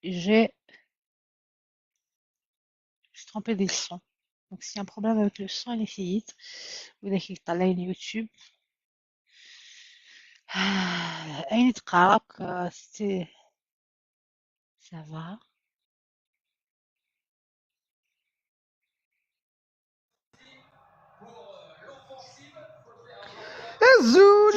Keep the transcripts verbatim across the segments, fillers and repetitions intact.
j'ai, je suis trompée des sons. Donc, s'il y a un problème avec le son, il est faillite. Ou d'accord, t'as là une YouTube. Ah, Aïn Tkarak, euh, c'était, ça va. Azul!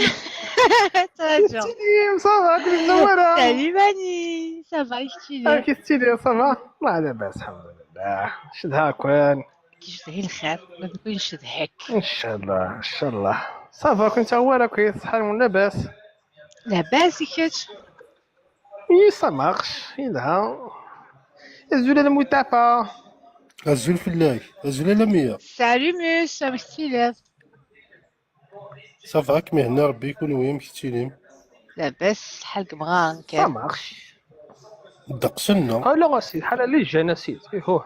Très bien. Salut, ça va, كل منورة. Salut Mani, ça va, كيفاش تيلي؟ كيف تيلي؟ Ça va؟ الله لاباس، الحمد لله. شد هاكوان. كيشتهي الخير، ما تكونش شدهك. ان شاء الله، ان شاء الله. Ça va، كنت هو راك كويس، صحيح ولا لاباس؟ لاباس كيفاش؟ اي، ça marche، اي لا. Azul a Mutafa. Azul fell-ak. Azul a Lamia. Salut Mus, amek tiliḍ? Ça va, kem ihenna Rebbi, kunwi amek tettilim? Labas, lḥal deg Imɣaren Ça kan. Marche. Ddeqs-nneɣ. Ala a sidi, ḥala li jjan a sidi. Ihuh.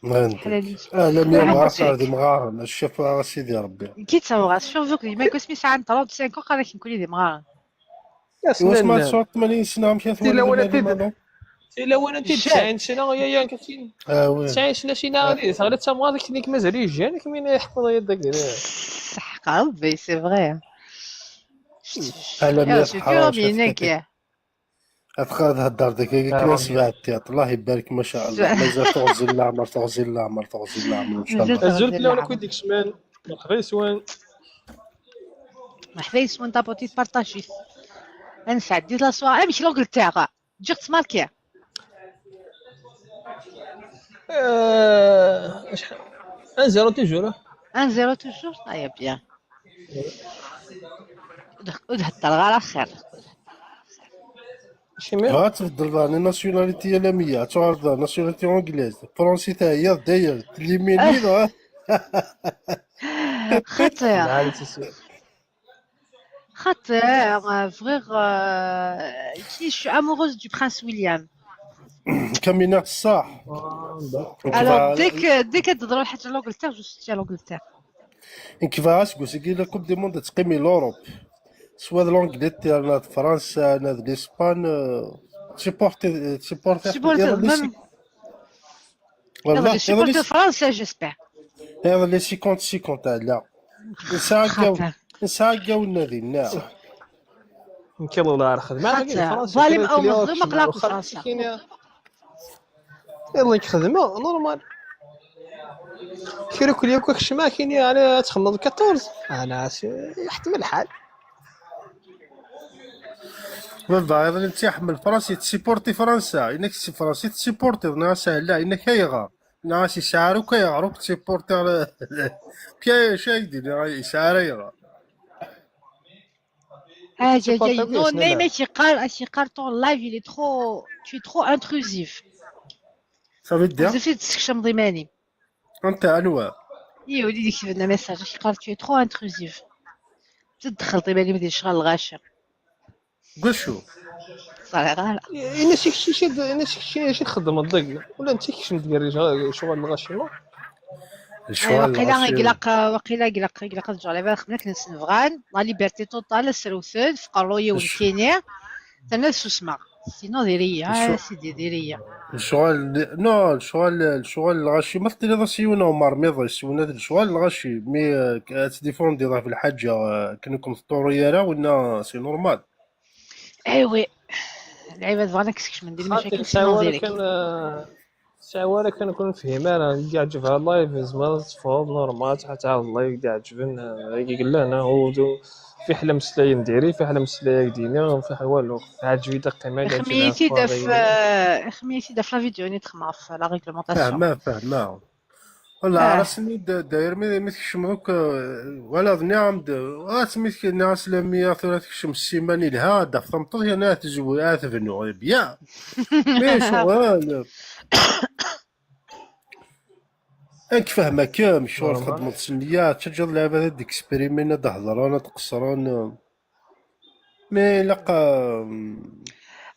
Ḥala li jjan. Ah, Lamia Ḥala Mɣar li jjan. Di Mɣaren, ccfa a sidi Rebbi. Kit tabɣas, surtout que yemma-k asmi sɛan ṭṭrad cinq ans, qal-ak nekkni d Imɣaren. Iwa asma tesɛuḍ tmanyin sna, amek ara twaliḍ Tilawan iman-im tid- aḍu? Tilawan tid Jjan. tesɛin sna, ya, ya, katin. Ah, oui. Tesɛin sna, sina, ɣadi, teɣliḍ d tamɣart, ktin-ik mazal ijjan, kmin iḥfeḍ yad dagi. Ṣṣeḥ Rebbi, c'est vrai. Ala Ya, mi c'est tḥeṛṛac, dur, mais ad nekk. Ad txad hedder deg kiki Ah. klas بعد tiṭ. الله يبارك، ما شاء الله. مازال تغزل العمر، تغزل العمر، تغزل العمر، إن شاء مازال الله. Azul تغزل fell-awen العمر. Akk wid ikecmen. Merḥba yes-wen. مرحبا yes-wen, tapotit partager. Ad nesɛeddi la soirée. Amek l'Angleterre? Ǧǧiɣ-tt marquée. Euh, acḥal? Un zéro toujours. Un zéro toujours? Ah, ya bien. Ur d-heddreɣ ara xir. Acimi? Ad tbeddleḍ la nationalité a Lamia, ad tuɣaleḍ la nationalité anglaise. Fransi teɛyiḍ dayen, tlimini dɣa. Xaṭer, Lɛali tisir. xaṭer, euh, bɣiɣ, euh, كي je suis amoureuse du prince William. Kamina ṣṣeḥ. Alors, dès que, dès que teḍra lḥaǧa l'Angleterre, je soutiens l'Angleterre. Nekk bɣiɣ aseggas-agi la Coupe du Monde ad teqqim i l'Europe. Swa d l'Angleterre, neɣ d Fransa, neɣ d l'Espagne, euh, supporter, euh, supporter Supporter, iḍelli même. si-, والله، Iḍelli, supporter iḍelli si-, Fransa, j'espère. iḍelli cinquante cinquante, ala. Nesɛa aggaw, Xaṭer. nesɛa aggaw n dinna. Nekkiḍ ula ar xedmeɣ. Xaṭer. Ḍalim aw mazlum, aql-aɣ deg Fransa. Iḍelli k-xedmeɣ, normal. Kra kulli akk kecmeɣ, kini ala ad txedmeḍ quatorze. Ana s-, yeḥtem lḥal. Baba, iḍelli netta iḥemmel Fransa, yettsipurti Fransa. Inak si Fransa, yettsipurti, nniɣ-as ahella, inak ayɣer? Nniɣ-as yesɛa akk ayɣer, ur yettsipurti ara. Pia, acu ay d-nniɣ, yesɛa ara ayɣer? Ah, C'est pas aïe, aïe, tant que non, ça, mais, là. Mais tu parles, tu parles ton live, il est trop, tu es trop intrusif. Ça veut dire? Vous avez dit que je me démanie. انت انواع. اي وليدي كتب لنا message، كيقال tu es trop intrusif. تدخل طيب علي بدي شغل الغاشي. قول شو؟ صراحة غالة. Ini-as kečč acu, ini-as kečč acu txeddmeḍ dagi. Wala netta kečč mdgerrij ccɣel lɣaci, non? وقيلا يقلق، وقيلا يقلق، يقلق الجغل. على بالك خدمت نسنفغان، la liberté totale، سروثد، في قروية والكيني. تنسو سمع. Sinon ديريا، سيدي ديريا. الشغل، نو، الشغل، الشغل الغاشي ما تقدر تصيونه مرميض يسونا الشغل الغاشي، مي تديفوندي راه في الحاجة، كنكم في الطورية راه ولا c'est normal. ايوي. العباد بغانا كسكش من دير مشاكل ساعة sinon ولا ديريك. كان، ساعة ولا كان نكون فهمان، أنا كاع عجبها اللايف، زعما تفاض نورمال، تحت على اللايف كاع عجبن، آه، يقول لنا هو دو في حلا مسلاية نديري، في حلا مسلاية يدينا، في حلا والو. عجبي دقي ما قاعد خميتي داف، خميتي داف la vidéo ني تخماف la réglementation. فاهمة، فاهمة. والله آه. راسني د-، داير مي، مي تكشم دوك، آه، ولا ظني عم د-، راسني تك-، ناس لمية ثلاثة تكشم السيمان لها، داف تمطر هنا تزوي، آه، تبنو، بيان. مي شغل. انك فاهمة كم شغل خدمة سنية، تجد لعبة ديكسبريمين، هاد هضران، هاد قصران. مي لقى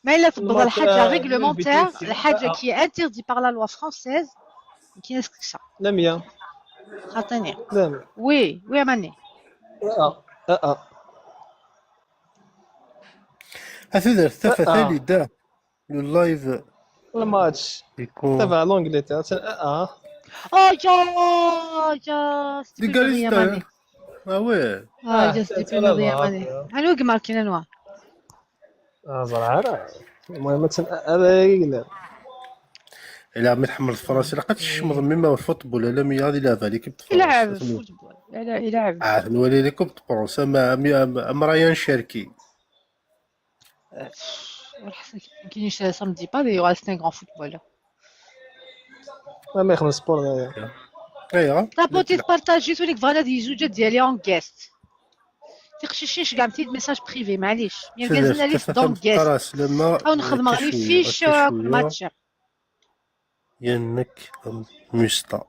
ما إلا تبغى الماتش، الحاجة آه، réglementaire، البيتيسي. الحاجة آه. Qui est interdit par la loi française، كاين سكسا. لا مية. خاطيني. لا مية. Oui, oui ماني. آه، آه، آه. هذا الثفة آه. ثاني دا. اللايف. الماتش يكون تبع لونجلتير. اه Oh, ya, ya, c'était دي plus rien, غاليستا. Mané. اه وي. Ah, ya, c'était plus rien, Mané. انا وقع ماركين انواع. اه زرعه. المهم تن- هذا يقلب. الا عمي تحمل فرنسا، لا قد تشمض مما الفوتبول، لا مي غادي يلعب عليك بفرنسا. يلعب الفوتبول، لا، لا، يلعب. عاد نولي لكم بفرنسا، ما ما- ما رايا نشاركي. والحسن كاين شي سامدي با دي راه سي ان غران فوتبولر. ما يخدم سبور هذا. ايوا. طابوتي تبارطاجي توليك فانا دي زوجة ديالي اون غيست. تيقشيشيش كاع متيد ميساج بريفي، معليش. مي كازن لي دون غيست. خلاص لما او نخدم غير لي فيش كل ماتش. ينك مسطا.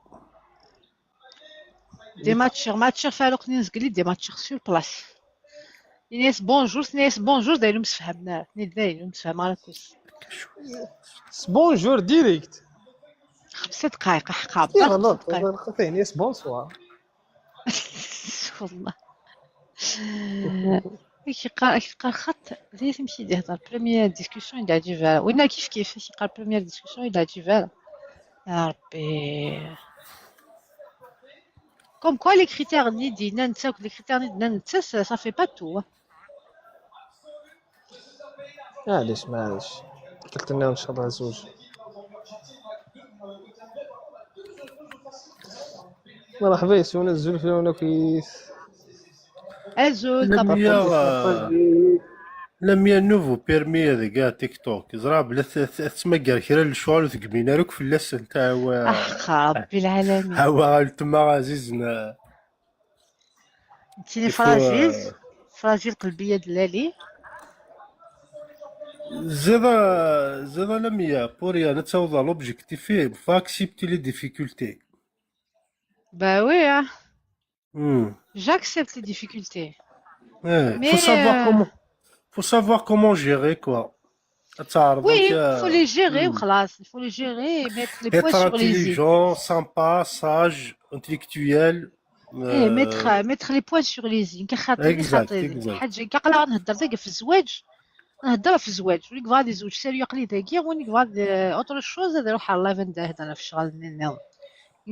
دي ماتشر ماتشر فاروق نينز قال لي دي ماتشر سور بلاص. يناس بونجور، ناس بونجور، دايرو مسفهمنا، ني دايرو مسفهم على كوس. بونجور ديريكت. خمسة دقائق حقا اي برك غلط خمسة دقائق. خطيني يس بونسوار. والله. كيقرا كيقرا خط، بديت تمشي يهضر بروميير ديسكسيون يدعجي فيها، ولا كيف كيف كيقرا بروميير ديسكسيون يدعجي فيها. يا ربي. كوم كوا لي كريتير اللي دينا نتا، لي كريتير اللي دينا نتا، سا سا في با تو. معليش معليش. قلت لنا ان شاء الله زوج. مرحبا يسونا الزول في هنا كويس. ازول لم طبعا. يرى لم ينوفو بيرمي هذا كاع تيك توك زرا بلا ت- ت- تسمى كاع كرا للشغل وتقبينا لك في اللسن تاع هو احقا ربي العالمين. هو التما عزيزنا. كاين يفو- فراجيل، فراجيل قلبيه دلالي. زيدا زيدا لم يا بوريا نتساوض لوبجيكتيف فيه فاكسبتي لي ديفيكولتي. با وي. امم J'accepte les difficultés. ايه Mais, faut savoir euh, comment faut savoir comment gérer quoi. تعرف Oui, donc, il faut les gérer hmm. وخلاص. Il faut les gérer et mettre les points Être sur les i. Intelligent, sympa, sage, intellectuel. ايه، mettre mettre les points sur les i. كي خاطيني Exact, خاطيني exact. حاجه كاع قلنا نهضر داك في الزواج. نهضر في الزواج، وليك فغادي يزوج سيريو عقلي داكيا، وليك فغادي اوتر شوز، هذا يروح على اللايف، هذا هذا في الشغل نينو.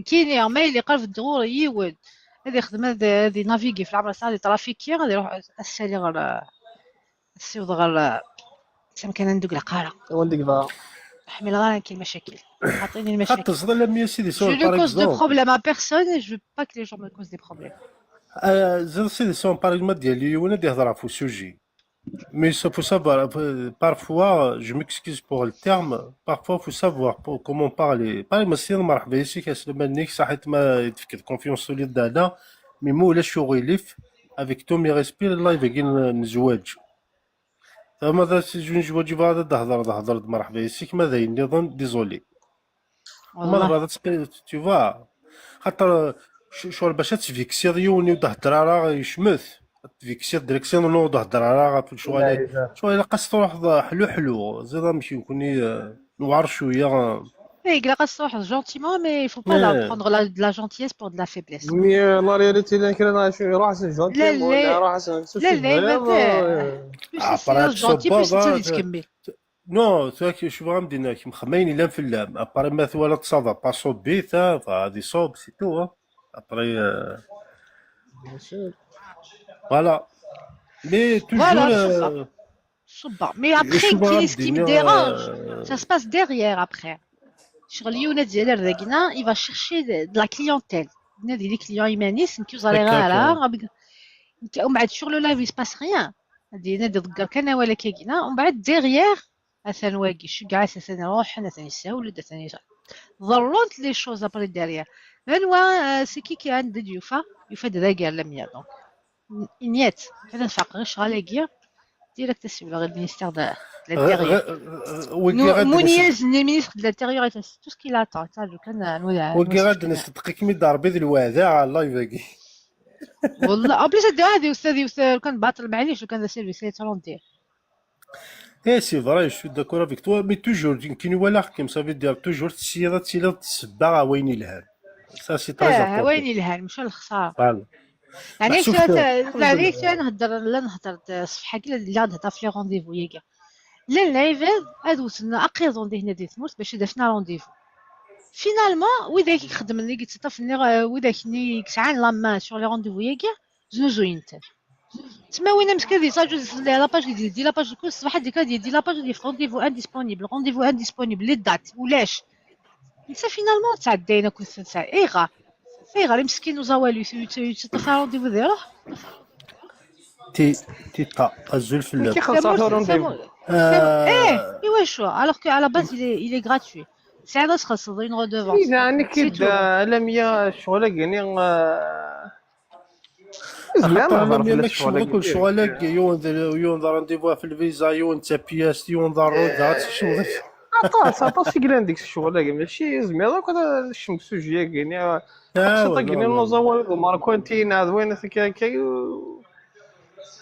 كاين يا ما اللي قال في الدغور يود، هذا يخدم، هذا هذه نافيغي في العمر صار ترافيكي، هذا يروح السالي غير السيوض غير سام كان ندوك العقاره. ونديك بقى. حمل غير كاين مشاكل، عطيني المشاكل. خاطر زغل لم يا سيدي Je سور ne par cause de exemple. problème à personne et je veux pas que les gens me causent des problèmes. آه، زيد سيدي سون par exemple ديال اليوم دي يهضر في سوجي. Mais ça faut savoir, parfois, je m'excuse pour le terme, parfois faut savoir pour, comment parler. Par exemple, si مرحبا يسيك السلام عليك، صحيت ما يتفكر confiance solide هذا، mais مو ولا شو غيليف avec tous mes respects الله يبقي نزواج. فما ذا سي جون جواجي هذا تهضر تهضر مرحبا يسيك، ما ذا ينظن désolé. ما والله. هضرت سقي tu vois. خاطر ش- شغل باش تفيكسيض يوني وتهضر راه يشمت. تفيكسيض ديريكسيون نو تهضر راه في شغل شغل الا قص تروح حلو حلو زيد ماشي يكوني نوار شويه. اي كلا قص تروح gentiment mais il faut pas la إيه. prendre la, de la gentillesse pour de la faiblesse. مي لا رياليتي اللي كاين راه شي روح سي جون لا، لا. روح سي لا، لا، ما فيه. باش عبرات سي جونتي صبا باش انت ضاغط. تكمل. نو تاك شوف غا مدينا كي مخمين الا في اللام اباري ما ثوالا تصافا با صوب بي تا فهادي صوب سي تو. ابري فوالا. مي فوالا، توجور صبا. Mais après, شوف غا كاين ce qui me مدينا dérange, ça se passe derrière après. شغل يونا ديال الرقنة il va chercher de la clientèle. نادي لي كليون يمانيس نكيو زالي هكاك. غالا. ومن بعد sur le live il se passe rien. هادي نادي ضقر كان ولا كيكينا ومن بعد derrière اثن واقي شو كاع اثن روح اثن يساول اثن يساول. ضرونت les choses après derrière. غنوا سي كي كي عند يوفا يوفا دراكير لميا donc. نيت هذا نفاق غير شغال يقيا. ديريكت تسيب غير المينيستير ديال الانتيريور. ويقي غاد مونيز ني مينيستر ديال الانتيريور تو سكي لا طون تاع لو كان نوضع ويقي غاد نستقيك مي دار بيض الوادع الله يباقي. والله او بليس هادي هادي استاذي استاذ كان باطل معليش وكان سيرفيس ايتروندير. اي سي فري جو سوي داكور افيك توا مي توجور كي نوالي حكيم صافي دير توجور تسير تسير تسبع وين يلهان. سا سي تري اه وين يلهان مشى الخساره. فوالا. يعني شوف، شو لا عليك شو نهضر لا نهضر الصفحه كي اللي غنهضر في لي رونديفو ياكا. Llan lɛibad ad wten aqiḍun dihin di tmurt bac ad afen rendez-vous. Finalement, widak i ixeddmen, i yettaṭṭafen, widak-nni i yesɛan la main sur les rendez-vous-agi, znuzuyen-ten. Tma win ameskad yettaǧu di la page, di la page de course, ṣṣbeḥ ad d-yekker ad yeldi la page, ad yaf rendez-vous indisponible, rendez-vous indisponible, les dates ulac. Netta finalement ttɛeddayen akked-sen. Ayɣer? Ayɣer imeskin uẓawali yettaṭṭaf rendez-vous ad iruḥ? Ti, ti qa, azul fell-am. Ki xelṣeɣ rendez-vous. Eh, iwacu? Alors que à la base il est, il est gratuit. Tesɛiḍ ad txellṣeḍ une redevance. Ida nekk-id alamya ccɣel-agi-nni. Axaṭer alamya ma kecmeḍ akk lecɣal-agi, yiwen d yiwen d rendez-vous ɣef lviza, yiwen d tapiyast, yiwen d rruda, ad tecmeḍ. Aṭas, aṭas i yellan deg ccɣel-agi, mačči zmireḍ akk ad nekcem deg sujet-agi-nni. Aqsiṭ-agi-nni n uẓawali d umerkanti neɣ d wayen akka akka.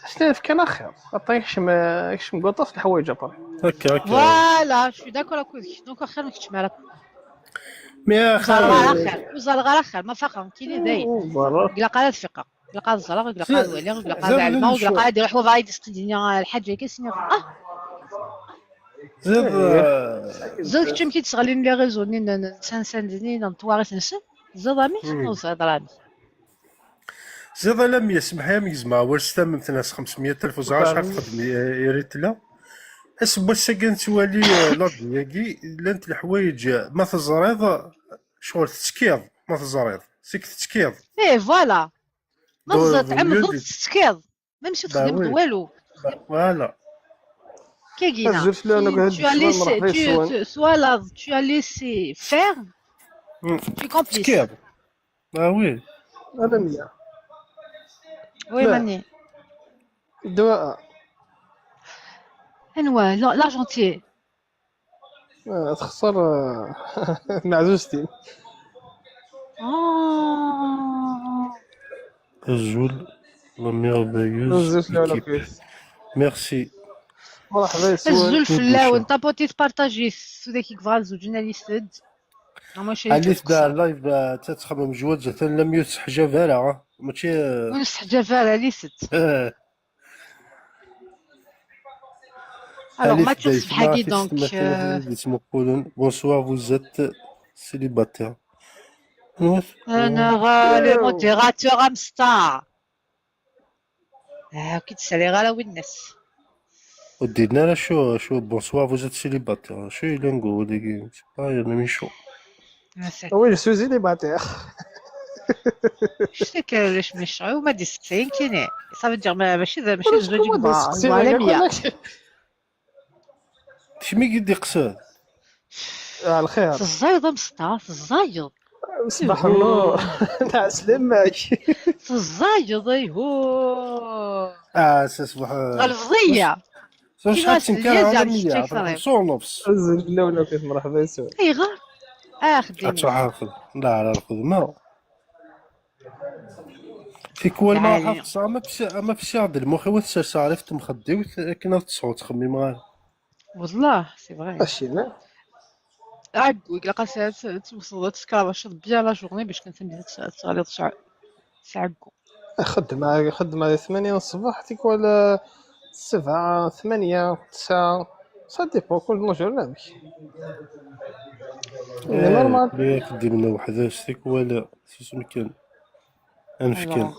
Asten fkan axir. Aṭas yekcem, yekcem deg waṭas n leḥwayeǧ après. Akka, akka. Voilà, je suis d'accord akked-k. Donc axir nekcem ara. Mais Ur ẓerreɣ ara axir. Axir, ur ẓerreɣ ara axir, ma faqeɣ nekkini dayen. Ẓerreɣ. Ilaq ara ad fiqeɣ. Ilaq ad ẓreɣ, ilaq ad waliɣ, ilaq ad ɛelmeɣ, ilaq ad iruḥ wabɛid yesqidini lḥaǧa-agi, sniɣ ah. Ziḍ, Ziḍ keččem ki d-sɣalin les réseaux-nni n sansan-nni n twaɣit-nsen. Ziḍ amek? Ur ẓriḍ ara amek. Ziḍ alammi, semmeḥ-iyi am gezmeɣ awal s tamemt n as xemsmya alef, ur ẓriɣ acḥal texdem i, i Ritla. Ass n wass-agi nettwali, eh, l'ordre-agi, llant leḥwayeǧ, eh, ma teẓriḍ, ccɣel tettekkiḍ, ma teẓriḍ, seg tettekkiḍ. Eh, voilà. Ma Donc, teẓriḍ vaut mieux tɛemmdeḍ de- tettekkiḍ. Même si Bah txedmeḍ oui. Walu. Bah, voilà. Kagina. Azul fell-awen, Si akked tu as Ḥsen, laissé, mṛeḥba tu, yes-wen. Tu, soit là, tu as laissé faire, Mm. tu es complice. Tettekkiḍ. Bah oui. Alamya. Oui, لا. Mani. Dwa. Anwa, la- l'argentier. Ah, texṣer, ah, n ɛzuztin. Ah. Azul, la merveilleuse Azul fell-awen équipe. akkit. Merci. Mṛeḥba yes-wen. Azul Tout fell-awen, doucement. Tapotit, partagit. Ceux qui veulent zewǧen ad yesed. Non, moi, je suis Alif comme ça. da live, eh, tettxemmim jwaǧ, atan lam yesseḥjab ara, eh. Mačči, eh, Ur nesseḥjab ara, ad yesed. eh, Alors, Alif ma tu da tessebḥagi, yetma, donc, tis tmatin euh, ad yettmuqqulen. Bonsoir, vous êtes célibataire. Anwa-t? Neɣ, euh, les modérateurs am star. Ah, ur k-id-saliɣ ara winna-s. Ur d-yenni ara acu, acu, bonsoir, vous êtes célibataire. Acu yellan deg wawal-agi? C'est pas la même chose. Ah, c'est- Oui, je suis célibataire. Je sais que les méchants, ou ma dit c'est qui n'est. Ça veut dire, mais, mais, mais, Ulac je dis, kuma bah, d-isteqsi voilà, nniḍen bien. Akk. Kemm i yi-d-iqsed. Ah, lxir. Teẓẓayeḍ am star, teẓẓayeḍ. Ṣbaḥ nnur. Ɛeslama-k. Teẓẓayeḍ, ayhuh. Ah, s ṣṣbeḥ. Ɣelbeḍ-iyi. Acḥal Kima tenker s-, ala yazan meyya, s-, xemsa u nofs. Azul fell-awen akk, mṛeḥba yes-wen. Ayɣer? Ah, xeddim. Ad tṛuḥeḍ. La, la, lxedma. Tikwal ma Lɛali. ruḥeɣ ṭṭseɣ, ama fsi-, ama fsiɣ-d lmux-iw ad t-serseɣ ɣef temxeddiwt akken ad ṭṭseɣ ur ttxemmimeɣ ara. Wallah, c'est vrai. Acimi? Ɛeggu, ilaq ad t-, ad t-, ad twesleḍ, ad teskarabaceḍ bien la journée, bac kan tameddit ad t-, ad teɣliḍ s ɛeggu. S ɛeggu. Xeddmeɣ, xeddmeɣ di tmanya n ṣṣbeḥ, tikwal, eh, sebɛa, tmanya, tesɛa. Ça dépend, kul jour amek. C'est normal. Li ak-d-imna weḥd-s, tikwal, susem kan. Anef kan.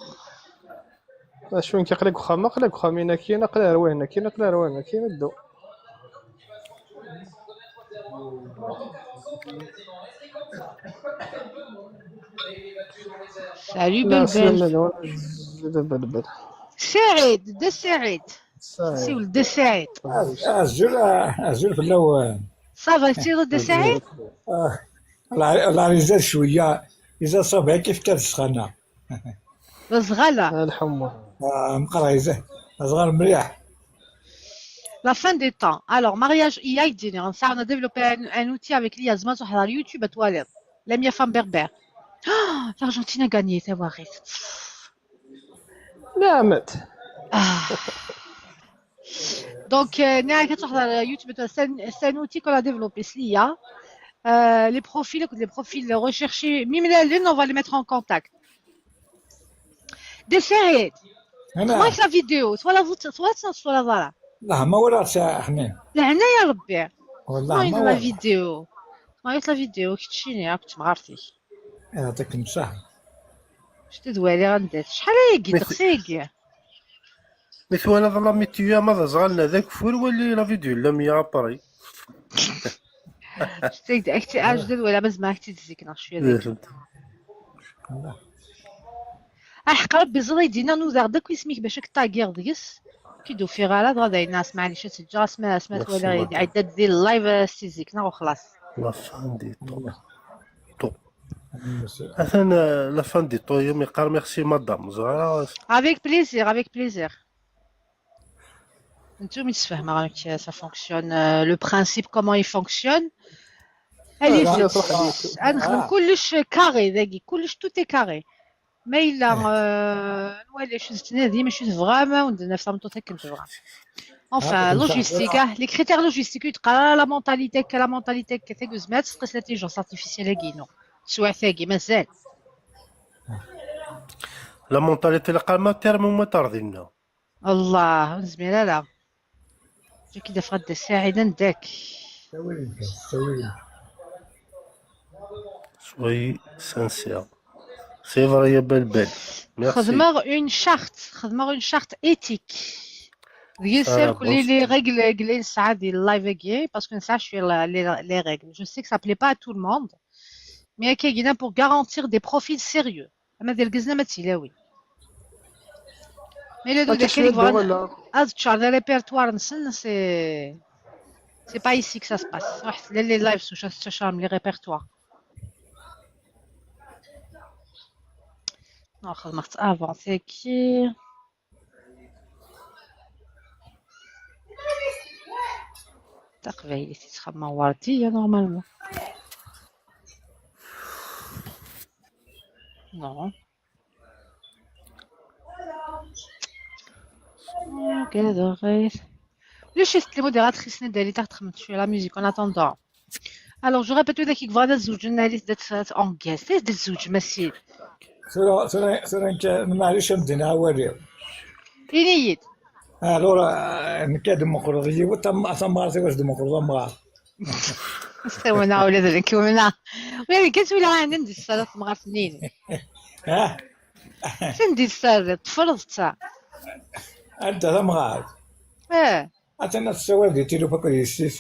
Alors. Acu nekk aql-i deg uxxam, aql-i deg uxxam-in akkin, aql-i ar wayen akkin, aql-i ar wayen akkin, ddu. Salut, La Belbel. semaine, de Belbel. Saɛid, Dda Saɛid. Saɛid. Siwel Dda Saɛid. Azul, azul fell-awen. Ça va, siwel Dda Saɛid? La, la rizat cwiya, iza ṣṣabeɛ kif kan ssxana. D aẓɣal. Lḥemmu. Ah, meqqar iza, aẓɣal mliḥ. La fin des temps. Alors, mariage, il y a, on a développé un, un outil avec l'I A, زعما تروح على اليوتيوب توالي. La meilleure femme berbère. Oh, l'Argentine a gagné, c'est vrai. نعمت. Ah. Donc, euh, نهار كتروح على اليوتيوب، c'est un, c'est un outil qu'on a développé, c'est l'I A. Euh, les profils, les profils recherchés, même les, les, on va les mettre en contact. Dda Saɛid, Ana, تبارك la vidéo, soit la voûte, soit ça, soit la voilà. Lah, ma walaɣ-tt a Ḥnin. Leɛnaya Rebbi. Wallah, ma walaɣ. Vidéo. Ma la vidéo, keččini, akk d temɣart-ik. Yeɛṭikem ṣṣeḥḥa. Ctu d waliɣ anda-t. Acḥal ayagi, ddeqs ayagi. Mi twalaḍ la météo ama d aẓɣal neɣ d ageffur, wali la vidéo n Lamia après. Ctu d ak-tt-, ah, ctu d waliɣ, ma zemreɣ ak-tt-id-zikneɣ cwiya dagi. Aḥeqq Rebbi, ẓriɣ dinna nudaɣ-d akk isem-ik bac ad k-ṭaggiɣ deg-s. Ki d-ufiɣ ara, dɣa dayen as maɛlic ad t-ǧǧeɣ, asma, asma twalaɣ iɛedda-d di live, eh, s tizik, neɣ uxlaṣ. La fin des temps. Atan, eh, la fin des temps, yam iqqar merci madame. Ẓriɣ. Avec plaisir, avec plaisir. Netta mi d-sfehmeɣ amek ça fonctionne, euh, le principe, comment il fonctionne. Allez, ad nexdem kullec carré dagi, kullec tout est carré. Ma yella, euh, nwali acu tettnadim, acu tebɣam, ad wen-d-naf tameṭṭut akken tebɣam. Enfin, logistique, ah, les critères logistiques, ur d-qqar ara la mentalité akka, la mentalité akka, tagi ur tezmir ad teqqes l'intelligence artificielle-agi-inu. Teswiɛt-agi, mazal. La mentalité, la qqar ma terme u ma tardi-nneɣ. Allah, ur nezmir ara. Ad k-id-afeɣ a Dda Saɛid, anda-k? Ttawil-ik, ttawil-ik. Soyez sincère. C'est vrai, ya Belbel. Merci. Xedmeɣ une charte, xedmeɣ une charte éthique. Deg-s les, les règles, les nesɛa di live-agi, parce que nesɛa cwiya les, les règles. Je sais que ça plaît pas à tout le monde, mais akka gina pour garantir des profils sérieux. Ama d irgazen ama d tilawin. Ma yella d widak kan yebɣan ad ččaren répertoire-nsen, c'est, c'est pas ici que ça se passe. Ruḥet lal les lives s uca tettaččarem les répertoires. Non, xedmeɣ-tt avant tagi. Taqbaylit i ttxemmeɣ Werdiya, normalement. Non. Ugadeɣ ɣir. Ulac-it, les modératrices-nni ad d-alint ad xedment cwiya la musique en attendant. Alors, je répète, widak i yebɣan ad zewǧen, alit dat, dat angaẓ. Ad tzewǧem, a sidi. Tura, tura, tura nekk, maɛlic, ad m-d-iniɣ awal-iw. Ini-yi-d. Alors, eh, nekk ad d-meqqreɣ yiwet, tam-, tamɣart-iw ad d-meqqreɣ tamɣart. Astawa-nneɣ ula d nekk umneɣ. Ula d nekk ad tt-walaɣ anda i d-tessardeḍ temɣart-nni-ines. Ha? Sanda i tessardeḍ? Teffreḍ-tt? Anta tamɣart? Eh. Atan ad tessawal di tilufa akked yessi-s.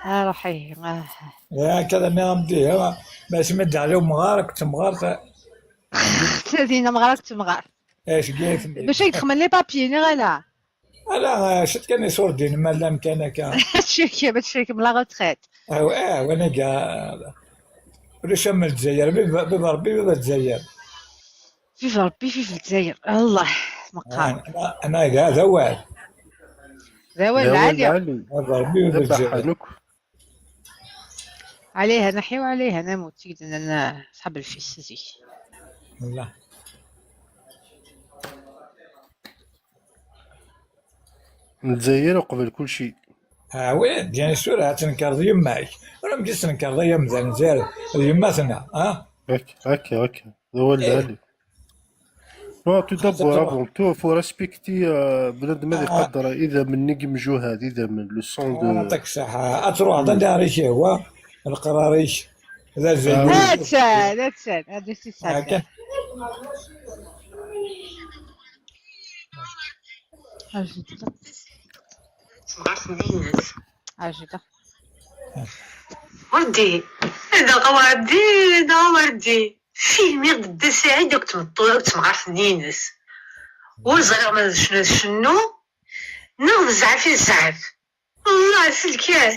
Ah, ruḥ ihi, ah. Ya, akka d nniɣ-am-d ihi, ma asmi d-ɛli umɣar akked temɣart. Din amɣar akked temɣart. Eh, seg ay ten-, bac ay d-xemmen les papiers, neɣ ala? Ala, eh, ciṭ kan iṣurdiyen ma llan kan akka. Ad tcerkem, ad tcerkem la retraite. Ah, ah, wanaga, ulac am Lezzayer, bib, bib Rebbi, bib Lezzayer. Vive Rebbi, vive Lezzayer. Allah, meqqar. Ana, ana, d, d awal. D awal lɛali. Bib Rebbi, bib Lezzayer. عليها نحيا وعليها نموت, i d-nnan ṣḥab lfis zik. Wallah. Lezzayer uqbel kulci. Ah oui, bien sûr, ad tenkeṛ d yemma-k. Ur am-d-tesnenkreḍ ay amdan, Lezzayer d yemma-tneɣ, ah? Akka, akka, akka. D awal lɛali. Non, tout d'abord, avant tout, faut respecter, euh, bnadem ad iqadder idammen n yimjuhad, idammen, le sang de... Yeɛṭik ṣṣeḥḥa. Ad truḥeḍ anda ara k-yehwa, leqrar-ik d azal. Attan, attan, ad as-isɛedda. Akka. Ajdda. Werdi, dɣa Werdi, dɣa Werdi. Filmiɣ-d Dda Saɛid akked tmeṭṭut, akked temɣart-nni-ines. Ur ẓriɣ ma d cnu d cennu, neɣ d zzɛaf i d zzɛaf. Allah, s lkar.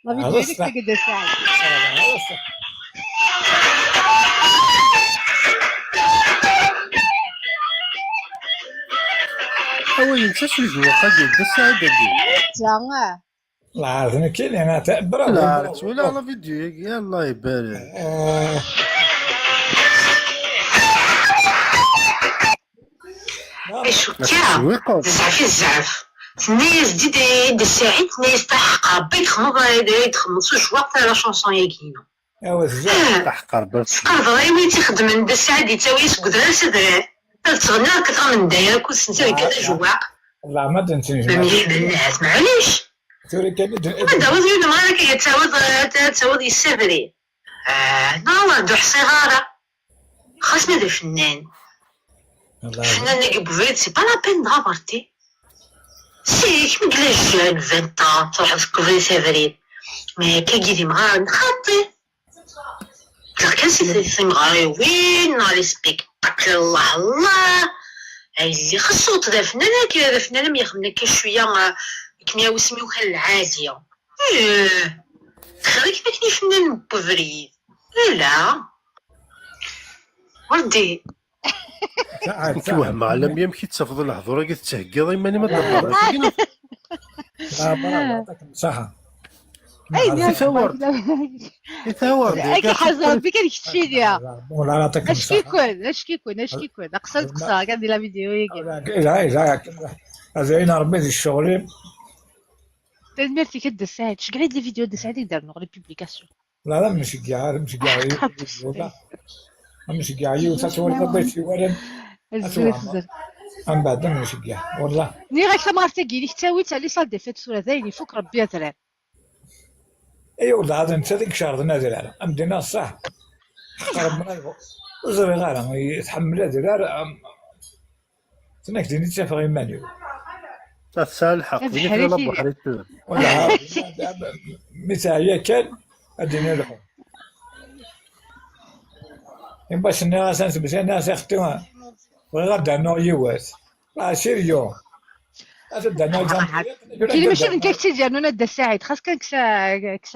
La vidéo-agi d Dda Saɛid. Awal netta s uzuq-agi, Dda Saɛid-agi. Netta, ah. Lɛar d nekkini, bravo. Lɛar, bravo. Ttwaliɣ la vidéo-agi, Allah ibarek. Eh. Acu akka? Zzɛaf i zzɛaf. Tenna-yas-d i Dda Saɛid, tenna-yas: "Taḥeqqer, bay txedmeḍ, ay txedmeḍ s ujwaq la chanson-yagi-inu." Awa tezza. Taḥeqqer, bay. Sqerdeɣ i win tt-ixedmen, Dda Saɛid yettawi-as deg udrar s adrar. Ad tɣenni akked amenday akked sent argaz ajewwaq. Leɛmer d-nttnejmaɛ. Ma myeḥbalen ahat, maɛlic. Tura kan i d-, ad d-tawiḍ yiwen, ma akka ad tawiḍ, ad tawiḍ yessabri. Ah, non, ur d-uḥṣiɣ ara. Xas ma d afennan. Fennan-agi n ubrid, c'est pas la peine de rabarti. Si, kemm yella jeune, vingt ans, truḥeḍ deg ubrid abrid. Mais akkagi d imɣaren, xaṭi. Ddreɣ kan si timɣariwin, neɣ les spectacles, Allah, Allah. Ay, xas ur d afennan, akka d afennan am yaxmen akka cwiya, ah, kem yawi isem-iw kan lɛali. Eh, xir-ik akken ifennan n ubrid. Ala. Ur d-, Nekk wehmeɣ, alammi amek i d-tafeḍ lehdur-agi, tettheggiḍ iman-im ad d-tafeḍ. Ɛmer, Allah يعطيكم الصحة. Ay, Ɛmer, di Ɛmer. Tawardi. Di tawardi. Ay, ḥazer Rebbi kan keččini. Bon, Allah يعطيكم الصحة. Acki-ken, acki-ken, acki-ken. Aqsar d qsar, kan di la vidéo-agi. Ila, ila, ila. Ad ayen Rebbi di ccɣel-im. Tanemmirt-ik a Dda Saɛid. Ceggeɛ-iyi-d les vidéos Dda Saɛid i d-rnuɣ, les publications. La, la, mceggeɛ, mceggeɛ, ah, yiwet, tabest. Wala. Mceggeɛ yiwet, ad twaliḍ abrid iwalan. Azul, azul. Ambeɛd ad mceggeɛ, wala. Nniɣ-ak tamɣart-agi-inek ttawi-tt ɣer les salles des fêtes tura, d ayen ifuk Rebbi adrar. Ay, wala, d netta i icerḍen adrar. Am d-nniɣ ṣṣeḥ. Ḥeqq Rebbi, ur ẓriɣ ara, tḥemmel adrar, am, Tenna-k din i ttafeɣ iman-iw. Tesɛa lḥeqq, d nekk i d abuḥriṭ tura. Wala, mi teɛya kan, ad d-tini lḥu. Imbas nniɣ-as, ansi bes, nniɣ-as, "Ixetti, bɣiɣ ad d-rnuɣ yiwet." Ah, sérieux. Ad d-rnuɣ. Kili mačči d nekk ak tt-id-yernun a Dda Saɛid, xas kan kkes, kkes,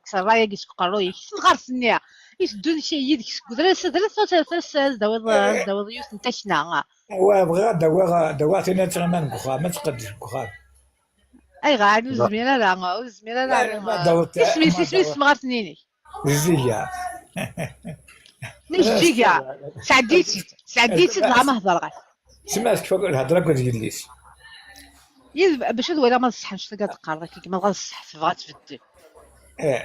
kkes ṛṛay-agi seg uqerruy-ik. Tenɣert-nni, iteddun yid-k seg udrar s adrar, ad d-tawiḍ, ad d-tawiḍ yiwet n takna. Wa, bɣiɣ ad d-awiɣ, ad d-awiɣ tin ad tɣiman deg uxxam, ad tqeddec deg uxxam. Ayɣer? Ur zmir ara, ur zmir ara. Isem-is, isem-is temɣart-nni-inek? Zziga. Zziga. Sɛeddi-tt-id, sɛeddi-tt-id, dɣa ma hedreɣ-ak. Sima tekfa lhedra akked yelli-s. Yid, bac ad waliɣ ma d ṣṣeḥ annect-agi ad d-teqqareḍ akka, ma dɣa d ṣṣeḥ tebɣa ad tbeddel. Eh.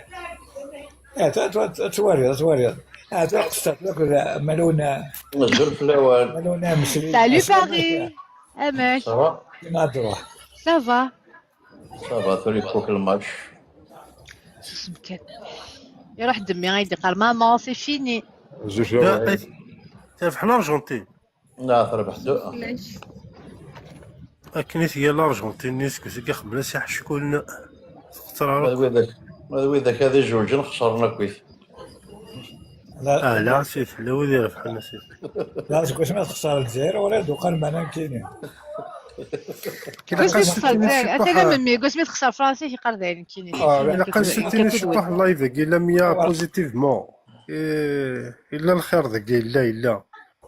Eh, tu, tu, tu, ad twaliḍ, ad twaliḍ. Ah, tu, qessat, akked Maluna. Azul fell-awen. Maluna Mesri. Salut Paris. Amek? Ça va? Kima ad truḥ? Ça va. Ça va, tura ifuk lmatch. Susem kan. Iruḥ ddemmi ay d-iqqar, maman, c'est fini. Zuj. Terbeḥ l'Argentine. Neɣ terbeḥ du. Akken i tga l'Argentine-nni seg useggas, xemmen-as iḥeckulen, teqṭer ara. Ma d widak, ma d widak ad ijuǧen xesren akkit. Ah, la, si tella wid irebḥen, a sidi. La, seg wasmi texṣer Lezzayer, ur d-uqal mana nekkini. Seg wasmi texṣer Lezzayer, atan am mmi, seg wasmi texṣer Fransa, yeqqar d ayen nekkini. Ah, ilaq ad nessutini ciṭuḥ live-agi, la mia positivement. Eh, illa lxir deg yella, yella.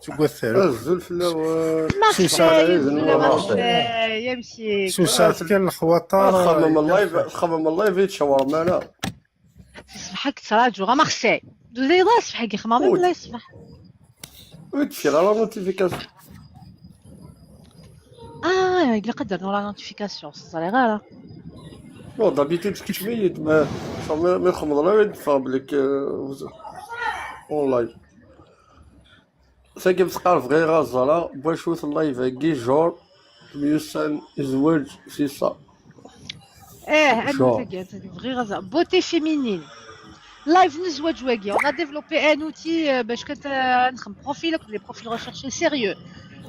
Tuggat taruk. Azul fell-awen. Marseille, Marseille, amcik. Susat kan lexwaṭer. Txemmem live, txemmem live yettcawar mana. Ṣṣbeḥ ad k-ttṛaǧuɣ a Marseille. D uday ḍa ṣṣbeḥ-agi xmamen la ṣṣbeḥ. Ur d-teffiɣ ara notification. Ah, ilaq ad d-rnuɣ la notification, ur ẓriɣ ara. Non, d'habitude tkeččem-iyi-d, ma, ma, ma txemmeḍ ara i d-ffeɣ belli, euh, online. Tagi teqqar bɣiɣ ad ẓreɣ wacu-t live-agi, genre, myussan, zzwaǧ, c'est ça. Eh, genre. Tagi, tagi, bɣiɣ ad ẓreɣ. Beauté féminine. Live n zzwaǧ wagi. On a développé un outil, euh, bac kan, euh, ad nexdem profil, akked les profils recherchés sérieux.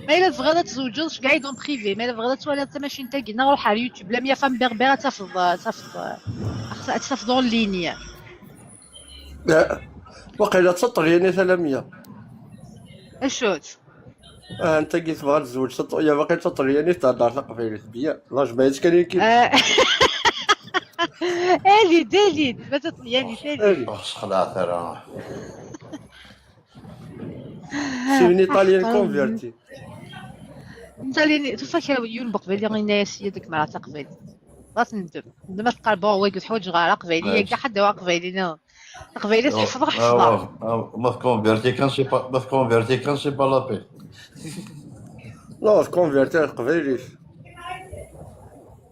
Ma yella tebɣiḍ ad tzewǧeḍ, ceggeɛ-iyi-d en privé. Ma yella tebɣiḍ ad twaliḍ tamacint-agi, neɣ ruḥ ar YouTube, Lamia Femme Berbère, ad tafeḍ, euh, ad tafeḍ, euh, ad tafeḍ en ligne. Eh, waqila d taṭelyanit a Lamia. Acu-tt? Ah, anta-gi tebɣa ad tezweǧ taṭ-, ya baqi d taṭelyanit, thedder taqbaylit, bien. La jmaɛit kan yaki. Eh. Alid, alid, ma d taṭelyanit, alid. Alid. Ur sexlaɛet ara. C'est une Italienne convertie. Netta lin-, tufa kra yiwen n Uqbayli yenna-yas, "Yya deg mara taqbaylit." Ɣas ndem. Ndem ad teqqar, "Bon, wagi ur teḥwaǧeɣ ara aqbayli, yagi ḥedd ur aqbayli niḍen. Aqbayli tḥefḍeɣ, ḥefḍeɣ." Ma tkonverti kan, c'est pas, ma tkonverti kan, c'est pas la peine. Non, tkonverti ɣer teqbaylit.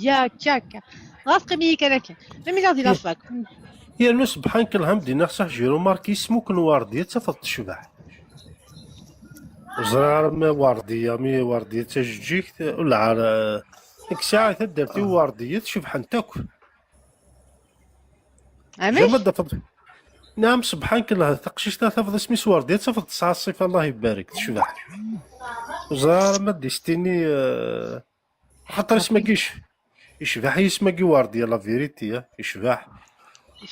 Wardiya, akka, akka. Dɣa teqqim-iyi kan akken. Même illa di la fac. Yernu sebḥan-k lhamd, dinna ṣaḥ, j'ai remarqué isem-ik n Wardiya, tafeḍ tecbeḥ. Ur ẓriɣ ara ma Wardiya, mi Wardiya d tajeǧǧigt, ur lɛar, eh, deg ssaɛa taddart-iw Wardiya, cebḥent akk. Amek? Jamais d-tafeḍ. Naɛam, sebḥan-k llah, taqcict-a tafeḍ isem-is Wardiya, tafeḍ tesɛa ṣṣifa, Allah ibarek, tecbeḥ. Ur ẓriɣ ara ma d-istini, eh, Xaṭer isem-agi yec-, yecbeḥ yisem-agi Wardiya, la vérité, ah, yecbeḥ.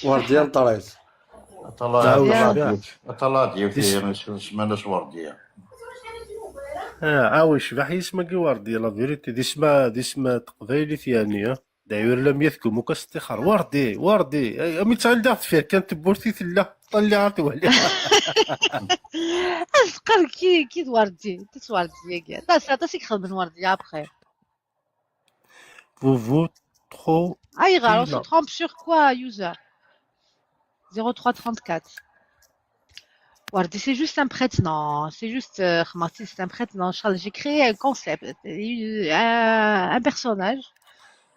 Wardiya n Ṭrez. Aṭala-, Ah, aṭala-, yecbeḥ. Aṭala-, d yiwet Dis- n ssmana s Wardiya. Ah, ah, oui, yecbeḥ yisem-agi Wardiya, la vérité, d isem, d isem teqbaylit, yeɛni, ah. D'ailleurs, la myat gumuka s ṭixer. Wardi, Wardi. Eh, ami ttɣil daɣ deffir kan tewwurt i tella. Ṭalli ar twali. Asqar ki, ki d Wardi, ki d Wardi-agi. Aṭas, aṭas i ixedmen Wardi après. Vous vous trompez. Ayɣer, on se trompe sur quoi, user ? Zéro trois trente-quatre. Wardi, c'est juste un prénom, c'est juste, euh, c'est un prénom. J'ai créé un concept, un, un personnage.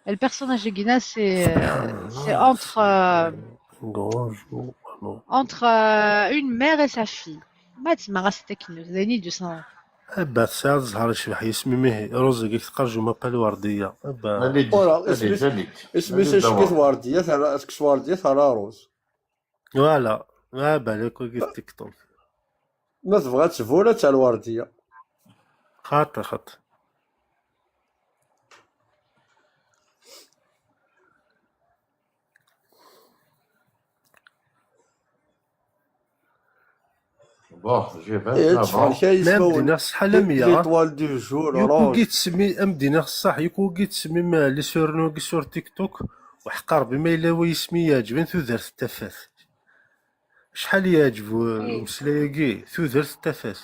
Et le personnage de Guinness, c'est, euh, c'est entre, euh, Grand jour, non. Entre, euh, une mère et sa fille. Ma tsemma ɣas d akken, d ayen i d-yusan. Abba, tesɛiḍ zzher icbeḥ yisem-im, ihi. Rose-agi teqqar je m'appelle Wardiya. Abba. Voilà, isem-is, isem-is icki-t Wardiya, terra, tekkes Wardiya, terra Rose. Voilà. Ah, balak wagi d TikTok. Ma tebɣa ad tbur, ad terr Wardiya. Xaṭi, xaṭi. Bon, j'ai vingt-neuf ans. Même d-iniɣ ṣṣeḥ a Lamia. L'étoile du jour, Orange. Yak wagi yettsemmi, am d-iniɣ ṣṣeḥ, yak wagi yettsemmi, ma les surnoms-agi sur TikTok, uḥeqqa Rebbi ma yella wa yisem i yeɛǧben, tudert n tafat. Acḥal i yeɛǧeb u-, umeslay-agi, tudert n tafat.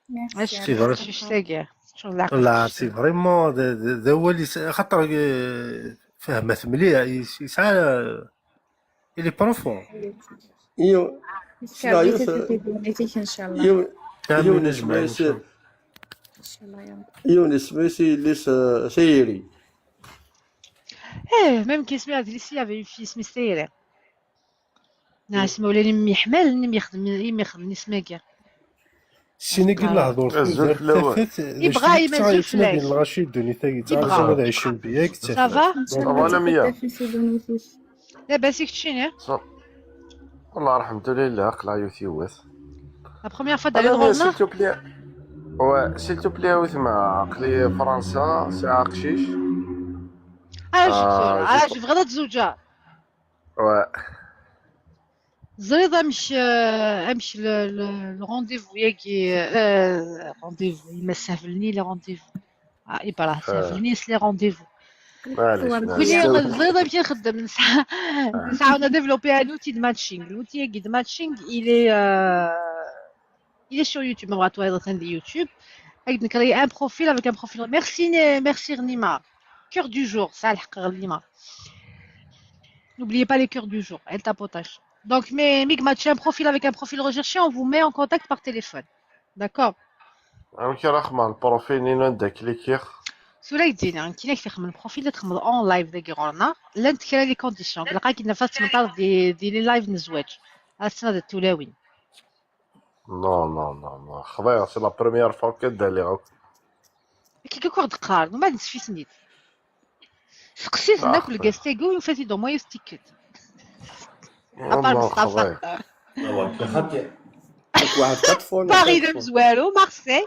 Merci. C'est vrai. Taqcict-agi, teččur d leɛqel. Là, c'est vraiment d, d, d awal yes-, xaṭer, euh, fehmet mliḥ, yes-, yesɛa, il est profond. Yiw-, Yesɛa yiwet, yiwet, yiwen isem-is, yiwen isem-is i yelli-s, uh, Tayri. Eh, même Kismi Adlissi avait une fille, isem-is Tayri. Neɣ isem-, ula imi yeḥmal, imi yexdem, imi yexdem isem-agi. Sin-agi n lehdur, azul tudert, fell-awen. Tafat, d acu i yettnadin lɣaci ddunit-agi, ttɛawasen ad ɛicen biya, yettafat. Ça va? Ça va, Lamia? Labas i keččini? Ça. Wallah, alḥemdulillah, aql-aɣ yiwet yiwet. La première fois d-teddiḍ ɣur-neɣ? S'il te plaît. Ouais, s'il te plaît, a wetma, aql-i Fransa, sɛiɣ aqcic. Ah, je, ah, je voudrais tezweǧ. Ouais. Teẓriḍ amek, euh, amek le, le, le rendez-vous-agi, euh, rendez-vous, yemma sehblen-iyi les rendez-vous. Ah, Ibrah, sehblen-iyi les rendez-vous. Nekkini teẓriḍ amek i nxeddem, nesɛa, nesɛa, on a développé un outil de matching. L'outil-agi de matching, il est, euh, il est sur YouTube, ma tebɣiḍ ad twaliḍ atan di YouTube. Ad créer un profil avec un profil. Merci, Ne-, merci Renima. Cœur du jour, ça, le Renima. N'oubliez pas les cœurs du jour, elle tapotage. Donc, mais, mi tmatchez un profil avec un profil recherché, on vous met en contact par téléphone. D'accord? Amek ara xedmeɣ lprofil-inu anda klikiɣ? Tura yettini, nekkini ad k-ixdem lprofil, ad txedmeḍ en live dagi ɣur-neɣ. Llant kra les conditions. Ilaq ad k-naf ad tmenṭareḍ di, di les live n zzwaǧ. Ad tettnadiḍ tulawin. Non, non, non, non. Xḍiɣ, c'est la première fois kan d-aliɣ akk. Akka akk ur d-qqaren, ma d-nesfisnit. Seqsi-ten akk lgaz-agi, yufa-t-id au moins yiwet tikkelt. Apart Mustafa. Paris d amezwaru, Marseille.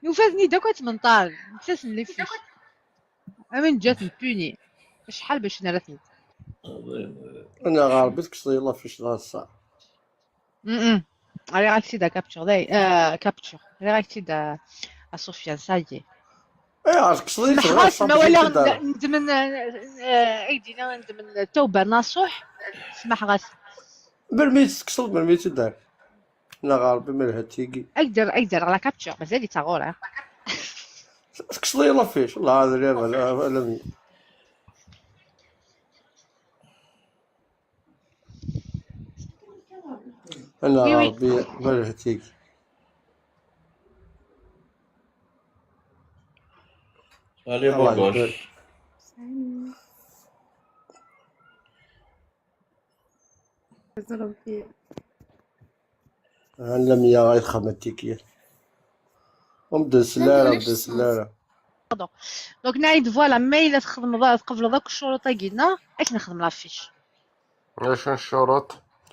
Nufa-ten-id akk ad tmenṭaren. Ttasen les fiches. Amin ǧǧat n puni. Acḥal bac nerra-ten-id. Anaɣ Ṛebbi tekkseḍ-iyi l'affiche d ass-a. Mm-mm. Rriɣ-ak-tt-id à capture. Day, euh, capture. Rriɣ-ak-tt-id à, à Sofiane, ça y est. Ayɣer tekkseḍ-iyi-tt? Smeḥ-as ma walaɣ n-, nedmen, euh, euh, aydi-nni nedmen Tawba Nasuḥ. Smeḥ-as. Melmi i tt-tekkseḍ, melmi i tt-id-terr? Anaɣ Ṛebbi ma lha tigi. Ak-d-, ak-d-rreɣ la capture, mazal-itt ɣur-i. Tekkseḍ-iyi l'affiche, Allah ɛad lɛibad, alammi. Anaɣ Oui, oui. Ṛebbi ma lha tigi. Allez, Allah Bogoche. Akbar. Salut. Ṛebbi. Alammi ay txedmeḍ tiki. Ur m-d-nsell ara, ur m-d-nsell ara. Donc, Naïd, voilà, ma yella txedmeḍ, tqebleḍ akk ccuruṭ-agi-nneɣ, ad k-nexdem l'affiche. Acu n ccuruṭ?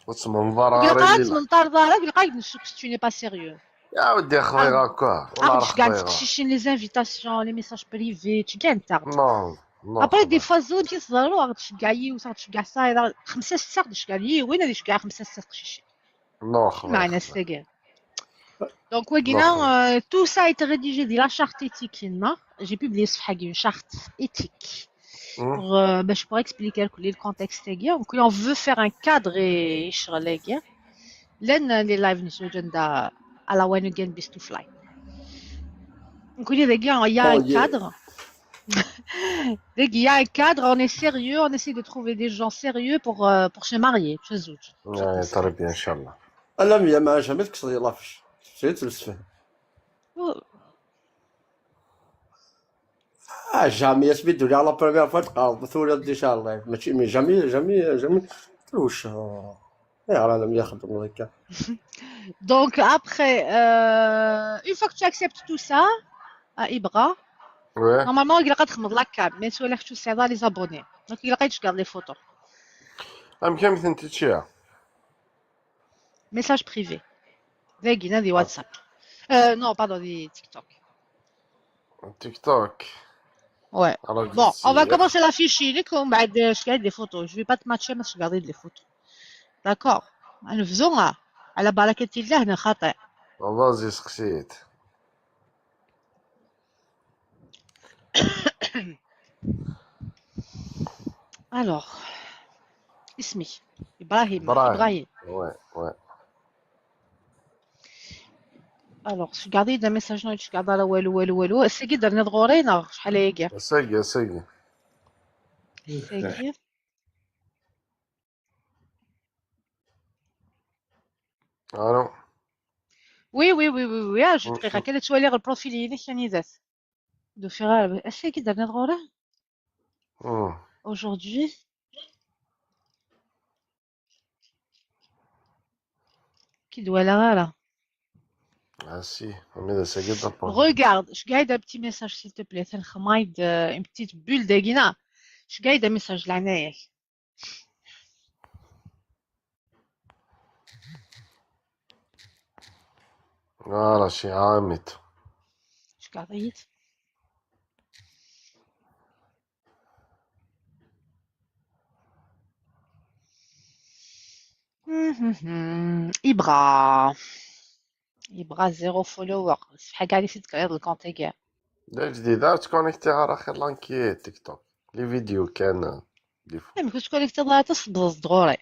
Ur tmenḍar Ilaq ara ad lila. Tmenṭareḍ ara, ilaq ad nessukes tu n'es pas sérieux. Ya waddi xḍiɣ akka. Aqd-k tceggɛeḍ tiqcicin, les invitations, les messages privés, tceggɛeḍ-aɣ. Non, non. Après, des fois, zun ki tḍerru, aqd-k tceggɛeḍ yiwet, aqd-k tceggɛeḍ tayeḍ, xemsa setta aqd-k tceggɛeḍ yiwet, ad iceggeɛ xemsa setta teqcicin. Non, xḍiɣ. Meɛna s-tagi. Donc, wagina, euh, tout ça a été rédigé dans la charte éthique, non ? J'ai publié ce une charte éthique. Pour, euh, ben, je pourrais expliquer le contexte. Donc, on veut faire un cadre et je serai les lives nous à la One Again Best to Fly. Donc, il y a un cadre. Dès qu'il y a un cadre, on est sérieux, on essaie de trouver des gens sérieux pour, euh, pour se marier. Très bien, Inch'Allah. Alammi ma jamais tekkseḍ-iyi l'affiche. C'est tout le fait. Ah, jamais, asmi d-uliɣ la première fois tqerrbeḍ, turiḍ-d, Inch'Allah. Mačči, mais jamais, jamais, jamais. Truc, euh, ayɣer alammi xeddmeḍ akka? Donc, après, euh, une fois que tu acceptes tout ça, à Ibra, Ouais. Normalement, il y a quatre mois de la cam, mais tu as les abonnés. Donc, il y a les photos. Amek am tent-teččiḍ? Message privé. Dagi, di WhatsApp. Euh, non, pardon, di TikTok. TikTok. Ouais. Bon, on va commencer l'affiche. Il est comme, bah, de, je garde des photos. Je vais pas te matcher, mais je garde des photos. D'accord. أنا فزونا. على بركة الله نخطئ. والله زي سقسيت. Alors, اسمي إبراهيم. إبراهيم. إبراهيم. Ouais, ouais. Alors, je garde des messages, non, je garde la والو والو والو. Ass-agi d-terniḍ ɣur-i neɣ acḥal ayagi? Ass-agi, ass-agi. Ass-agi. Allô? Oui, oui, oui, oui, oui. Ah, je te raconte, tu as le profil, il est candidat. De faire, ass-agi d-terniḍ ɣur-i? Hmm. Aujourd'hui. Qui doit la là? Ah si, mais c'est que d'abord. Regarde, je garde un petit message, s'il te plaît. Une petite bulle de Guina. Je garde un message, la neige. Voilà, c'est عامت. Je garde. Ibra. Ibra zéro follower. شحال كاع اللي سيت كريض الكونت كاع. لا جديدة، تكونيكتي على خير لانكي تيك توك. لي فيديو كان دي فو. اي، ما كنتش كونيكتي، الله تصدز دغوري.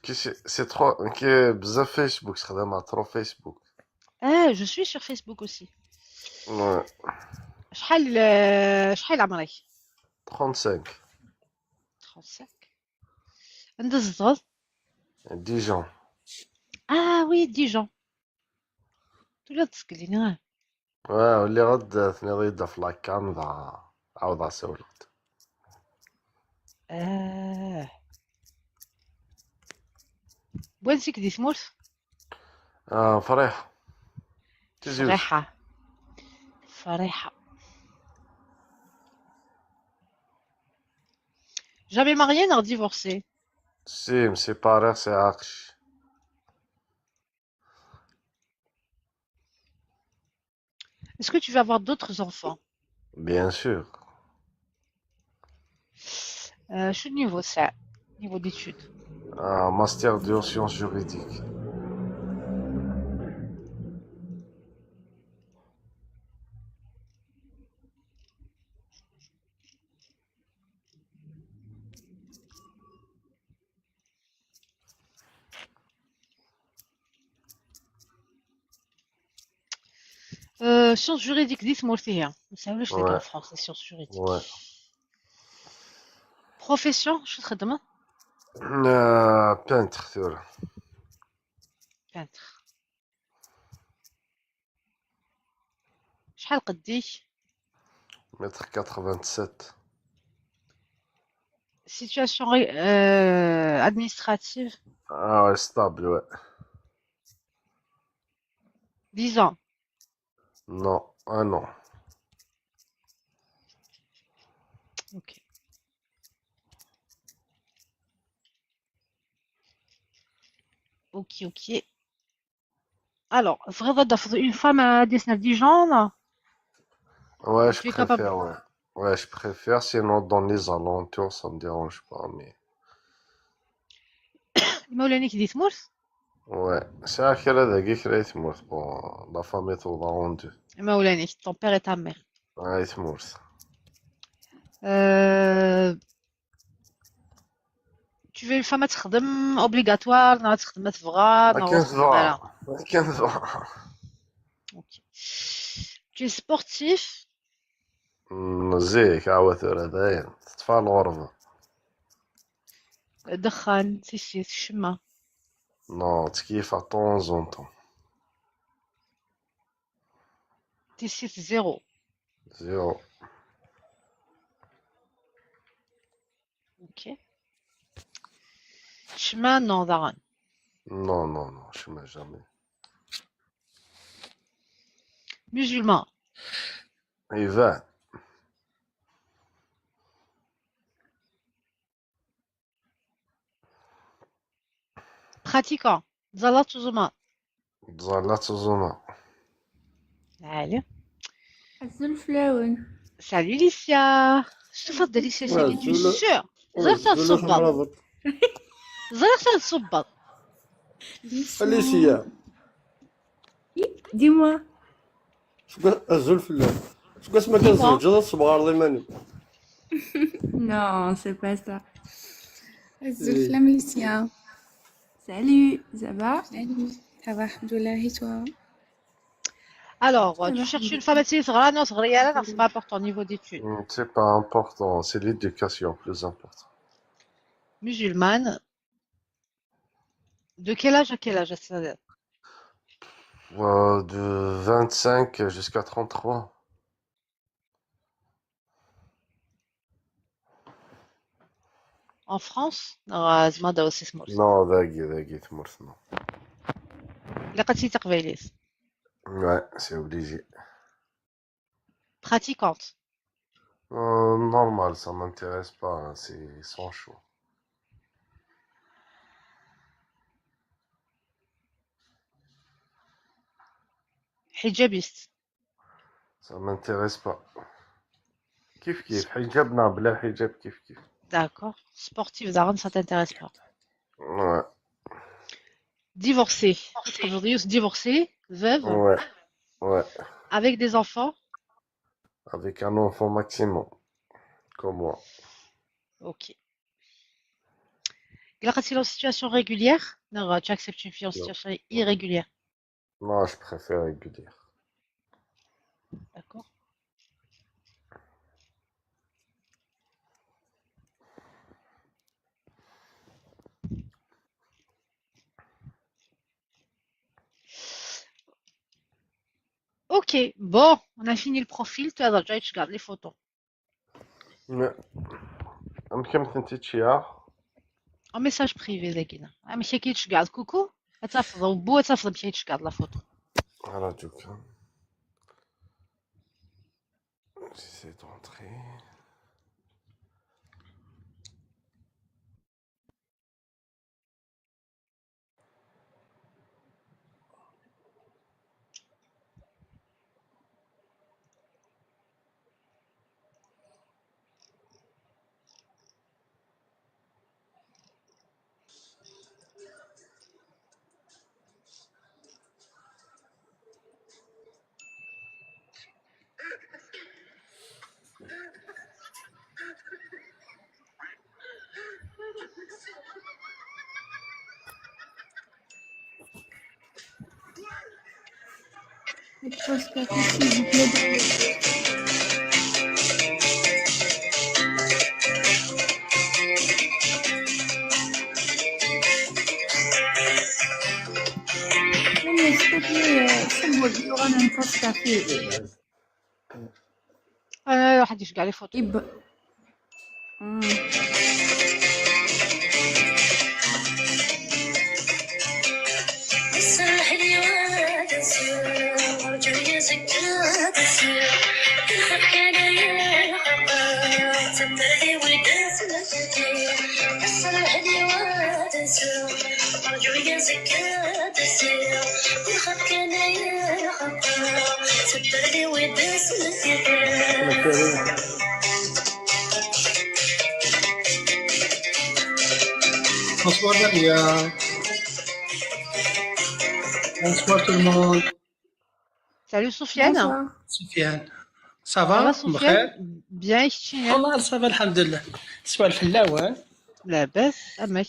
كي سي، سي ترو، كي بزاف فيسبوك، خدامة ترو فيسبوك. اه، je suis sur Facebook aussi. Ouais. شحال، آه، شحال عمرك؟ Trente-cinq. Trente-cinq. عند الزدغض؟ Dijon. Ah oui, Dijon. تولد تسكليني، اه. واه، ولي غد ثني ضيد في لاكام ذا عاود اسولد. اه. بوانسيك دي ثمورت؟ آه، فريحة. تزوج. فريحة. فريحة. Jamais marié, non divorcé. Si, me séparer, c'est عاقش. Est-ce que tu vas avoir d'autres enfants? Bien sûr. آه، شو النيفو ساعة؟ niveau d'études? Un master de sciences juridiques. Euh, sciences juridiques, di tmurt ihi. Ur nesɛi ulac dagi Ouais. En France, les sciences juridiques. Ouais. Profession, acu txeddmeḍ? Euh, peintre, tura. Peintre. شحال قديك؟ Mètre quatre-vingt-sept. Situation ré- euh, administrative. Ah ouais, stable, ouais. Dix ans. Non, un an. Ok. Ok, ok. Alors, تبغيض تاخذ une femme à dix-neuf ans, là? Ouais, je Tu es capable. préfère, ouais. Ouais, je préfère, sinon dans les alentours, ça me dérange pas, mais... Imawlan-ik di tmurt? Ouais, c'est à quelle heure que je suis mort pour la famille tout le monde. Imawlan-ik, ton père et ta mère. Ouais, c'est mort. Euh, tu veux une femme à تخدم obligatoire, non, à تخدم ما تبغى, À non, quinze voilà. ans. À quinze ans. Ok. Tu es sportif? Hmm, زيك عاود ورا داير تطفى الغربة. دخان, tissit, ccemma. Non, تكيف à temps en temps. Tissit, zéro. Zéro. Ok. Ccemma, non, daɣen. Non, non, non, je ne jamais. Musulman. Ivan. Pratiquant. Ẓẓallat tuẓuma. Ẓẓallat tuẓuma. Allez. Azul fell-awen. Salut Licia. Acu tufeḍ d Licia-agi? Tu es sûre? Ẓriɣ ad tṣubbeḍ. Ẓriɣ ad tṣubbeḍ. Alicia. Dis-moi. Azul fell-am. Seg wasmi kan tzewǧeḍ ad tessebɣareḍ iman-im. Non, c'est pas ça. Azul fell-am Licia. Salut, ça va? Salut. Ça va, alhamdoulilah, et toi? Alors, tu cherches une femme à تغرى, non, تغرى, c'est pas important niveau d'études. Hmm, c'est pas important, c'est l'éducation plus important. Musulmane. De quel âge à quel âge, c'est-à-dire? Euh, de vingt-cinq jusqu'à trente-trois. En France? Neɣ zma d awsis mort. Non, dagi, dagi, tmurt, non. Ilaq ad tili taqbaylit. Ouais, c'est obligé. Pratiquante. Euh, normal, ça m'intéresse pas, hein, c'est son choix. Hijabiste. Ça m'intéresse pas. Kif kif, hijab, non, bla hijab, kif kif. D'accord. Sportive, daɣen, ça t'intéresse pas. Ouais. Divorcée. Tqebleḍ yiwet divorcée, veuve, Ouais. Ouais. Avec des enfants. Avec un enfant maximum. Comme moi. Ok. Ilaq ad tili en situation régulière? Neɣ tu acceptes une fille en situation irrégulière? Non, je préfère régulière. D'accord. Ok, bon, on a fini le profil, tu as déjà regardé les photos. Mais, amek am tent-id-ččiɣ? En message privé, dagi. Amek akka i tceggɛeḍ, coucou? Ad tafeḍ, au bout, ad tafeḍ amek i tceggɛeḍ la photo. Voilà, du coup. J'essaie de rentrer. Une pause café, s'il vous plaît. Non, mais s'il te plaît, euh, fais-moi, il y aura une pause café. انا واحد يشقى لي فوتو. يب. مم. Bonsoir Damien. Bonsoir tout le monde. Salut Sofiane. Bonsoir. Sofiane. Ça Ça va va? Sofiane? Bien, et toi? والله ça va, الحمد لله. سؤال في الأول. لاباس، امك؟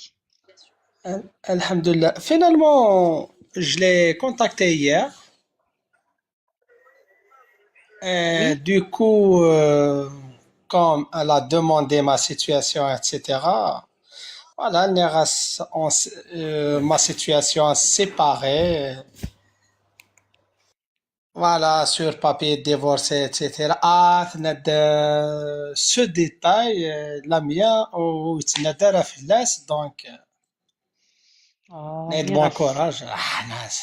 الحمد لله. Finalement, je l'ai contactée hier. Euh, du coup, euh, comme elle a demandé ma situation, et cetera. Voilà, elle reste en, euh, ma situation séparée. Voilà, sur papier divorcé, et cetera. Ah, tenna-d, euh, ce détail, euh, Lamia, ur yettnadi ara fell-as, donc, euh, آه، tenna-d مي bon غاس. Courage. Ah, nas.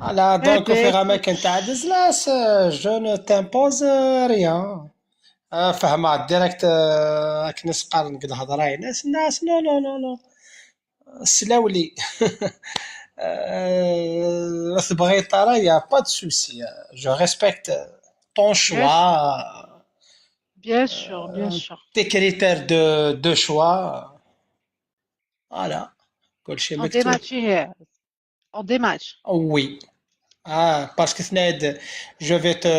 Voilà, donc, au fur et à mesure que tu as des là, euh, je ne t'impose, euh, rien. آه، فهمت direct، آه، كي نسقر نقول هضره ناس، ناس، non, non, non, non. سلاولي. آه، تبغي ترى، y a pas de souci. Je respecte ton choix, Bien sûr, bien sûr. Tes critères de, de choix. Voilà. كلشي On مكتوب. dématch, on dématch. Oui. Ah, parce que tenna-d, je vais te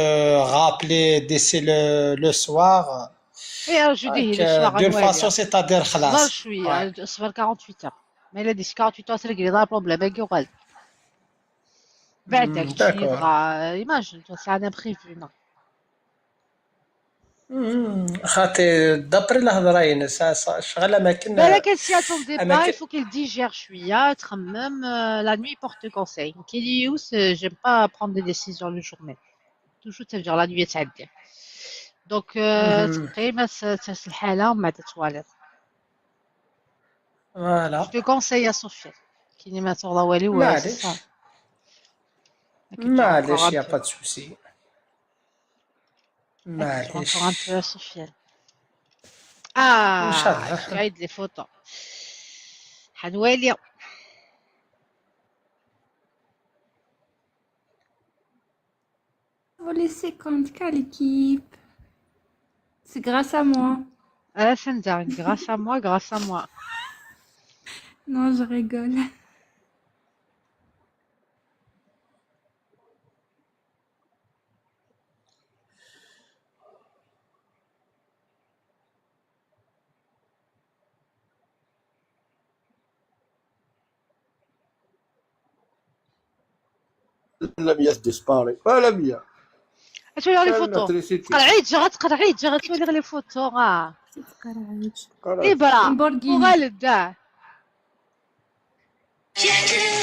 rappeler d'ici le, le soir. اي، راه جودي هي Donc, لو euh, سوار d'une غنوالي. façon, c'est-à-dire صبر خلاص. شويه، Ouais. صبر quarante-huit heures. ما الا ديتي quarante-huit heures سير كري لا بروبليم، اكي وغال. بعد Mm, داكشي d'accord. بغا ايماجين تو سي ان امبريفو، نو. Mm, خاطي d'après الهضره ينس شغل اماكن. بالك هادشي اتوندي با، اماكن. يفو كيل ديجير شويه، تخمم. لا نوي بورت كونساي، كي ليوس، جيم با برون دي ديسيزيون لو جور ميم. توجور تنجر لا نوي تعدي. دونك، آه، مهم. تقيم اس-، اس-، الحاله ومن بعد تواليت. Voilà. جو كونساي يا صوفيا. كيني ما تغلى والو، معليش. معليش، y a pas de souci. معليش. صوفيا. اه، إن شاء الله. تعيد لي فوتو. حنوالي. Vous laissez compte qu'à l'équipe. C'est grâce à moi. Ah, c'est dingue. Grâce à moi, grâce à moi. Non, je rigole. Lamia tdisparaît. Ah, Lamia. Acu la les Ah, photos? la triche. تقرعيت جا، تقرعيت جا، تولي les photos. اه. تتقرعج. اي برا. Lamborghini. وغالد، اه.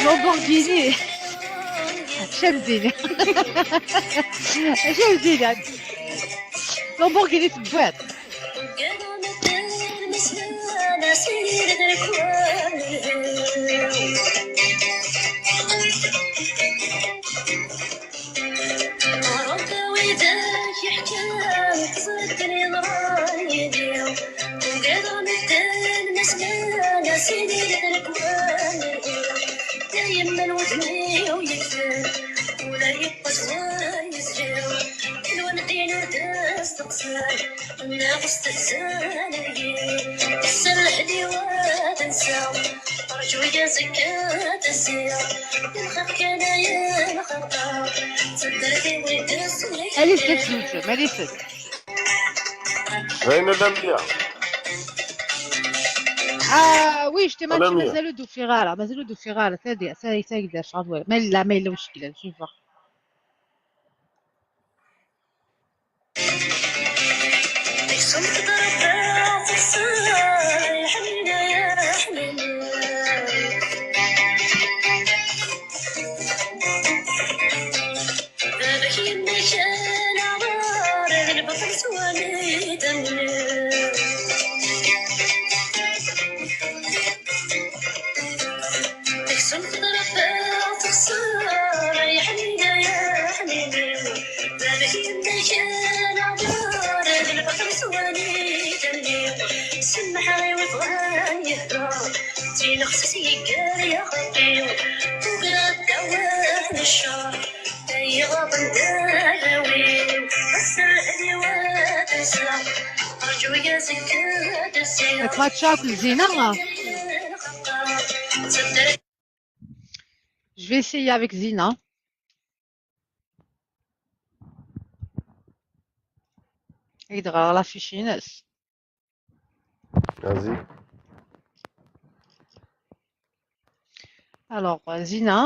Lamborghini. شمديني. شمديني. Lamborghini تبوات. Allez, c'est le jeu, allez, c'est. Rien de bien. Ah oui, je t'ai matché, mazal ur d-ufiɣ ara, mazal ur d-ufiɣ ara, tagi, tagi, tagi d acu, ad wali. Ma yella, ma yella uceklan, je vais voir. Baba-k yemma-k anaɣer, d lbaṭel s waliden. Teksum teḍref texṣer, ay ḥnina, ya ḥnina. Baba-k yemma-k anaɣer, d lbaṭel s waliden. Semmeḥ i webɣan yehder, d tinexsas yeggar yaxeṭṭi. Tugar ddawa n ccer. Yeɣḍen ddaw-iw, ass-a lehliwa d-nsa, rǧu-yas akka d-nsa. Ad tmaččaw akked Zina? Je vais essayer avec Zina. Ad d-ɣreɣ l'affiche-ines. Vas-y. Alors, euh, Zina,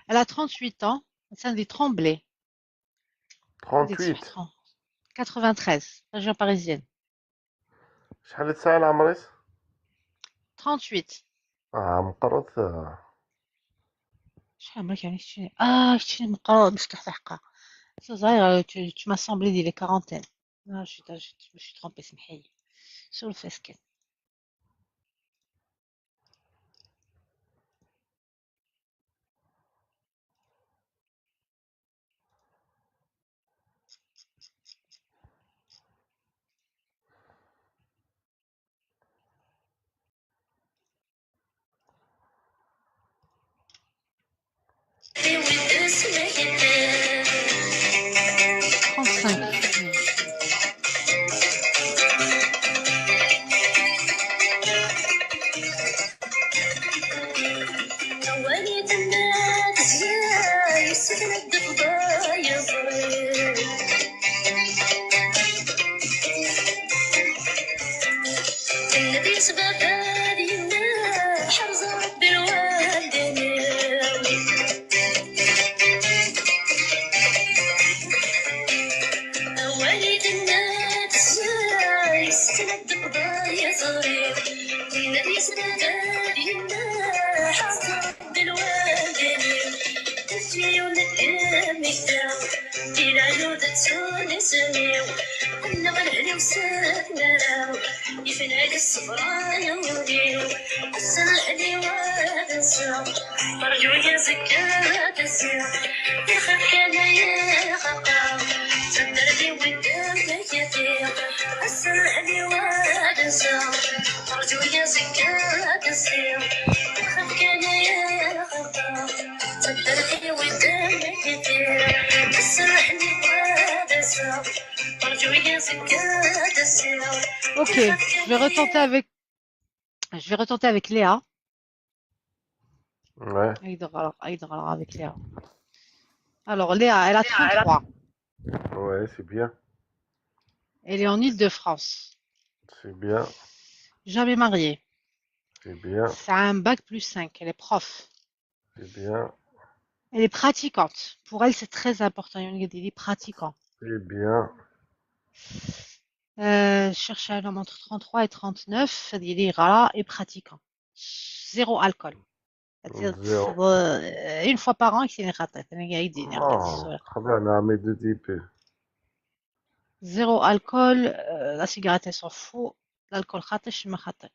elle a trente-huit ans. Elle vient de Tremblay. Trente-huit. Quatre-vingt-treize, région parisienne. شحال تسعة العمريس؟ Trente-huit. اه، مقرط، آه. شحال عمرك يعني؟ كتشيني، اه، كتشيني مقرط، بصح حقا. C'est vrai, euh, tu, tu m'as semblé dire les quarantaines. Non, je suis, je, je me suis trompée, c'est محيي. Sur le fesquet. Trente-cinq. Di leɛyud ttun isem-iw, annaɣ lehli-w s tmara, ifna-d ṣṣber ay ul-iw, ass-a lehli-w ad nseɣ, rǧu-y azekka ad d-aseɣ, ixaq kan ay ixaqeɣ, taddart-iw d amek i tiɣ, ass-a lehli-w ad nseɣ, rǧu-y azekka ad d-aseɣ, ixaq kan ay ixaqeɣ. Ok, je vais retenter avec, je vais retenter avec Léa. Ouais. Avec Léa. Alors, Léa, elle a trente-trois. Ouais, c'est bien. Elle est en Île-de-France. C'est bien. Jamais mariée. C'est bien. C'est un bac plus cinq, elle est prof. C'est bien. Elle est pratiquante. Pour elle, c'est très important. Il y a des pratiquants. C'est bien. Euh, cherche un homme entre trente-trois et trente-neuf. Il est gras et pratiquant. Zéro alcool. Zéro. Euh, une fois par an, c'est une rata. Ah, très bien, mais de type. Zéro alcool, euh, la cigarette, elle s'en fout. L'alcool خاطي، الشمة خاطي.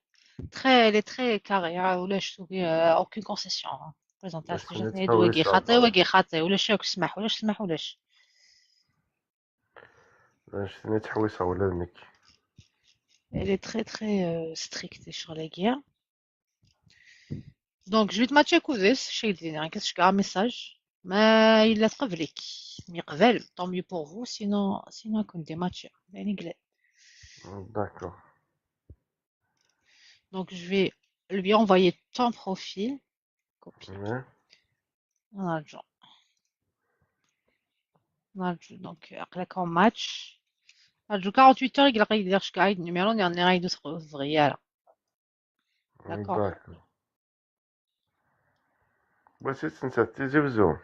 Très, elle est très carrée, hein, ولاش تقولي, euh, aucune concession, hein. Présentation, واقي خاطي، واقي خاطي، ولاش ياك سمح، ولاش سمح، ولاش. Elle est très, très, euh, stricte sur les guerres. Donc, je vais te matcher avec Oudès, chez Dina, qu'est-ce que un message? Mais il a trouvé. Mais tant mieux pour vous, sinon, sinon, qu'on dématche. D'accord. Donc, je vais lui envoyer ton profil. Copier. Ouais. Voilà, genre. Voilà, donc, après qu'on match. Voilà, quarante-huit heures, il a réglé le numéro, il y en a un autre. D'accord. D'accord. Voici, c'est une tizi ouzou.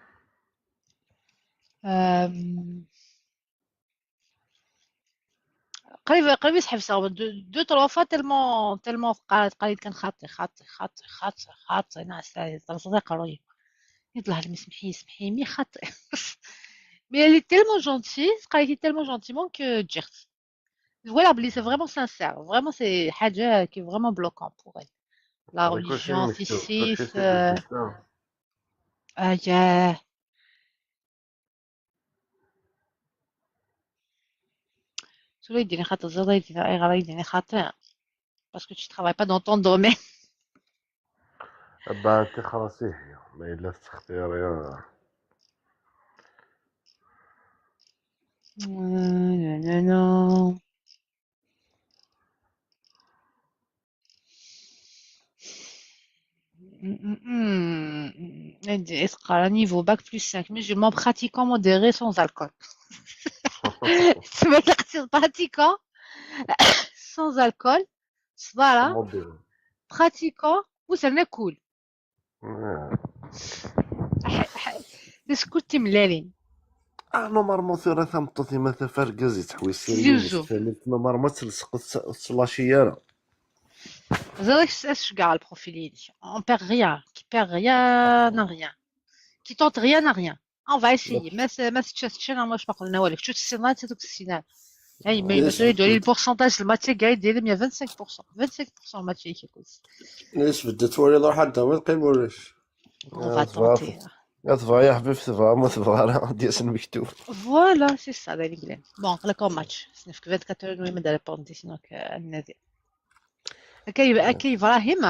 Euh, قريب قريب يسحب صعب deux trois fois tellement tellement قالت قالت كان خاطي خاطي خاطي خاطي خاطي ناس ترصد قروي يطلع لي سمحي سمحي مي خاطي. Mais elle est tellement gentille, قالت tellement gentiment que جرت. Voilà, c'est vraiment sincère. Vraiment, c'est حاجة qui est vraiment bloquant pour elle. La religion, si si. Ah, yeah. Tura yedini xaṭi, ẓriɣ yedini, ayɣer ay yedini xaṭi? Parce que tu travailles pas dans ton domaine. Bah, t'es خلاص, هي ما إلا تختاري. Non, non, non. Est-ce qu'à niveau bac plus cinq, musulman pratiquant modéré sans alcool. Pratiquant sans alcool, voilà. Pratiquant, ou c'est cool. Est-ce que tu me l'as dit? Ah, normalement, tura tameṭṭut-im ata f argaz yettḥewwis. Tizi Uzzu. Normalement, ur tettlaci ara. Ẓriɣ ad ceggɛeɣ le profil-inek. On perd rien. Qui perd rien n'a rien. Qui tente rien n'a rien. On va essayer. Ma tečča tečča, moi je parle nawal. Kečč ur tessineḍ ara, ur tessineḍ ara. Ay, mais il y a le pourcentage de match gay, il y a vingt-cinq pour cent. Vingt-cinq pour cent match gay. Nisbet ad twaliḍ ruḥ ad d-tawiḍ, qim ulac. On va tenter. Tebɣa ya ḥbib, tebɣa, ma tebɣa ara, ad d-yas lmektub. Voilà, c'est ça, d ayen yellan. Bon, aql-aɣ match. Snefk vingt-quatre heures, oui, ma d-répondre, sinon, euh, ad nadi. Akka, akka Ibrahim.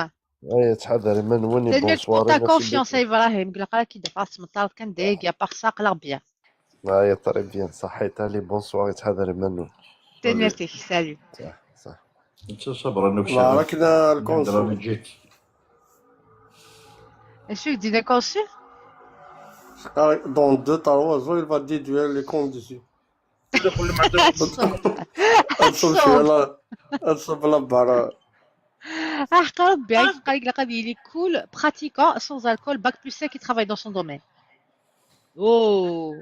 Ay, ttḥadar iman-nwen. Tanemmirt pour ta confiance, a Ibrahim. Ilaq ara k-id-afeɣ s tmeṭṭart kan dagi, à part ça, aql-aɣ bien. Ay, très bien, ṣaḥit. Allez, bonsoir, ttḥadar iman-nwen. Tanemmirt-ik, salut. Ṣaḥ, ṣaḥ. Netta ṣabra n ukessar. Barak na lkonsul. Acu i k-d-yenna lkonsul? Dans deux, trois jours, il va déduire les conditions. Ad tṣub la, ad tṣub la barra. Aḥeqq Rebbi, ay teqqar ilaq ad yili cool, pratiquant, sans alcool, bac plus cinq, qui travaille dans son domaine. Oh.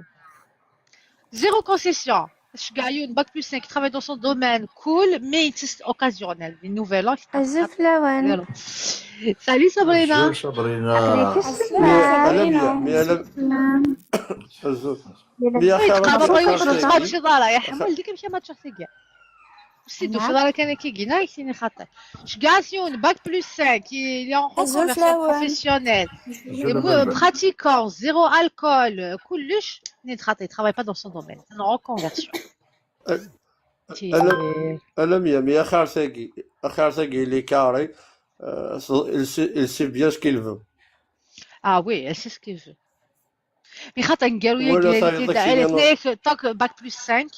Zéro concession. Ceggeɛ yiwen bac plus cinq, qui travaille dans son domaine, cool, mais il est occasionnel. Une nouvelle an, azul fell-awen. Salut Sabrina. Azul Sabrina. Aql-ik sslam. Azul. Tqabad yiwen ur tettmaččiḍ ara, ya ḥamu, ldik amek ara maččiɣ tagi. Ur s-id-tufiḍ ara kan akka gina, ak-tini xaṭi. Ceggeɛ yiwen bac plus cinq, il est en reconversion professionnelle. Pratiquant, zéro alcool, kullec, nid xaṭi, il travaille pas dans son domaine. C'est une reconversion. Alamya, mais axir tagi, axir tagi, il est carré, euh, il sait, il sait bien ce qu'il veut. Ah oui, elle sait ce qu'elle veut. Mais xaṭi, aneggaru-agi, tant que bac plus cinq,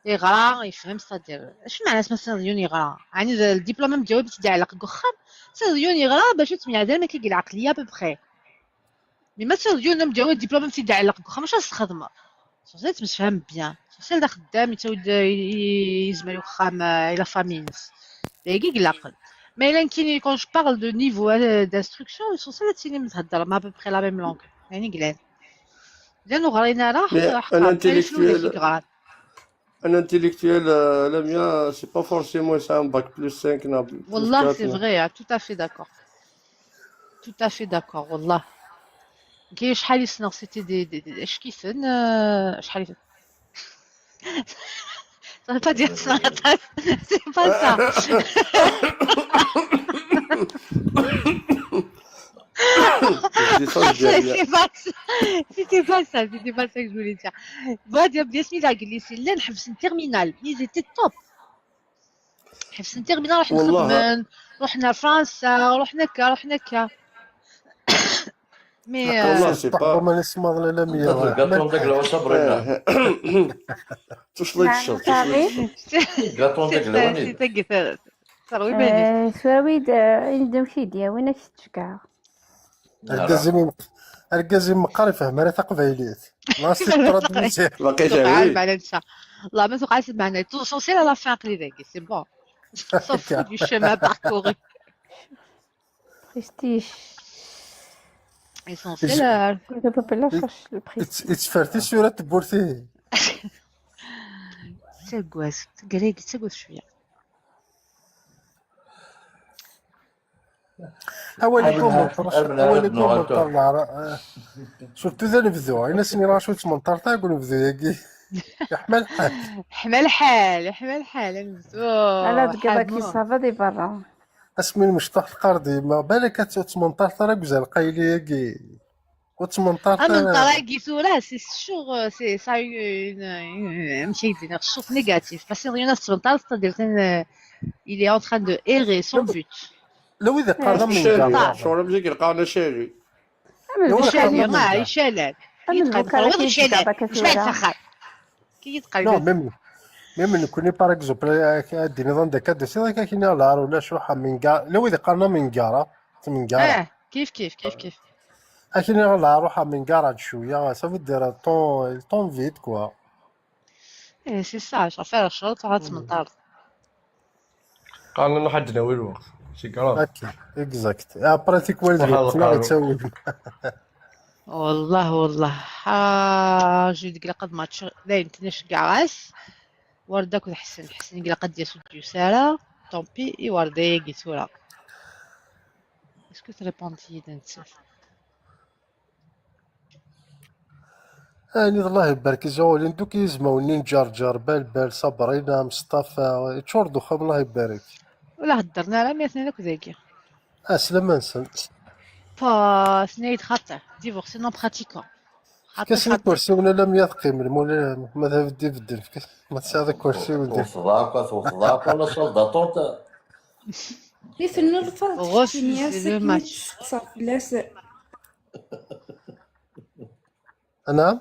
yeɣra, yefhem, c'est-à-dire, acu meɛna asma tessneḍ yiwen yeɣra? Ɛni d ldiplôme amedyaru i tt-id-iɛelleq deg uxxam? Tessneḍ yiwen yeɣra bac ad temyeɛdalem akka deg lɛeqliya à peu près. Mais ma tessneḍ yiwen amedyaru d diplôme i tt-id-iɛelleq deg uxxam, acu ad s-txedmeḍ? Censé ad temsefham bien. Censé d axeddam, yettawi-d, yezmer i uxxam, euh, i la famille-ines. Dagi i ilaqen. Ma yella nekkini, quand je parle de niveau, euh, d'instruction, censé ad tinim theddrem à peu près la même langue. Ayen i yellan. Llan ur ɣrin ara, ḥeqqa, ayen i yeɣran. Un intellectuel, euh, Lamia, c'est pas forcément ça, un bac plus cinq, na plus quatre. Wallah, c'est vrai, hein, tout à fait d'accord. Tout à fait d'accord, wallah. Kay, acḥal i ssneɣ, c'était des, des, des, acḥal i ten, euh, acḥal i ten. Ça veut pas dire ça, c'est pas ça. C'est pas ça, c'était pas ça, c'était pas ça que je voulais dire. Bon, bien sûr, la glissé, là, نحبس terminale, ils étaient top. حبسنا terminale, رحنا خدمنا, رحنا فرنسا, رحنا كا, رحنا كا. Mais, euh, والله c'est pas. ما نسمع لا لا مية. Gâteau de la Sabrina. Tout le monde. Gâteau de la Sabrina. Tura wi d-, ayen d-, amek i d-yewwi, ayen d-yewwi, ayen d-yewwi. Argaz-im imeq-, argaz-im meqqar ifhem ara taqbaylit. La, c'est traduit. Waqila, oui. Lmeɛna netta. La, ma tuqeɛ lmeɛna. L'essentiel à la fin, aql-i dagi, c'est bon. S'en fout du chemin parcouru. Prestige. Essentiel. Kunta papella xac le prix. Yettfer tisura n tewwurt-ihin. Ttagad, ttagad, ttagad cwiya. Awal i kumentar, awal i kumentar leɛra-, eh, surtout d anebdu. Ini-asen yenɣa cwiṭ tmenṭart-a deg unebdu-agi. Yeḥma lḥal. Yeḥma lḥal, yeḥma lḥal, anebdu. Ala, deg iḍ-agi, ça va di berra. Asmi lmecṭuḥ teqqar-d yemma, balak ad tt-, ur ttmenṭaret ara deg uzal qayli-agi. Ur ttmenṭaret ara. Amenṭar-agi tura, c'est sûr, c'est, ça a eu une, une, amek ay d-iniɣ, ccuf négatif. Parce que yiwen ad ttmenṭaret, c'est-à-dire, euh, il est en train de errer sans but. La wid iqqaren amenṭar. Ccɣel am zik yeqqaren acali. Amenṭar. Acali, ah, icalan. Amenṭar. Kif i d-teqqareḍ, amenṭar. Kif i d-teqqareḍ. Non, même, même nekkni, par exemple, ad d-tiniḍ anda akka d-tusiḍ, akka kini lɛar ulac, ruḥ amengar. La wid iqqaren amengar, ah, tmengar. Ah, kif, kif, kif, kif. Akini lɛar, ruḥ amengar ad cwiya, ça veut dire ton, ton vide, quoi. Eh, c'est ça, je préfère le short, ruḥ tmenṭart. Qqaren nruḥ ad d-nawi lweqt. C'est grave. Ok, exact. Après, tikwal d lweqt, neɣ yettawin. Wallah, wallah. Ah, je deg laqad match, dayen ttnecgaɣ-as. Warda akked Ḥsen. Ḥsen deg laqad d-yas ur d-yusi ara. Tant pis, i Warda-agi tura. Est-ce que tréponde-iyi-d nettat? Ɛni d Allah ibarek, izuɣulin duk yizmawen-nni n Ǧerǧer, Balbal, Sabrina, Msṭafa, yeččur-d uxxam, Allah ibarek. Ur la heddren ara, mi atnan akk dagi. Ah, slama-nsen. Pa, tenna-yi-d xaṭi, divorcé non pratiquant. Xaṭi, efk-asen xaṭi. Ikursiwen alammi ad qqimen, ma ula ma d abeddi bedden, efk-as, ma tesɛiḍ ikursiwen. Tewteḍ akk, tewteḍ akk, la salle d'attente. Mi tenna lferḥ, refuse le match. Testeqsa fell-as. Anɛam?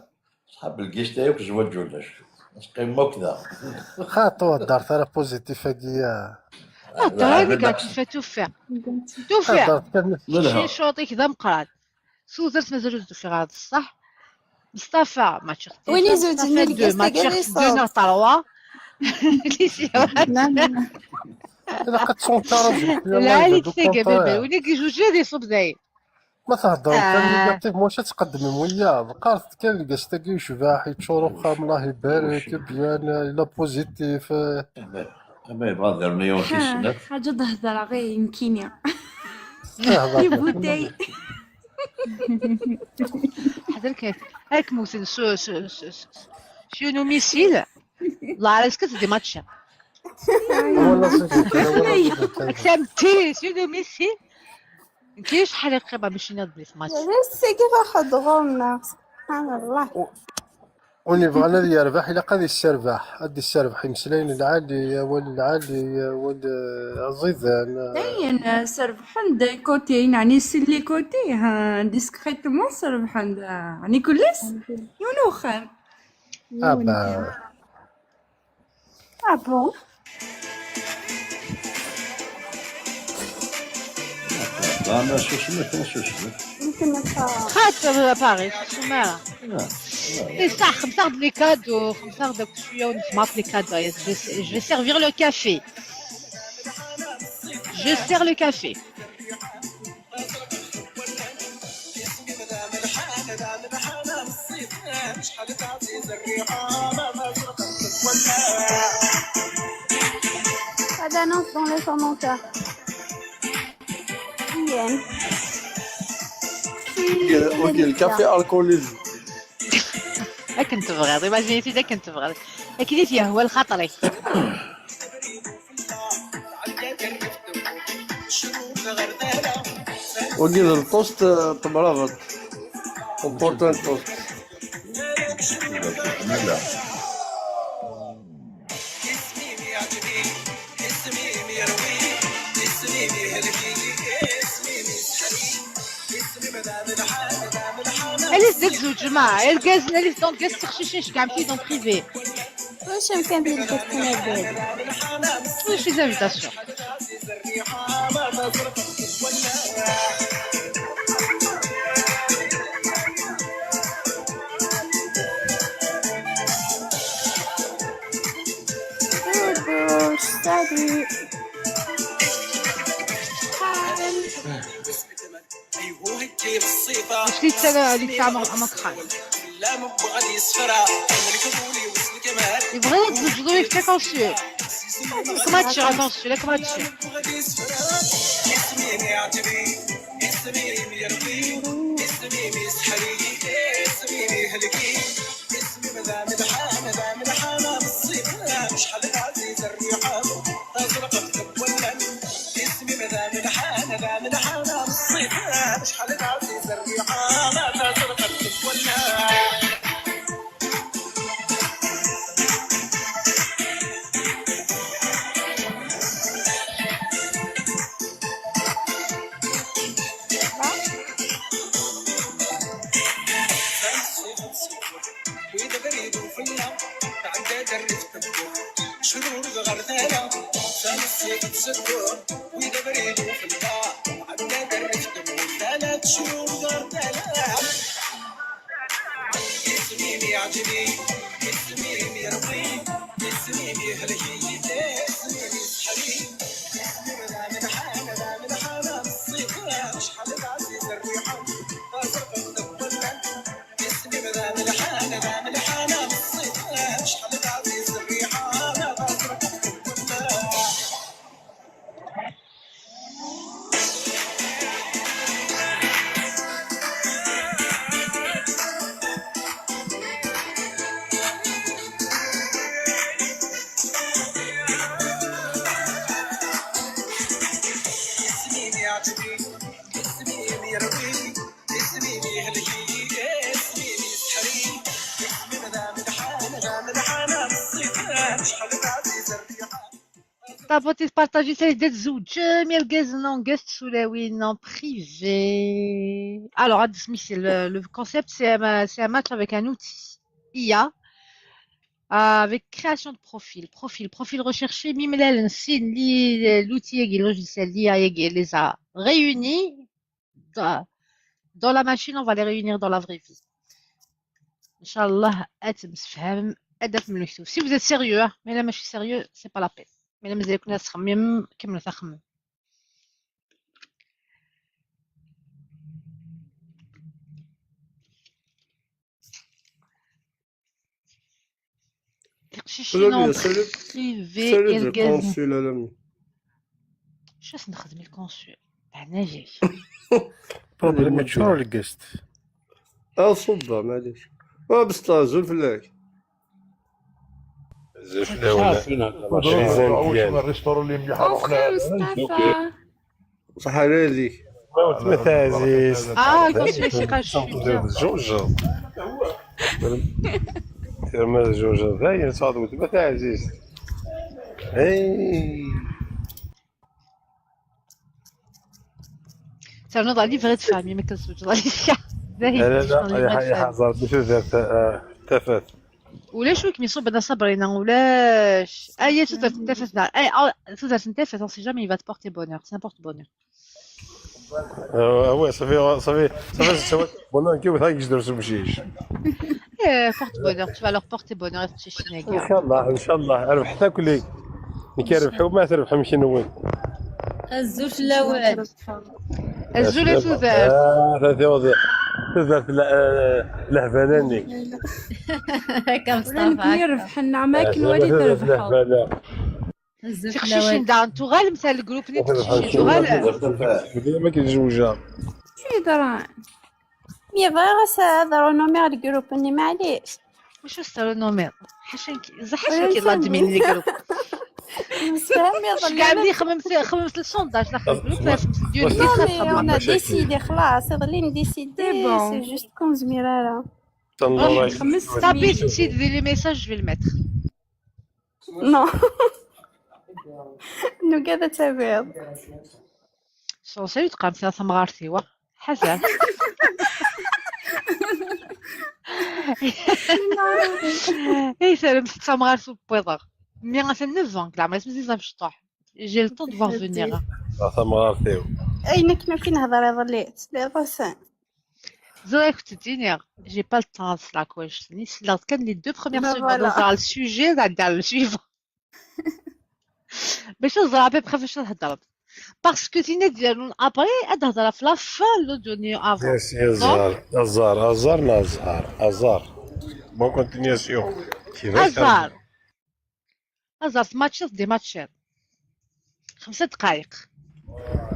Ṣṣḥab lgista yakk zwaǧ ulac. Teqqimem akk da. Xaṭi, ur heddret ara positif-agi, ya. Hḍer ara négatif, a tufiɣ. Tufiɣ. Hḍer kan. Kečč ccuṭ-ik d ameqqran. Tudert mazal ur d-ufiɣ ara d ṣṣeḥ. Msṭafa, match ixti. Win izewǧen Msṭafa, lgista-agi ad iṣuḍ. Deux neɣ trois. Ilaq ad tṣuntaraḍ. Lɛali-k tagababal. Win i izewǧen ad iṣub dayen. Ma theddreḍ kan négatif, maca ad tqeddmem wiyaḍ. Qqaret kan lgast-agi yecbeḥ, yeččur uxxam, Allah ibarek, bien, yella positif. Ama, ama yebɣa ad rnu yiwen tis snat. Ḥaǧa d-hedreɣ i nekkini. Ihder. Ibutay. Ḥader kan. Ak muten s, s, s, s, s yiwen umisil. Ḍar-as kan teddi match. Wala s-, wala s-, Ak tamti, s yiwen umisil. Nekk acḥal i qqimeɣ bac iniɣ-d belli tmatch. D ass-agi d axeḍ ɣur-neɣ, subḥan Allah. U-, win yebɣan ad yerbeḥ, ilaq ad yesserbeḥ. Ad d-yesserbeḥ imeslayen lɛali, awal lɛali, awal, eh, aẓidan, eh. Dayen, eh, serbeḥen-d côté, yeɛni si les côtés, ha, discrètement serbeḥen-d, eh, yeɛni kul ass, yiwen uxxam. Ah, bah. Ah bon? Xaṭer, à Paris, ur ttsusum ara. C'est ça, xemseɣ-d les cadeaux, xemseɣ-d akk cwiya ur nexmaḍ les cadeaux. Je vais, je vais servir le café. Je sers le café. Pas d'annonce dans les commentaires. Bien. Ok, le café alcoolisé. Akken tebɣiḍ, imagine-it-id akken tebɣiḍ. Akken i t-yehwa lxaṭer-ik. Wagi d lṭust, eh, n temrabeḍt. Important toast. Alit d tzewǧem, ah, irgazen, alit d angaẓ, tiqcicin, ceggɛemt-iyi-d en privé. Ulac amkan di lǧetta n Abdel. Ulac les invitations. Salut. Hi. Mačči d tala li tesɛa Amakran. Yebɣa ad tzeǧǧeḍ u yefka consul. Kma teččiḍ a consul, kma teččiḍ. Taboti tpartaji, ça y est, ad tzewǧem irgazen en guest s ulawin en privé. Alors, ad d-smektiɣ, le, le concept, c'est un, c'est un match avec un outil I A, euh, avec création de profil. Profil, profil recherché, mi mlalen sin li, l'outil-agi, logiciel, l'I A-agi, les a réunis dans, dans la machine, on va les réunir dans la vraie vie. Inchallah, ad temsefhamem, ad d-tafem lektub. Si vous êtes sérieux, hein, mais là, mačči sérieux, c'est pas la peine. Mais là, mazal-iken ad txemmimem, kemmlet axemmem. Tiqcicin en privé, irgazen. Acu as-nexdem i lkonsul? Teɛna-yak. Problème mačči d lgest. Ah, ṣubba, maɛlic. Ah, bes azul fell-ak. Azul fell-awen. Restaurant li mliḥ. Saḥa lalik. Ma teɛzizt. Ah, lkonsul-ik iqac. Tjewjeḍ. Terma tjewjeḍ. Dayen, ṣaḍ weltma taɛzizt. Hey. Ternuḍ Ɛli, bɣiɣ ad fehmeɣ, ma kan tezweǧeḍ Ɛli. Dayen, la, la, iḥaẓer di tudert, eh, tafat. Ulac wi kem-iṣubben a Sabrina, ulac. Aya tudert n tafat, neɣ, ay, ah, tudert n tafat, on sait jamais, il va te porter bonheur, c'est un porte-bonheur. Ah ouais, ça fait, ça fait, ça fait, ça fait, bon, non, كيف هاك يجدر سمشيش. Eh, porte bonheur, tu vas leur porter bonheur, les petits chinés. Inchallah, inchallah, ربحت كلي. Nekk rbeḥ u ma trebḥem kenwi. Azul fell-awen. Azul a tudert. Ah, ta tiɣdi. Tudert la-, eh, lehbala-nni. Akka Mustafa. Ula d nekkni rebḥen, neɣ ma akken wali trebḥeḍ. Lehbala. Azul fell-awen. Tiqcicin daɣen tuɣalemt ar lgrup-nni, tiqcicin tuɣalemt. Dima k-zewjeɣ. Acu yeḍran? Mi bɣiɣ ad s-, ad renommiɣ lgrup-nni, maɛlic. Wacu s-ternumiḍ? Ḥaca nekk, ẓer ḥaca nekk i d l'admin n lgrup. Msefham iḍelli. Xemmet, xemmet le sondage, la xemmet le sondage. Non, mais on a décidé, xlaṣ, iḍelli décidé, c'est juste qu'on zmir ara. Xemmet. Tapit-tt-id di les messages, je vais le mettre. Non. Nugad ad tabiḍ. Ṣṣenṣi ur teqqaremt ara tamɣart-iw, ah. Ḥader. Ay, terremt d tamɣart ur wwiḍeɣ. Mi atan neuf ans, leɛmer-is mazal d amecṭuḥ. J'ai le temps de voir venir. Ah, tamɣart-iw. Ayen akken akk i nehḍer iḍelli, tesliḍ-asen. Ẓriɣ ad k-tt-id-iniɣ, j'ai pas le temps ad sleɣ akk annect-nni, sleɣ-d kan les deux premières secondes, ẓriɣ le sujet, ad ɛeddiɣ le suivant. Bac ad ẓreɣ à peu près ɣef wacu ad theddreḍ. Parce que tinna d-yernun après, ad d-hedreɣ ɣef la fin n l'audio-nni avant. Yes, yes, non? Azar, azar, azar, neɣ azar, azar. Bonne continuation. Azar. Azar, tmaččiḍ, d imaččiḍ. Xemsa dqayeq.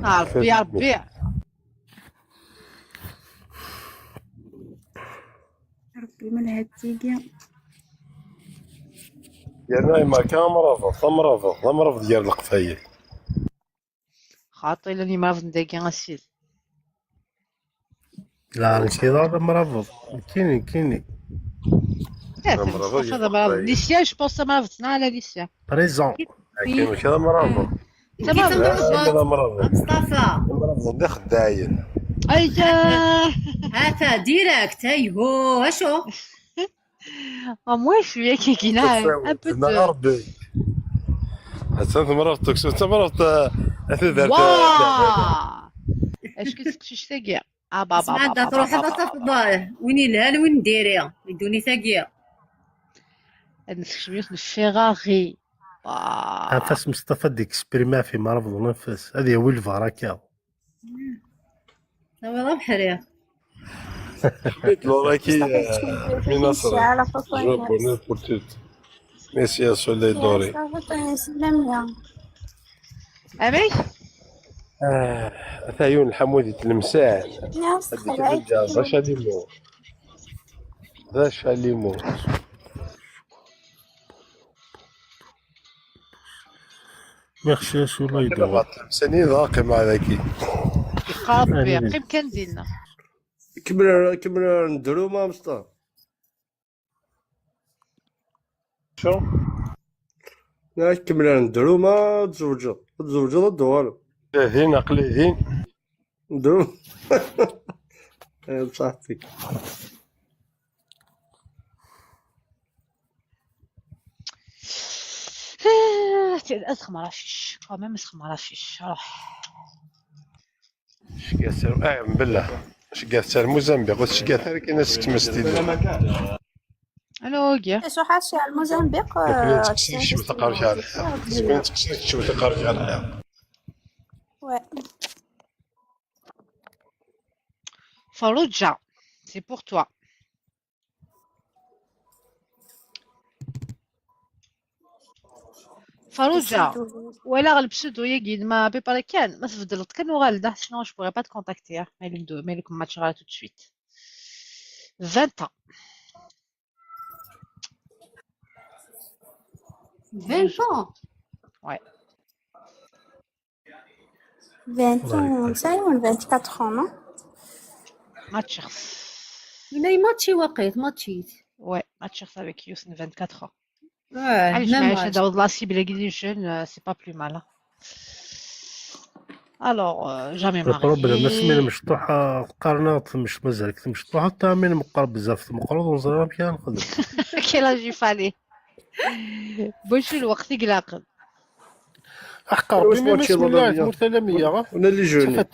Ah, Ṛebbi, ya Ṛebbi. Ṛebbi, ma lhat tigi. Yerna imerka amrabeḍ, amrabeḍ, amrabeḍ gar Leqbayel. Xaṭi, llan imrabeḍ dagi, a sidi. La, nekki d amrabeḍ. Nekkini, nekkini. Eh, amrabeḍ, d amrabeḍ. Lucia, je pense, d amrabeḍ, neɣ ala Lucia? Présent. Akken, mačči d amrabeḍ. Tamrabeḍ. Tamrabeḍ. Mustafa. Amrabeḍ d ixeddaɛen. Ayya. Hata, direct, ayhu, acu? Am wacu yakki, gina, un peu de... Ṛebbi. Attan temrabeḍ tuksu, d tamrabeḍ, eh, a tudert. Waw! Acu-k teqcict-agi? Ah, ba, ba, ba, ba, ba, ba, ba. Tesɛa da truḥeḍ ad tafeḍ, eh, win yelhan, win n diri, di ddunit-agi. Ad nsekcem yiwet n Ferrari. Waw. Anef-as Mustafa ad d-exprime ɣef imrabeḍ, anef-as. Ad yawi lbaraka. Tawiḍ abeḥri. Loraki, eh, Mina Sra. Je vous abonne pour tout. Merci à Soleil Doré. Amek? Ah, ata Yiwen Lḥamud i Tlemsan. Ad d-ikcem lǧar, d acu ad imu? D acu ad imu? Merci à Soleil Doré. Tlemsan i dɣa qqimeɣ daki. Iqreb, qim kan dinna. Kemmel, kemmel ar ndruma, Mustafa. Acu? Yak kemmel ar ndruma, ad tzewǧeḍ. Ad tzewǧeḍ, ad d-tuɣaleḍ. Eh, din, aql-i din. Ndrum. Eh, bṣaḥ-tt-ik. Ah, ad xemmer afic. Quand même, ad xemmer afic. Ruḥ. Ceggat ser, eh, mebla. Ceggat ser Mozambique, ur tceggat ara kan asekmes tili. Alo, gya. Acu ḥaca ar Mozambique, eh, tekkes-ik cwiṭ aqerruy ar lḥiḍ. Tekkes-ik cwiṭ aqerruy ar lḥiḍ. Ouais. Farouja, c'est pour toi. Farouja, walaɣ le pseudo-yagi, ma à peu près kan, ma tbeddleḍ kan uɣal-d, sinon je pourrais pas te contacter, hein. Ma il me do-, ma il me matchera tout de suite. Vingt ans. Vingt ans? Ouais. Vingt ans, ça y est, on a vingt-quatre ans, non? Matchers. Mais matchers, waqil, matchers. Ouais, matchers avec Youssef, vingt-quatre ans. Ouais, علاش même معليش âge. هذا والله سي بلاكي دي جون، euh, c'est pas plus mal, hein. Alors, euh, jamais marié. Le problème, asmi d amecṭuḥ, qqaren-aɣ-d temec-, mazal-ik temecṭuḥ, ta min meqqer bezzaf, tmeqqreḍ, ur neẓri amek ara nexdem. Quel âge il fallait? Bon, شنو الوقت اللي قلاقل؟ Aḥeqqar, imi asmi lliɣ di tmurt alamiya, ttafat,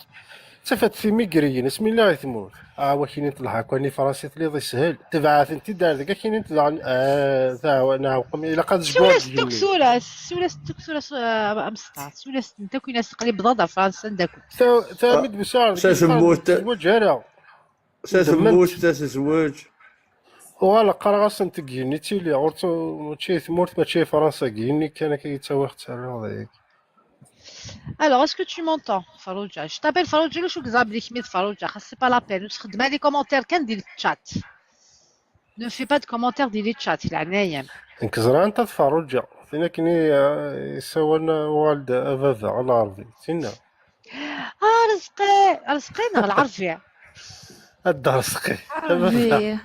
ttafat timigriyin, asmi lliɣ di tmurt. Ah, wakini n telḥakwani Fransi tliḍ ishel. Tebɛaten-t-id ar deg akini n tedɛan, ah, taɛwa-, neɛweq-, ilaq ad zgwaɣ deg-nni. Siwel-as n tuktura, siwel-as n tuktura, s-, ah, amesṭar. Siwel-as n takk, in-as teqli bḍaḍ ar Fransa, n dakk. Ta-, ta-, mi d-busaɣ ar deg tazemmurt. Ur ara. Tazemmurt, tazemmurt. Uɣaleɣ qqareɣ-asent deg yigenni ttiliɣ, ur tt-, mačči i tmurt, mačči i Fransa, deg yigenni kan akka i ttawiɣ ttarraɣ deg. Alors, est-ce que tu m'entends, Farouja? Je t'appelle Farouja, ulac ur yeẓra belli kemm d Farouja, xas c'est pas la peine, ur txeddem ara les commentaires kan di le chat. Ne fais pas de commentaires di le chat, leɛnaya-m. Nekk ẓriɣ anta d Farouja, tin akken i, eh, yessawalen uɣal-d a baba, a lɛerbi, tinna. Ah, Rezqi, Rezqi neɣ Lɛerbi? A Dda Rezqi. Lɛerbi.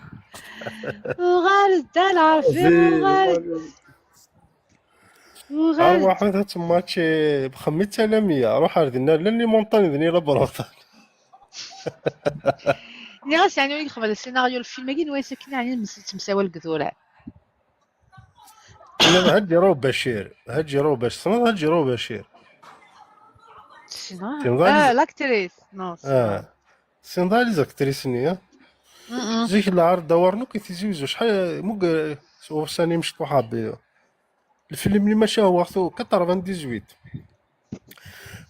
Uɣal-d a Lɛerbi, uɣal-d. Uɣal-d. Arwaḥ ad temmačči bxemmi d talamiya, ruḥ ar dinna, llan les montagnes d nila Breṭan. Nniɣ-as, yeɛni, ur yexdem scénario n lfilm-agi, nwiɣ-as akken, yeɛni, yettemsawal deg idurar. Tessneḍ Haǧira Ubacir? Haǧira Ubacir. Tessneḍ Haǧira Ubacir? Tessneḍ? Tessneḍ ah, Alice? L'actrice. Non, tessneḍ. Ah. Tessneḍ Alice, actrice-nni, ah? Mm-mm. Zik lɛar dawaren akk i Tizi Uzzu. Acḥal, mug, s-, ussan imecṭuḥ Rebbi. Lfilm-nni maca huwa quatre-vingt-dix-huit.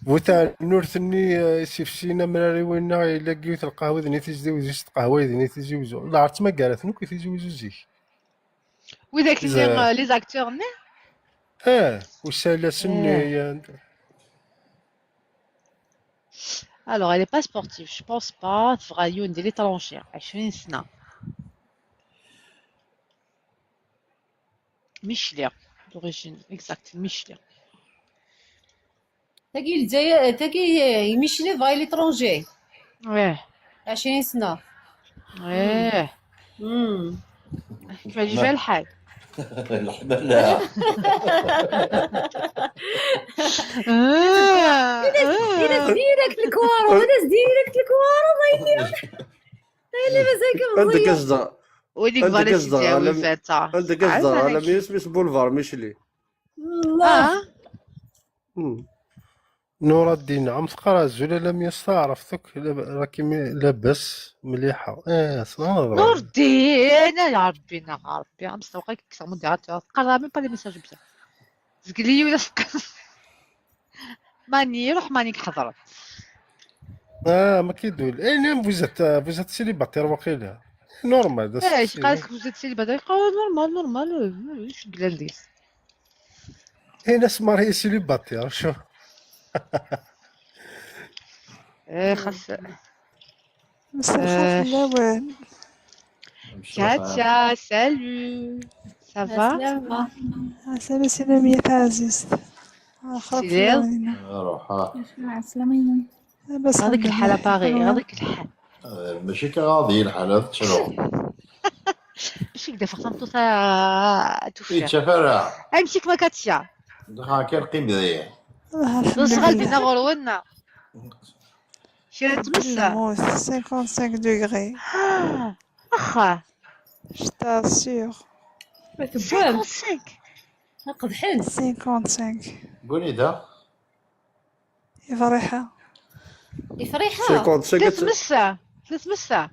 Bu tɛennurt-nni, eh, isifsiyen amrar i winna, yella deg yiwet lqahwa d nit izdiwez s tqahwa d nit iziwzu. Lɛer ttmagarat-ten akk i tiziwzu zik. Widak nni, eh, les acteurs-nni? Eh, ussan-nni, eh. Alors, elle est pas sportive, je pense pas. Tebɣa yiwen di l'étranger, ɛecrin sna. Micli, d'origine exacte, Micli. Tagi Lezzayer, tagi, eh, Micli tebɣa l'étranger. Ouais. عشرين سنة. Ouais. Hmm. كيفاش جا الحال؟ الحملة. Direct الكوارو، direct الكوارو، ما يدير. اللي مازال كان عندك مزيان. الزهر. وليك عندك فالي الزهر سيدي على م-، الفتاة. عندك الزهر على ميس، ميس بولفار، مش لي. الله. آه. مم. نور الدين، عم تقرا زول لم يستعرفتك، لاب-، راكي مي-، لاباس مليحة. إيه، سلام عليكم. نور الدين، يا ربي، يا ربي، عم تسوقك كسر مدير، تقرا مي با لي ميساج بزاف. زقلي ولا سقط. ماني، روح ماني حضرت. آه، ما كيدول. إيه، نعم، vous êtes, vous êtes célibataire واقيلا. Normal، ده إيه، c'est قالك vous êtes célibataire؟ قالوا normal، normal، إيش قلال ديس؟ إيه، ناس ماري célibataire، شو؟ إيه، خاص. مساء الخير آه. فلاون. كاتيا، salut. Ça va؟ عسلامة. عسلامة سي لمية عزيزت. آه، خير سي ليل. فلاون. روحها. عسلامة. لاباس هذيك الحمد لله. الحالة باغي، هذيك الحالة. آه، ماشي كغاضي الحالة، شنو؟ ماشي كدا فخمتو تا توفي. إيه، تشافرة. أي مشيك ما كاتشا. دخل كان قيم ذي. آه، الحمد لله. غالبين غرونا. شي الحمد لله، تمسى. موت، cinquante-cinq degrés. آه، أخا. Je t'assure. cinquante-cinq. قبحين. cinquante-cinq. قولي دا. إفريحة. إفريحة. cinquante-cinq. ثلاث مسا. ثلاث مسا.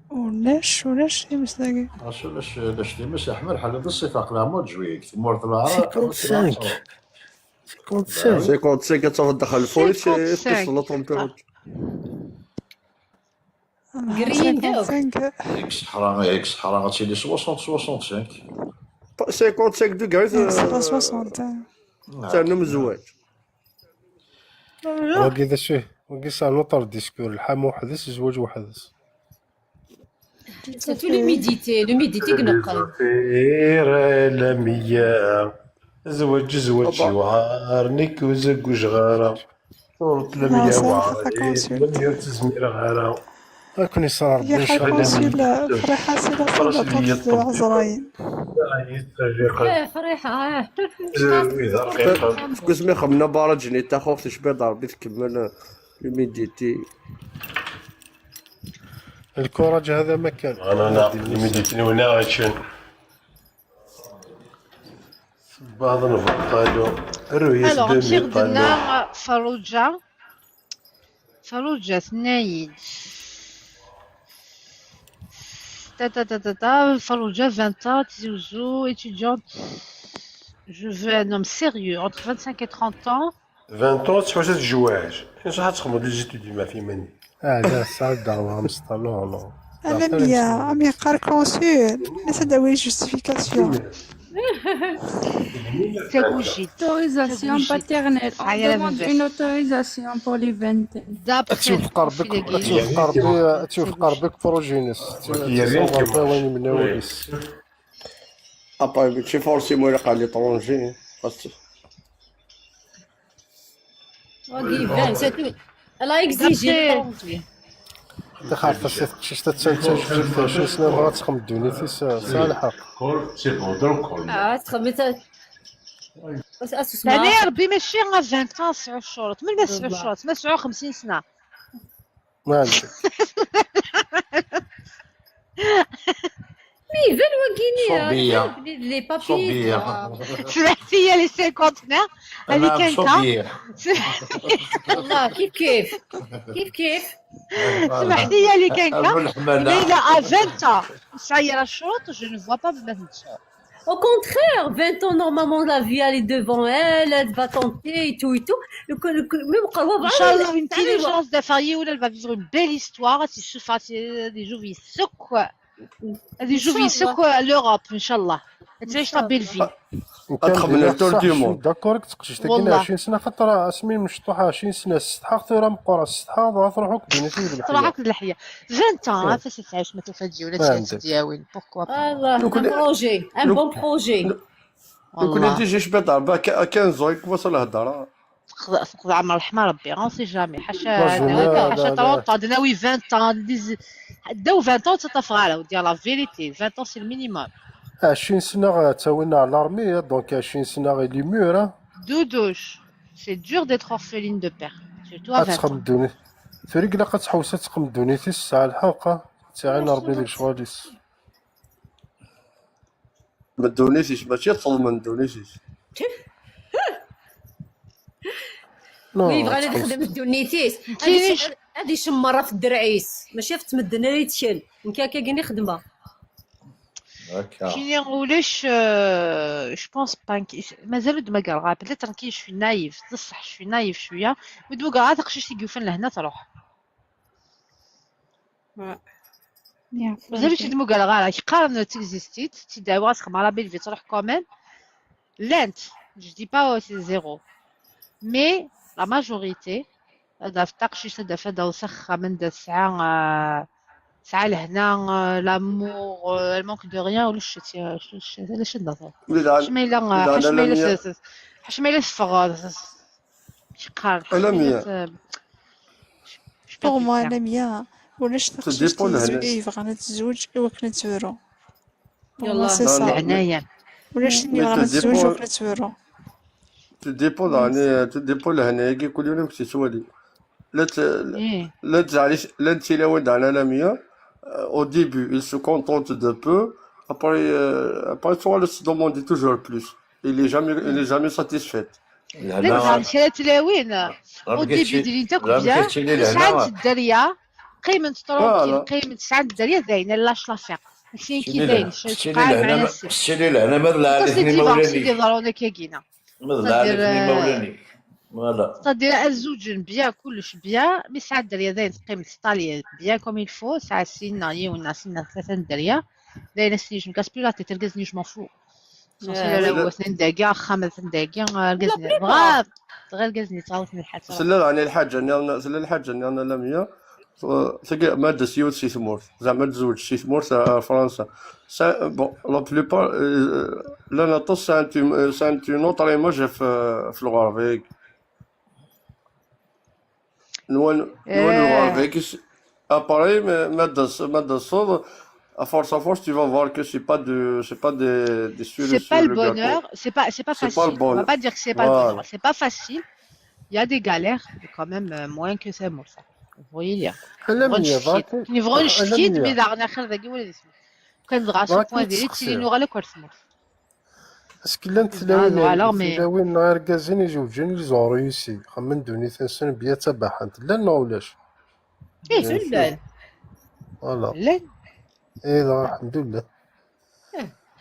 ولاش، ولاش يمس داكي. عرفتي علاش، علاش تيمس يا حمار؟ حنا بالصفة قلنا مود جويك، تمورت العرب. cinquante-cinq. cinquante-cinq. cinquante-cinq كتاخد دخل الفوري، c'est cinquante-cinq. Plus la température. قريين داك. cinquante-cinq. ياك الصحراء، ياك الصحراء غتسالي soixante، soixante-cinq. cinquante-cinq degrés. إيه، c'est pas soixante، آه. نعم. تاع نوم الزواج. واقي ذا شويه، واقي صار نوطر ديسكور، الحام وحدس، الزواج وحدس. C'est tout l'humidité، l'humidité ينقل. زفير لمية. زواج، زواج يوعر، نيك وزوج غارة. صورة لمية وعر، لمية تزمير غارة. أكون يصير ربي يا إن شاء الله. حكون سيلا، فرحة سيلا صدقت عزراين. إيه، فرحة، إيه. كوز ما خمنا بارا جني تاخو في شباب ضربي تكمل l'humidité. الكوراج هذا ما كان. أنا نعطي l'humidité وأنا عايشين. بعض الفرقالو. الرؤية Alors, سبب أمشي غدنا فروجة. فروجة ثنايد. تا، تا، تا، تا، تا، فروجة vingt ans، تيزي وزو، étudiante. Je veux un homme sérieux, entre vingt-cinq et trente ans. vingt ans، تحوس تزواج. كاين صح تخمم des études ما في مني. آه، لا، سعد دعوة مصطفى، non, non. أنا مية، أمي قال كونسول. ما تداوي justification. Autorisation paternelle. On demande une autorisation pour les vingt ans. D'après أتشوف قربك، أتشوف قربي، أتشوف قربك بروجينيس. أتشوف قربي وين من وليس. أبا ماشي forcément إلا قال l'étranger. واقي يبان، c'est tout. الله يجزي جي. دخل في السيف، شفت التسلسل في عشرين سنة، بغات تخمم الدنيا في س-، صالحة. كل، c'est bon، دروك كل. آه، تخمم انت. بس اسمع. يعني يا ربي، ماشي غير vingt ans، سبع شهور. من بعد سبع شهور؟ تسعة وخمسين سنة. ما عندك. مي يبان واقيني، صوبية. يبان بلي لي بابي صوبية. سمحتي يا لي سينكونتنير، هذه أنا كان كا. صوبية. والله كيف كيف. كيف كيف. سمحتي يا لي كان كا. أبو الحمالة. إلا إلا à vingt ans، سعيرة الشروط، je ne vois pas بنات الشروط. Au contraire, vingt ans, normalement, la vie, elle est devant elle, elle va tenter et tout et tout. Même qerrbeḍ. Inchallah, une intelligence d'affaires, elle va vivre une belle histoire. C'est sûr, c'est des jours, il secoue. Des jours, il secoue l'Europe, inchallah. تعيش la belle vie. Ad txemmem le tour du monde. D'accord, teqcict-agi عشرين سنة, خاطر asmi mecṭuḥ عشرين سنة, ssetḥaɣ, tura meqqreɣ, ssetḥaɣ, dɣa truḥ akk ddunit-iw d leḥya. Truḥ akk d leḥya. Vingt ans, ata s-tɛic ma tufa-d yiwen ad tt-yawin. Pourquoi pas? Un projet, un bon projet. Nekkni déjà cbiṭ Rebbi, à quinze ans i commence la hedra. Teqḍeɛ ma ṛṛeḥma Ṛebbi, on sait jamais. Ḥaca trente ans, dnawi vingt ans, ddaw vingt ans, ur ttaṭṭafeɣ ara, ur d-yerr la vérité, vingt ans c'est le minimum. عشرين سنة ttawin à l'armée, donc عشرين سنة il est mûr. Doudouche, c'est dur d'être orpheline de père, surtout à vingt ans. Tura ilaq ad tḥewwes ad teqqim ddunit-is, tesɛa lḥeqq, ad tt-iɛin Ṛebbi di lecɣal-is. Ma ddunit-is, mačči ad teḍmen ddunit-is. Wi yebɣan ad ixdem ddunit-is, ad icemmer ɣef ddreɛ-is, mačči ɣef medden ara yettkel. Nekk akka gini xedmeɣ. Kini ulac, je pense pas, mazal ur d-mmagreɣ ara, peut-être nekki je suis naïve, d ṣṣeḥ, je suis naïve cwiya, ur d-mmagreɣ ara taqcict i yufan lehna truḥ. Mazal ur tt-id-mmugreɣ ara. Qqaren d tigzistit, ttidɛiwa ad xedmeɣ la belle vie, truḥ quand même. Llant, je dis pas c'est zéro. Mais la majorité, ad taf taqcict, ad taf ad taweḍ s axxam anda tesɛa, tesɛa lehna, l'amour, elle manque de rien, ulac, ulac. Ḥaca ma yella, ḥaca ma yella teffeɣ. Pour moi, Lamia, ulac taqcict yebɣan ad tezweǧ i wakken ad tebru. Pour moi, c'est ça. Ulac tin yebɣan ad tezweǧ i wakken ad tebru. Tout dépend, يعني, tout dépend lehna-agi, kul yiwen amek t-yettwali. Llant tilawin daɣen a Lamia, au début, il se contente de peu, après, après, tu vas se demander toujours plus. Il est jamais, il est jamais satisfait. Lehna, kra tlawin, au début d-lint akk bya, mi sɛant dderya, qqiment tranquille, qqiment sɛant dderya, dayen, elles lâchent l'affaire. Sin ki dayen, tettili lehna ma d lɛali-ten imawlan-ik. Ma d lɛali-ten imawlan-ik. Voilà. C'est-à-dire, ad zewǧen bya, kullec bya, mi sɛant dderya, dayen, teqqim teṭṭali bya comme il faut, sɛa sin neɣ yiwen neɣ sin neɣ tlata n dderya, dayen, as-ten-yejjem, casse plus la tête, argaz-nni, je m'en fous. Atan dagi, axxam atan dagi, argaz-nni, dɣa, dɣa argaz-nni yettɣaḍ-iten lḥal. Tella daɣen lḥaǧa nniḍen, tella lḥaǧa nniḍen a Lamia, tagi ma d-tas yiwet si tmurt, zeɛma ad tezweǧ si tmurt ar Fransa. Bon, la plupart, llan aṭas sɛant une autre image ɣef lɣerba-agi. Nwan, nwan lɣerba-agi, après, ma d-taseḍ, à force, à force, tu vas voir que c'est pas de, c'est pas des, des cerises sur le gâteau. C'est pas le bonheur, c'est pas, c'est pas facile. On va pas dire que c'est pas le bonheur, c'est pas facile. Il y a des galères, mais quand même, euh, moins que c'est bon, ça. Vous voyez, il y a. Nibɣu nectkid, mais daɣen axir dagi wala d isem. Kan dɣa ce point de vue, tili nuɣal akk ar tmurt. Est-ce que llant tilawin, tilawin neɣ irgazen izewǧen les ont réussi, xemmen ddunit-nsen bya d tabaḥant, llan neɣ ulac? Ih, llan. Voilà. Llan. Ih, dɣa, lḥemdullah.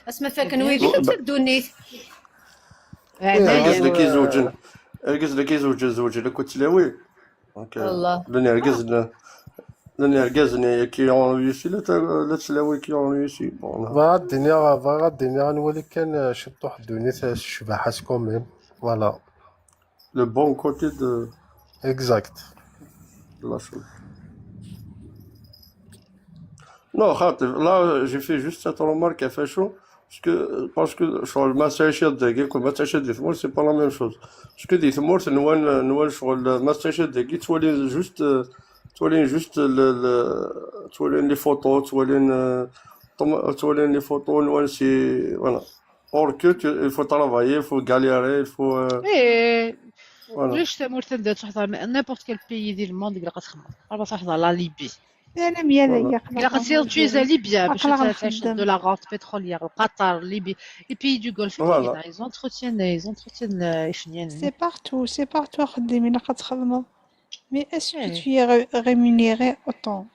Asma fakken wid, tafak ddunit. Irgazen-agi izewǧen, irgazen-agi izewǧen, zewǧen akked tilawin. Donc, euh, llan irgazen, llan irgazen qui ont réussi, llant tilawin qui ont réussi. Bon, bɣiɣ ad d-iniɣ, bɣiɣ ad d-iniɣ ad nwali kan, euh, ciṭṭuḥ ddunit, euh, s ccbaḥa-s quand même. Voilà. Le bon côté de, exact, de la chose. Non, xaṭi, là, j'ai fait juste cette remarque, ɣef acu, parce que, parce que, ccɣel ma tettɛiciḍ dagi, akked ma tettɛiciḍ di tmurt, c'est pas la même chose. Parce que di tmurt, nwan, nwan ccɣel, ma tettɛiciḍ dagi, ttwalin juste, euh, ttwalin juste le, le, ttwalin les photos, ttwalin, euh, ttwalin les photos, nwan c'est, voilà. Or que tu, il faut travailler, il faut galérer, il faut, euh, eh, voilà. Ulac tamurt anda tṛuḥeḍ, n'importe quel pays di le monde, ilaq ad txedmeḍ. Arba tṛuḥeḍ la Libye. Ilaq ad tṛuḥeḍ la Libye, bac ad tɛiceḍ de la rente pétrolière, Qatar, Libye. Les pays du Golfe, voilà. Ils entretiennent, ils entretiennent, euh, les Chiniens. C'est partout, c'est partout, axeddim, ilaq ad txedmeḍ. Mais est-ce que tu es rémunéré autant,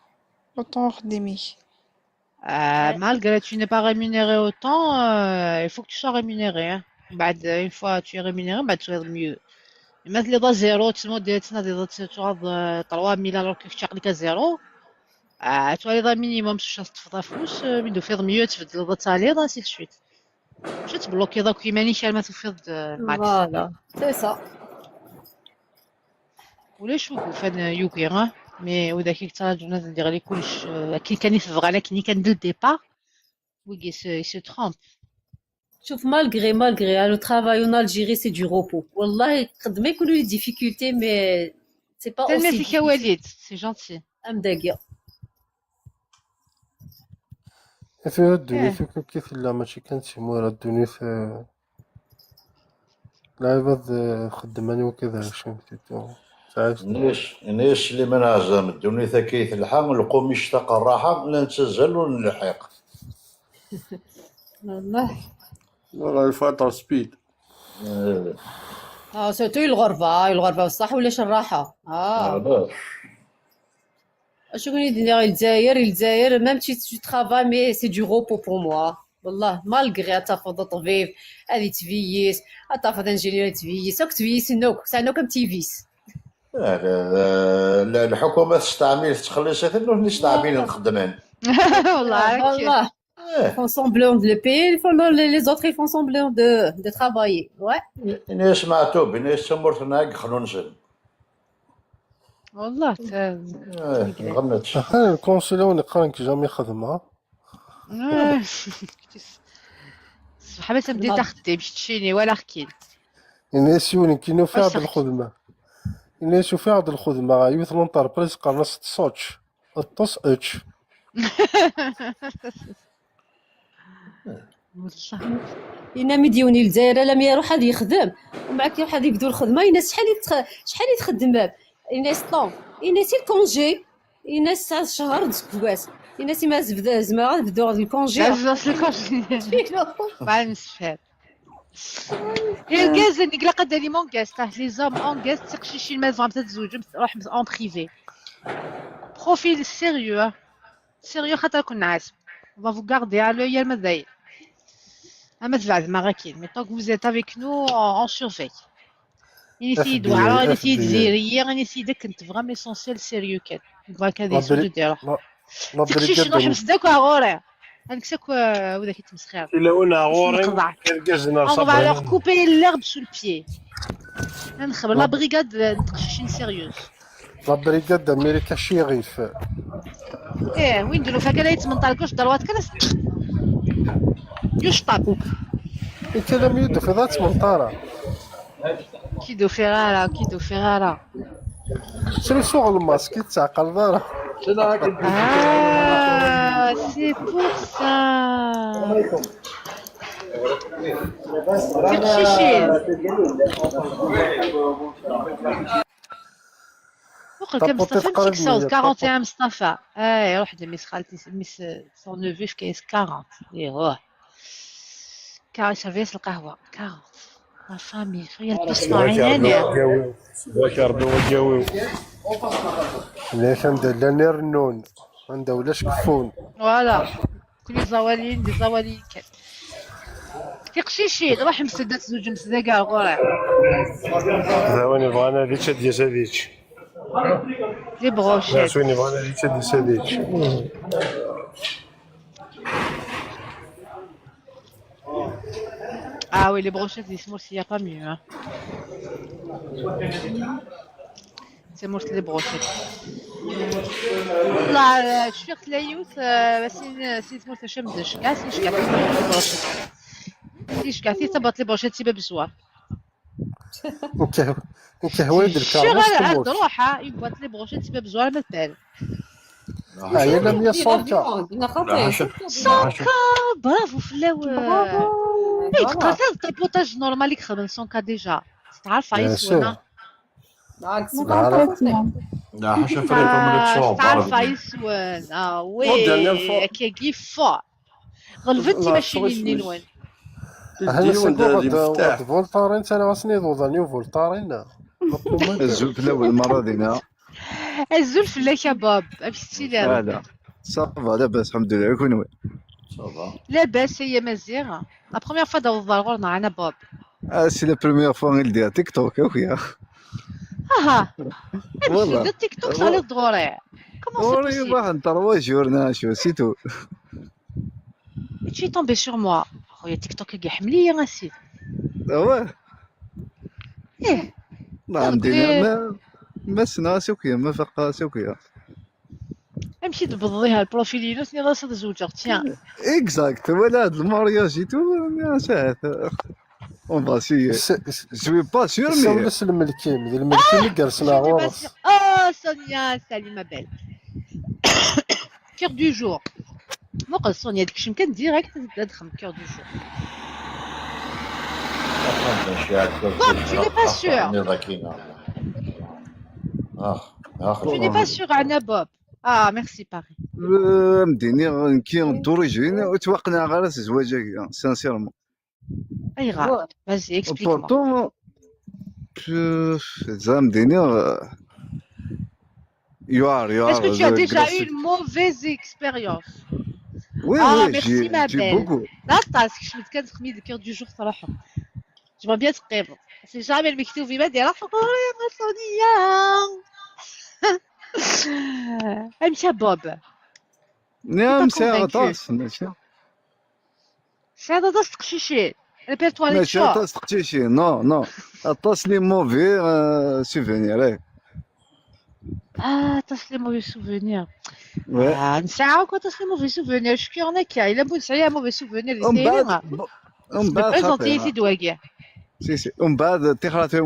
autant axeddim-ik? Euh, malgré que tu n'es pas rémunéré autant, euh, il faut que tu sois rémunéré, hein. Bah, une fois tu es rémunéré, bah, tu es mieux. Ma telliḍ à zéro, tettnadiḍ, tettnadiḍ ad tuɣaleḍ, euh, trois mille, alors que kečč aql-ik à zéro. Ah, twaliḍ un minimum s wacu teṭṭfeḍ afus, euh, mi d-tufiḍ mieux, tbeddleḍ ad taliḍ, ainsi de suite. Mačči ad tblokiḍ akk iman-ik arma tufiḍ-d, euh, le max. Voilà, c'est ça. Ulac wi yufan, euh, yugi, hein? Mais widak i yettraǧun ad d-iɣli kullec, euh, akken kan i t-bɣan, akken kan dès le départ, wigi se, i se trompent. شوف، malgré، malgré، hein, le travail en Algérie, c'est du repos. والله قد ما يكونوا les difficultés, mais c'est pas aussi difficile. Tanemmirt-ik a Walid, c'est gentil. Am dagi. Tura ddunit akk akka i tella, mačči kan d timura, ddunit, eh, lɛibad, eh, xeddmen i wakka d ɛecrin tiṭ. Ini-as, ini-as Sliman Ɛzam, ddunit akka i telḥa, lqum ictaq rraḥa, la nettazzal ur nelḥiq. والله. والله الفطر speed. Eh. Ah, surtout i lɣerba, i lɣerba بصح ulac الراحة. Ah. Acu i d-nniɣ i Lezzayer, i Lezzayer, même si tu travailles, mais c'est du repos pour moi. والله، malgré ad tafeḍ ṭṭbib ad yettbiyyis, ad tafeḍ ingénieur yettbiyyis, akk ttbiyyisen akk, sɛan akk am tivis. Eh, la, la, la, lḥukuma testeɛmil, tettxelliṣ-iten, nutni steɛmilen, xeddmen. والله هكا. والله. Eh. Ils font semblant de le payer, ils font le, les, les autres, ils font semblant de, de travailler. Ouais. Ini-as Meɛtub, ini-as tamurt-nneɣ i yexnunsen. والله ت-، eh, nɣennet. Aha, lkunsil-a wen-iqqaren nekk jamais xedmeɣ. Eh, ṣṣbeḥ ma tamdint axeddim, keččini, wala axkin. Ini-as yiwen, nekk ufiɣ-d lxedma. Ini-as ufiɣ-d lxedma, yiwet n l'entreprise qqaren-as Tsoch. Ṭṭes, ečč. والله. Yenna-m-id yiwen i Lezzayer, alammi iruḥ ad yexdem, u mbeɛd iruḥ ad yebdu lxedma, yenna-as: "Acḥal i tx-, acḥal i txeddmem?" Yenna-as: "Tant." Yenna-as: "I lkunji?" Yenna-as: "Tesɛa ccher d useggas." Yenna-as: "I ma zebd-, zemreɣ ad bduɣ d lkunji?" Zemreɣ s lkunji. Bɣa nemsefham. Irgazen, ilaq ad d-talim angaẓ, ah, les hommes angaẓ, d tiqcicin, ma tebɣamt ad tzewǧemt, ruḥemt en privé. Profil sérieux, ah. Sérieux, xaṭer ad ken-nɛas. On va vous garder à l'œil arma dayen. Ama tbeɛdem-aɣ akkin. Mais tant que vous êtes avec nous, on, on surveille. Init-iyi-d Waɛrab, init-iyi-d Ziriya, init-iyi-d akken tebɣam, l'essentiel sérieux kan. Nebɣa kan ad yeswejed iruḥ. Tiqcicin ruḥemt-d akk ar ɣur-i. Ad nekkes akk, uh, widak i ttmesxiren. Tilawin ar ɣur-i, irgazen ar ṣabra. On va leur couper l'herbe sous le pied. Ad nexdem la brigade n teqcicin sérieuses. La brigade d'Amérique Chérif. Eh, win d-nufa kan ay yettmenṭar deg uceddar, wat kan as-, yucṭab. Ikkalam yid-ufiḍ ad tmenṭara. Ki d-ufiɣ ara, ki d-ufiɣ ara. Srusuɣ lmask, i tettɛeqqleḍ ara. Ah, c'est pour ça. Tiqcicin. Muqel kan Mustafa, mačči deg sawed, quarante et un Mustafa. Ay, iruḥ-d mmi-s xalti, mmi-s, son neveu, yefka-yas quarante. Ih, uh. Car-, servi-yas lqahwa. Quarante. La famille, xir yal pis maɛinani. Bak Rebbi wagawi. Llant anda llan irennun, anda ulac keffun. Voilà. Kul iẓawaliyen d iẓawaliyen kan. Tiqcicin, ruḥemt-d ad tzewǧemt dagi ar ɣur-i. D win yebɣan ad yečč, ad d-yas ad yečč. Les brochettes. D win yebɣan ad yečč, ad d-yas ad yečč. Ah oui, les brochettes, les small, il y a pas mieux, hein. Tamurt n les brochettes. Wallah, euh, cfiɣ tella yiwet, euh, sin, sin tmurt mačči am d ccga, sin ccga, sin tmurt n les brochettes. Sin ccga, sin tmurt n les brochettes, c'est pas besoin. Nekk, nekk hwayeɣ d lkaɣeḍ. Cfiɣ ad ruḥeɣ, une boîte n les brochettes, c'est pas besoin, ma tban. Ah, yal am ya cent K. Cent K, bravo fell-awen. Bravo. Eh, teqqar tapotage normal i ixedmen cent K déjà. Tettɛaref yes-wen. Ḥaca Friṭum, tettɛaref yes-wen. Ah oui, akkagi fort. Ɣelbent timacinin-nwen. Ahna seg ad voltarin, ttalaɣ-asen iḍudan i uvoltarin. Azul fell-awen merra dinna. Azul fell-ak a Bob, amek tettiliḍ? Ala, ça va, labas, lḥemdullah, i kunwi? Ça va. Labas ay Amaziɣ. La première fois d-awḍeḍ ar ɣur-neɣ, a Bob. Ah, c'est la première fois i ldiɣ TikTok, akk ya. Aha. Voilà. Amek tebdiḍ TikTok, teɣliḍ-d ɣur-i? Comment c'est possible? Ur iwaḥ n trois jours, neɣ acu, c'est tout. Et tu es tombé sur moi. Xoya, TikTok-agi iḥemmel-iyi, a sidi. Ah ouais. Ih. Ma ssneɣ-as akk ya, ma faqeɣ-as akk ya. Amek i d-tebḍeḍ iha le profil-inu, tenniḍ-as ad zewǧeɣ, tiens. Exact, voilà, le mariage et tout, mais ça, on va essayer. Je suis pas sûr, mais... Sawel-as lmelk-im, d lmelk-im i yersen ɣur-s. Ah, Sonia, salut ma belle. Cœur du jour. Muqel Sonia, tekcem kan direct ad texdem cœur du jour. Bob, tu n'es pas sûr. Tu n'es pas sûr, Anna Bob. Ah, merci, Paris. Euh, am d-iniɣ, nekki d'origine, ur ttwaqenɛeɣ ara s zzwaǧ-agi, sincèrement. Ayɣer? Vas-y, explique-moi. Pourtant, euh, am d-iniɣ, euh, yewɛer, yewɛer. Est-ce que tu as déjà eu une mauvaise expérience? Oui, ah, oui, merci, ma belle. Aṭas, kecmet kan texmi-d cœur du jour, truḥem. J'aimerais bien teqqimeḍ. C'est jamais le mektub, il va dire, ah, Sonia. Amek a Bob? Nniɣ-am sɛiɣ aṭas, mačči. Tesɛiḍ aṭas n teqcicin. Répertoire mačči aṭas n teqcicin, non, non. Aṭas les mauvais, euh, souvenirs, eh. Ah, aṭas les mauvais souvenirs. Ouais. Ah, nesɛa akk aṭas les mauvais souvenirs. Ckiɣ nekk, il a bu nesɛi un mauvais souvenir di tayri. Umbeɛd présenti-yi-t-id wagi. Si, si. Umbeɛd, tixratin,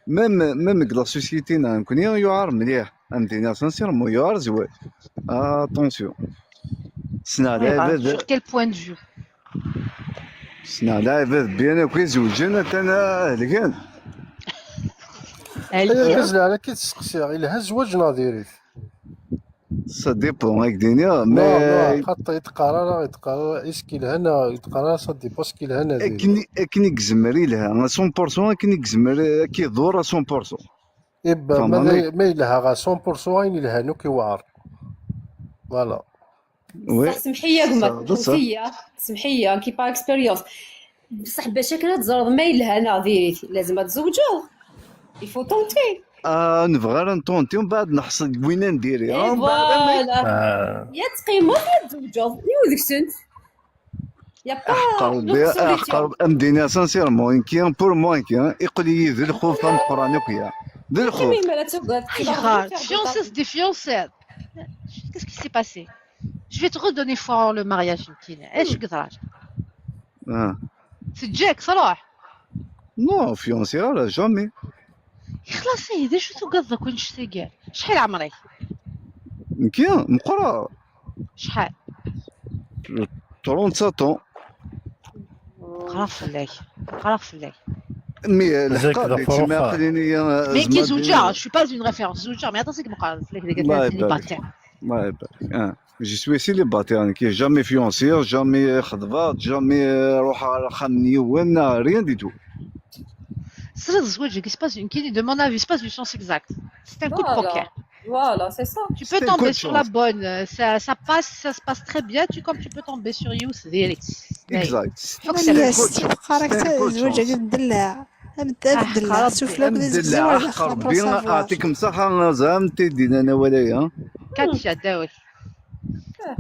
même, même deg la société-nneɣ nekkni, yuɛer mliḥ. Am d-iniɣ sincèrement, yuɛer zzwaǧ. Attention. Ssneɣ lɛibad. Sur quel point de vue? Ssneɣ lɛibad bien akk izewǧen, atan helgen. Helgen. Argaz, la ara k-id-steqsiɣ, ilha zzwaǧ neɣ diri-t? Ça dépend, ad k-d-iniɣ, mais xaṭi, ur d-qqar ara, ur d-qqar ara, est-ce que yelha neɣ, ur d-qqar ara, ça dépend, est-ce que yelha neɣ diri-t? Akken i, akken i yezmer ilha, à cent pour cent, akken i yezmer ad k-iḍurr à cent pour cent. Eh ben, ma, ma yelha à cent pour cent, ayen yelhan akk yewɛer. Voilà. Oui. Sax, semḥ-iyi a gma, semḥ-iyi, semḥ-iyi, qui par expérience. Bṣeḥ bac akken ad teẓreḍ ma yelha neɣ diri-t, lazem ad tzewǧeḍ. Il faut tenter. Ah, nebɣa ara ntenter, mbeɛd neḥṣel deg winna n diri. Eh, voilà. Ya teqqimeḍ, ya tzewǧeḍ. Yiwen deg-sent. Y a pas d'autre solution. Aḥeqq Rebbi, aḥeqq Rebbi, am d-iniɣ sincèrement, nekki, pour moi, nekki, iqqel-iyi d lxuf ameqqran akk ya. D lxuf. Ayɣer? Tfiansiḍ, tfiansiḍ. Qu'est-ce qui s'est passé? Je vais te redonner foi en le mariage, nekkini. Acu i yeḍran? Ah. Teǧǧa-k, truḥ? Non, fiancé ara, jamais. Ixlaṣ, ihi, d acu tugadeḍ akk annect-agi? Acḥal ɛemṛ-ik? Nekki, meqqreɣ. Acḥal? Trente-sept ans. Meqqreɣ fell-ak. Meqqreɣ fell-ak. Mais, euh, lḥeqqa, mais aql-ini, euh, mais nekki zewǧeɣ, je suis pas une référence. Zewǧeɣ, mais aṭas i meqqreɣ fell-ak, d célibataire. Allah ibarik. Ah, je suis célibataire, nekki jamais fiancé, jamais xeḍbeɣ, jamais, euh, ruḥeɣ ɣer axxam n yiwen, rien du tout. Tesliḍ, zzwaǧ-agi, c'est pas une, nekkini, de mon avis, c'est pas une chance exacte. C'est un coup de poker. Voilà, c'est ça. Tu peux tomber sur la bonne, euh, ça, ça passe, ça se passe très bien, tu, comme tu peux tomber sur yiwet direct. Exact. Zzwaǧ-agi d ddellaɛ. Ameddallaɛ, sufella akked izegzi, wala xraben. Rebbi aɛṭikem ṣṣeḥḥa, zɛam tiddi-nni n awal-agi. Katya, dawk.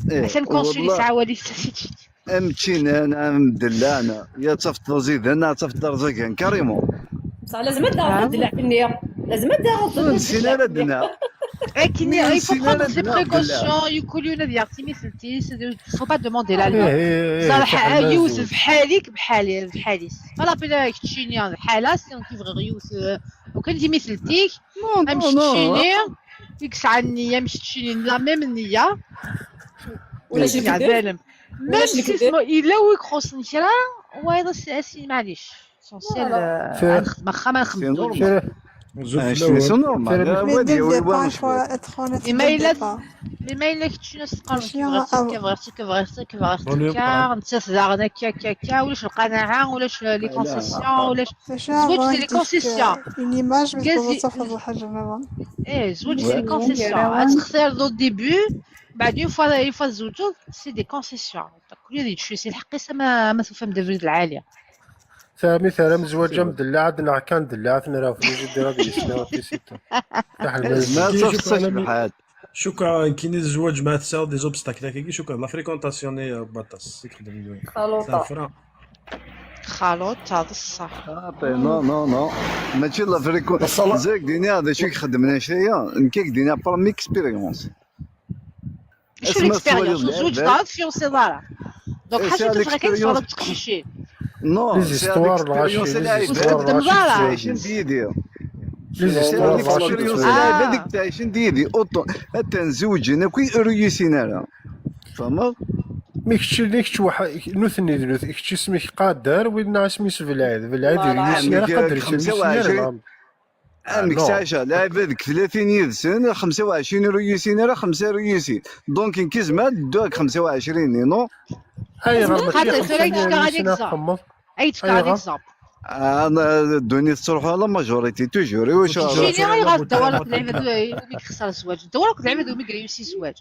Eh, atan Consul yesɛa awal-is. Amečči-nni, ameddallaɛ-nni. Ya tafeḍ d aẓidan, neɣ tafeḍ d arẓagan, carrément. Bṣeḥ lazem ad d-taɣeḍ tadellaɛt-nni. Lazem ad d-taɣeḍ tadellaɛt-nni. Ur nessin ara ad naɣ. Akken, il faut prendre ses précautions, yekkul yiwen ad yaɣ timiṭelt-is, faut pas demander la loi. Ẓer, yiwet bḥal-ik, bḥal-i, bḥal-is. Pas la peine keččini d lḥala, si kibɣiɣ yiwet, euh, ukan timiṭelt-ik, amek keččini, i yesɛan nniya, amek keččini, la même nniya. Ulac lekdeb. Même si yella wi ixuṣṣen kra, wayeḍ as-, as-, maɛlic. L'essentiel, euh, ad nexdem axxam, ad nexdem ddunya. C'est normal. Mais ma yella, mais ma yella keččini ad s-teqqareḍ, bɣiɣ-tt akka, bɣiɣ-tt akka, bɣiɣ-tt akka, bɣiɣ-tt akka, nettat daɣen akka, akka, akka, ulac lqanaɛa, ulac les concessions, ulac. Zzwaǧ c'est les concessions. Une image, mais pour ça, faut le. Eh, zzwaǧ c'est les concessions. Ad textireḍ au début, mbeɛd une fois, une fois tzewǧeḍ, c'est des concessions. Kul yiwet yečči si lḥeqq-is ama, ama tufam-d abrid lɛali. Tami tara mzwaǧ am dellaɛat neɣ kan dellaɛat nra flizi dira di yesna tisita. Taḥlal. ما تصفصش بحال. شكرا. كاين الزواج مع تساو دي زوبستاكل هكاكي. شكرا. لا فريكونطاسيون هي باطاس يخدم. خلوطة. فرا. خلوطة بصح. نو نو نو. ماشي لا فريكون. زيك ديني هذا شو يخدم لنا شيء. نكيك ديني بروم اكسبيريونس. شو ليكسبيريونس؟ زوج دار فيونسي دارا. دونك حاجه تفرق كاين صوره تقشيشين. نو. لي زيستوار الغاشي، لي زيستوار الغاشي. تعيشين ديدي. لي زيستوار الغاشي. هذيك تعيشين ديدي اوطو. حتى نزوجين كي ريوسين انا. فهمت؟ مي كتشي لي كتشي واحد نوثني ذنوث كتشي سميك قادر وين اسمي سبلعيد بلعيد ريوسين انا قادر يسمي سنير. عندك تعيشة لعبة ديك ثلاثين يدسن خمسة وعشرين ريوسين راه خمسة ريوسين. دونك انكيز ما دوك خمسة وعشرين نو. اي غير ماشي خمسة ريوسين. اي تكار اكزامبل. انا الدنيا تروح على ماجوريتي توجور. واش شيني غير غدور لك العباد ومي كخسر الزواج، دور لك العباد ومي كريوسي الزواج.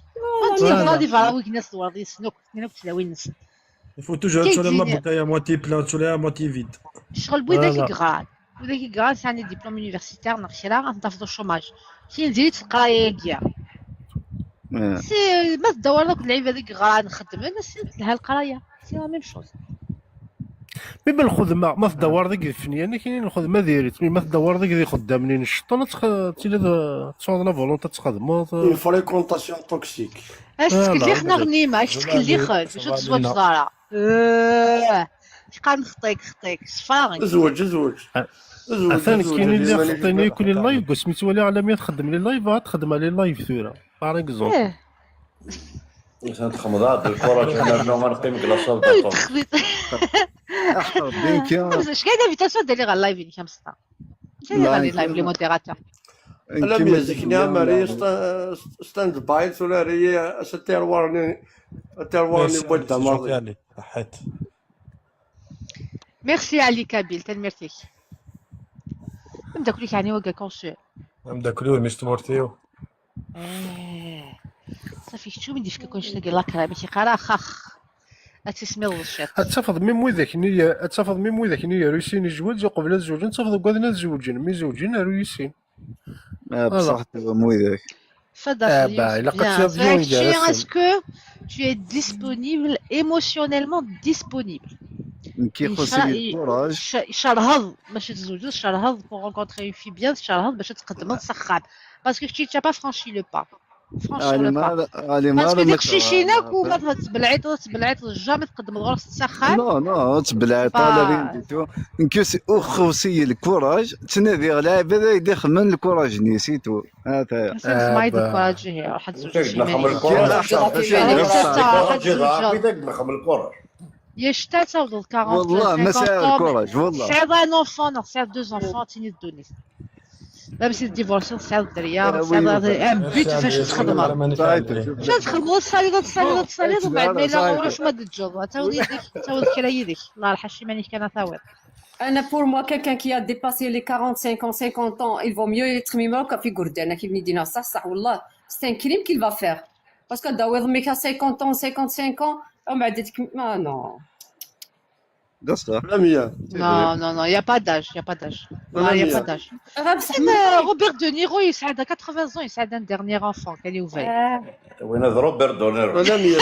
انت غادي فراوي الناس دور دي سنوك. كنا كنت لاوي نسن. يفو توجور تشوف لما بوكايا مواتي بلان تشوف لها مواتي فيد. الشغل بوي ذاك كغال. وذاك كغال ثاني ديبلوم يونيفرسيتير ناغ كرا غنتفضو الشوماج. كي نزيد القرايه كيا. سي ما تدور لك اللعيبه ذيك غا نخدم انا سي لها القرايه سي لا ميم شوز. مي بالخدمه ما تدور ذيك الفنيه انا كاينين الخدمه ديريت مي ما تدور ذيك ذي خدامني نشطن تخ- تيلي ذ- تصوض لا فولونتي تخدمو فريكونطاسيون توكسيك. اسك اللي خنا غنيمه اسك اللي خل شو تزوج زارا. اه. قال نخطيك خطيك صفاغي. زوج زوج. عفان كاين اللي خطيني يكون اللايف قلت متولي على مية تخدم لي لايف تخدم على لايف ثوره. باغ اكزومبل. ايه. مثلا تخمضات بالكره شحال نو ما نقيم كلاصه وتخمض. تخبيط. احفظ بينك يا اش كاين انفيتاسيون دير لي غا اللايف اللي كان مسطا. دير لي غا اللايف لي موديراتور. لا ميزيك نعم ري ستاند باي ولا ري ستير وارني. ستير وارني بويت دماغي. حيت. ميرسي علي كابيل تنميرتيك. مداكليك يعني وقع كونسول. مداكلو ميست مورتيو. ايه. صافي شو من ديفك كون شتا قال لاكرا ماشي قرا خخ. اتسمي الشات. اتفض من ويدك نية اتفض من ويدك نية روسين جوج قبل الزوج اتفض قادنا الزوجين مي زوجين روسين. بصح تبغى مويدك. فدا آه، باي، لقد تبيان. فهمتي، est-ce que tu es disponible, émotionnellement disponible. كي خصني كوراج. شرهض باش تزوجو، شرهض pour rencontrer une fille bien، شرهض باش تقدم السخان. Parce que tu n'as pas franchi le pas. علي ما علي ما parce que داك الشيء شيناك وما تبلعيط تبلعيط جامي تقدم الغرس تسخان. نو نو تبلعيط على رين ديتو. نكيس اخوسي الكوراج تنادي غلابه يدخل من الكوراج نيسيتو. هذا ما يدير كوراجي هي راح تزوج شي نخم الكوراج. الكوراج يضعف اذا نخم الكوراج. يا شتا تاوض ال quarante. والله ما ساعد الكوراج والله. سعيد ان اونفون، سعيد دو زونفون تيني الدوني. لا باش ديفورسي سعيد الدريا سعيد ان بيت فاش تخدم. فاش تخدم الصالي الصالي الصالي ومن بعد ما الا غورش ما تجوب تاوض يديك تاوض كرا يديك الله يرحم شي مانيش كان تاوض. انا pour moi quelqu'un qui a dépassé les quarante-cinq ans, cinquante ans, il vaut mieux يتخمم هكا في قردانه كيف دينا. صح صح والله c'est un crime qu'il va faire. Parce que داوي ضميك cinquante ans, cinquante-cinq ans ومن بعد تك- ما non. بصح لا مية. Non, non, non, il n'y a pas d'âge, il n'y a pas d'âge. Non, il n'y a pas d'âge. راه بصح انا روبرت دو نيرو يسعد quatre-vingts ans يسعد un dernier enfant كان يوفي. آه، وين هذا روبرت دونيرو؟ لا مية.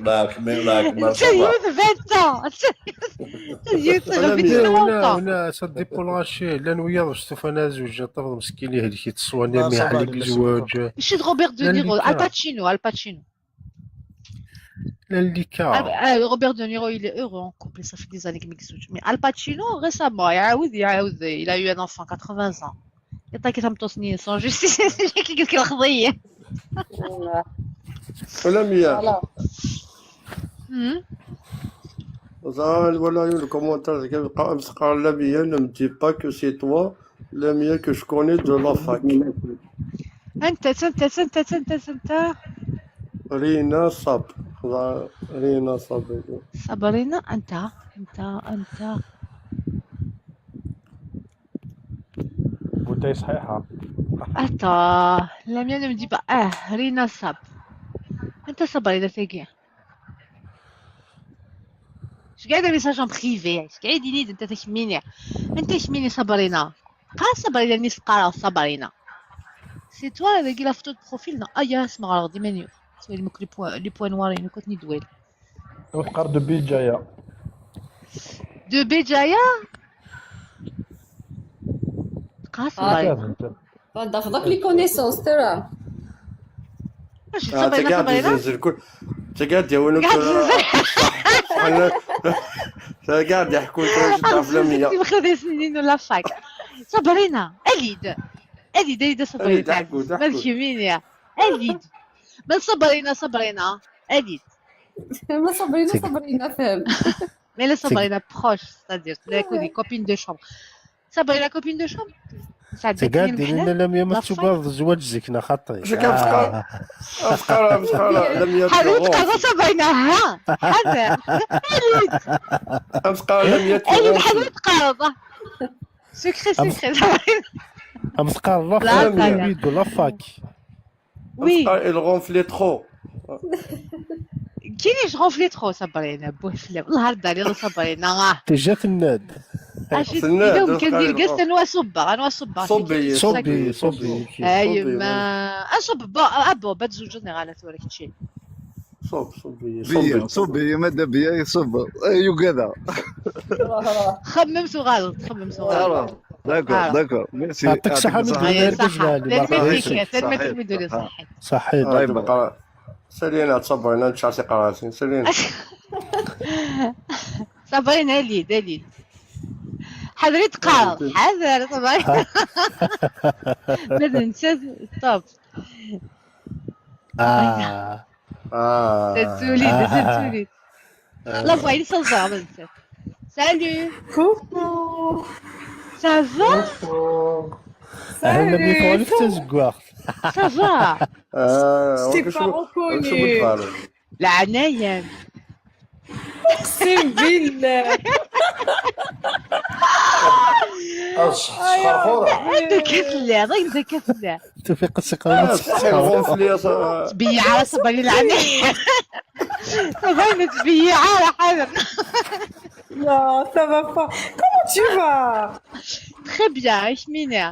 لا كمل لا كمل انت يوث vingt ans. انت يوث لا، vingt مية. ولا ans. ولا سا ديبو لاشي لا نويا باش تفانا زوج طفل مسكين اللي هي تسواني مي حالك زواج. شد روبرت دو لا، نيرو اللي كان. الباتشينو الباتشينو. لا اللي كا. آه، روبرت دو نيرو il est heureux en couple, ça fait des années كي ميكسوج. Mais الباتشينو récemment يعاود يعاود il a eu un enfant quatre-vingts ans. يعطيك تمطوسني sans justice كي قلت لك الخضيه. ولا مية. voilà. مم. زعما ولا الكومونتير كيبقى مسقار لا مية. Ne me dis pas que c'est toi, لا مية, que je connais de la fac. انت انت انت انت انت انت. رينا صاب. رينا صاب. صابرينا انت انت انت. بوتاي صحيحه. Attends, la mienne me dit pas. اه رينا صاب. انت صابرينا تاكي. Cegɛid les messages en privé, cegɛid ini-d anta takmini. Anta takmini Sabrina? Qqar Sabrina, mi s-qqareɣ Sabrina. C'est toi, dagi la photo de profil, non? Aya, asma ɣreɣ d iman-iw. Ttwaliɣ akk les points, les points noirs-inu, ad ten-id-wali. Ur teqqar de Bijaya. De Bijaya? Qqar Sabrina. Tafeḍ akk les connaissances, tara. Acu, ah, Sabrina, tagad Sabrina? Yezzenzel kul. Tagad yawin akk. Tagad yezzenzel. Tagad yeḥku kul. Ɣef Lamia. Timxedisnin n la fac. Sabrina, ali-d. Ali-d, ali-d, Sabrina. Ali-d, ḥku, ḥku. Ma d kemmini. Ali-d. Ma d Sabrina, Sabrina. Ali-d. Ma Sabrina, Sabrina, fhem. Mais la Sabrina proche, c'est-à-dire, la co-, les copines de chambre. Sabrina, copine de chambre. Tagad dinin Lamia ma tugadeḍ zzwaǧ zik neɣ xaṭi. Acu kan tqar-, tqar-, tqar-, Lamia. Ḥader ad tqarreḍ Sabrina, ha? Ḥader. Ad tqar Lamia. Ḥader ad tqarreḍ. Secret, secret. Am tqarreḍ la fac, la fac. Oui. Il ronfle trop. Kini je ronfle trop, Sabrina, buh fell-am. Allah ar dali, Sabrina, ah. Déjà tenna-d. Acu tenna-d, tenna-d, kan dirgas, anwa ṣubbeɣ, anwa ṣubbeɣ. Ṣubbi, ṣubbi, ṣubbi. Ay, ma, aṣubb, ah, bon, bad zuǧ neɣ ala tura kečči. Ṣubb, ṣubbi, ṣubbi, ṣubbi, ma da biya, ṣubbi. Ay, yugada. Xemmem tuɣaleḍ, xemmem tuɣaleḍ. D'accord, d'accord. Merci. يعطيك الصحة. Merci. صحيت. صحيت. سالينا، تصبرينا، نتشعل سي قراسي. سالينا. صبرينا، ليد، ليد. حذري تقال، حذر، صبري. ما تنساش، stop. آه. آه. تزولي، تزولي. La voix, il s'en va, en fait. Salut. Coucou. Ça va? Coucou. Ça va? Je t'ai pas reconnu. العناية. أقسم بالله. عندك كتلة، عندك كتلة. توفيق السكر. تبيع على صبري العناية. صبري تبيع على حاضر. Non, ça va pas. Comment tu vas? Très bien, Yasmina.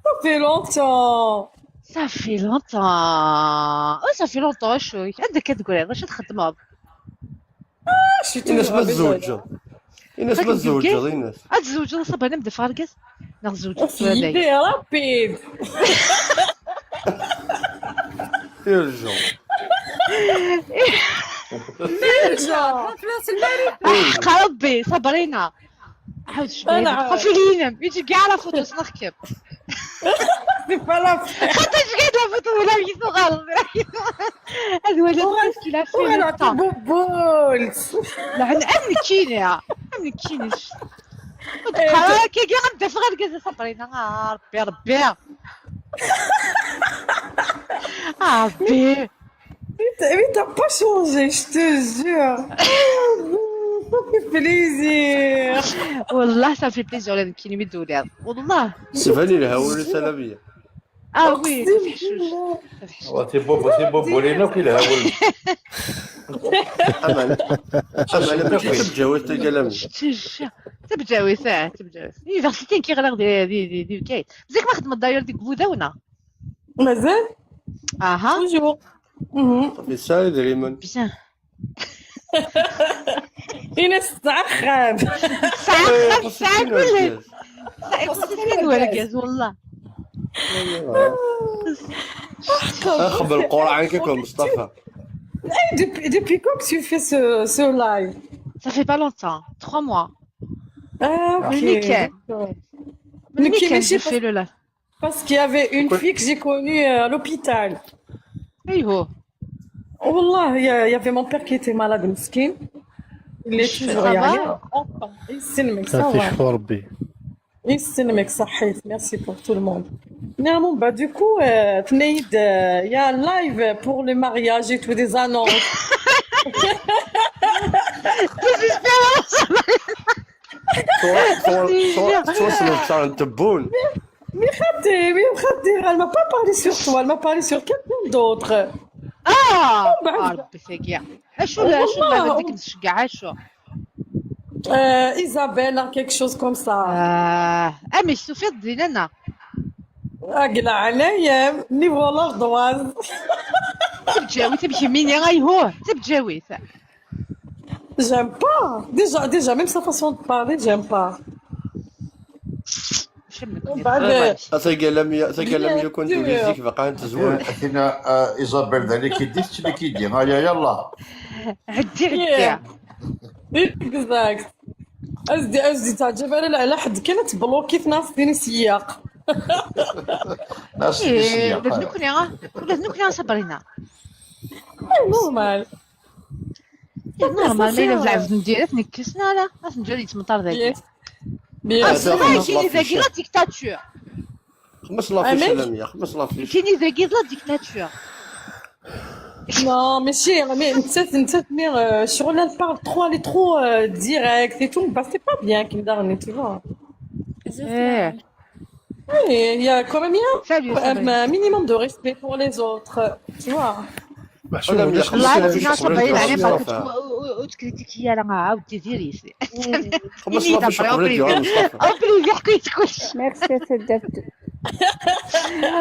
Ça fait longtemps. Ça fait longtemps. Oh, ça fait longtemps, شوي. عندك كتقول هذا، شو تخدمه؟ Ah, je suis toujours à la maison. Ines, ma tezweǧeḍ, Ines. Ad tzewǧeḍ, Sabrina, ma d-teffeɣ argaz? Neɣ tzewǧeḍ tura dayen? Rapide. Urgent. Urgent. Ḥqa Rebbi, Sabrina. عاود شوية. أنا خافي لينا، يجي كاع على فوتو، صنخكم. C'est pas la peine. خاطر جيت لا فوتو ولا يسو غلط. هذا هو اللي خصك تلعب فيه. ولا تبوبولت. لا، أنا أمن كيني، أمن كيني. تقرا كي كي غنبدا في غير كذا صبرينا. آه، ربي، ربي. آه، ربي. Mais t'as, mais t'as pas changé, je te jure. Ça fait plaisir. والله ça fait plaisir ولا نكيني من دولار. والله. سيفاني الهوى ولا سلامية. Ah oui, أقسم بالله. تبوبو، تبوبو لينا كي الهوى. أمان. أمان، ماشي تبجاوز تلقى لم. تبجاوز، آه، تبجاوز. إيه، vers كي غير دي، دي، دي، دي، كاين. زيك ما خدمت داير ديك بوداونا. مازال؟ اها. Toujours. صافي، ساعة دريمون. بزاف. إنس تعقد. تعقد، تعقد. تعقد، تعقد، والله. أخبر القرعة كيكون مصطفى. Depuis, depuis quand que tu fais ce, ce live? Ça fait pas longtemps, trois mois. Ah, ok. من ميكان. من ميكان j'ai fait le live. Parce qu'il y avait une fille que j'ai connue, euh, à l'hôpital. ايوه. والله، il y a-, il y avait mon père qui était malade, مسكين. Il est toujours, يعني. يسلمك، ça va. يسلمك، صحيت. Merci pour tout le monde. Non, bon, bah, du coup, euh, تنيد, euh, il y a un live pour les mariages et tout, des annonces. Désespérance. صور، صور، صور، صور سنة شهر تبون. Mais خالتي، mais خالتي، elle m'a pas parlé sur toi, elle m'a parlé sur quelqu'un d'autre. آه! آه، ربي فيك يا. أشو لا، أشو لا، والله. بدك نشجع، أشو؟ Euh, Isabella, quelque chose comme ça. Ah, amek tufiḍ dinna? Agla ɛlayam, niveau l'ardoise. Tabǧawit, amek mini ayhuh, tabǧawit. J'aime pas. Déjà, déjà, même sa façon de parler, j'aime pas. Ataya Lamia, ataya Lamia, كنت ولي زيك بقى انت زوج. Atina, Isabel, ذلك يدي تشري كيدي. هيا يلا. عدي عدي. Exact. Azdi, azdi, تعجب على، على حد كانت بلوكي في ناس ديني سياق. ناس ديني سياق. ولا ذنكني، ولا ذنكني صبرينا. Normal. Normal, ما إلا زعف ندير نكسنا لا، أصلا جالي تمطر ذاك. Bien sûr. كاين ذاك لا ديكتاتور. خمس لافيش لمية، خمس لافيش. كاين ذاك لا ديكتاتور. Non, ماشي، mais نتات، نتات، mais شغل elle parle trop, elle est trop direct et tout, bah c'est pas bien كيما دارني, tu vois. إيه. Oui, il y a quand même, il y a un minimum de respect pour les autres, tu vois. الله يعطينا صبرين عليه، parce que تكريتيكي راه عاودتي ديري. خمس لافيش. En privé حكيت كلشي. Merci, c'est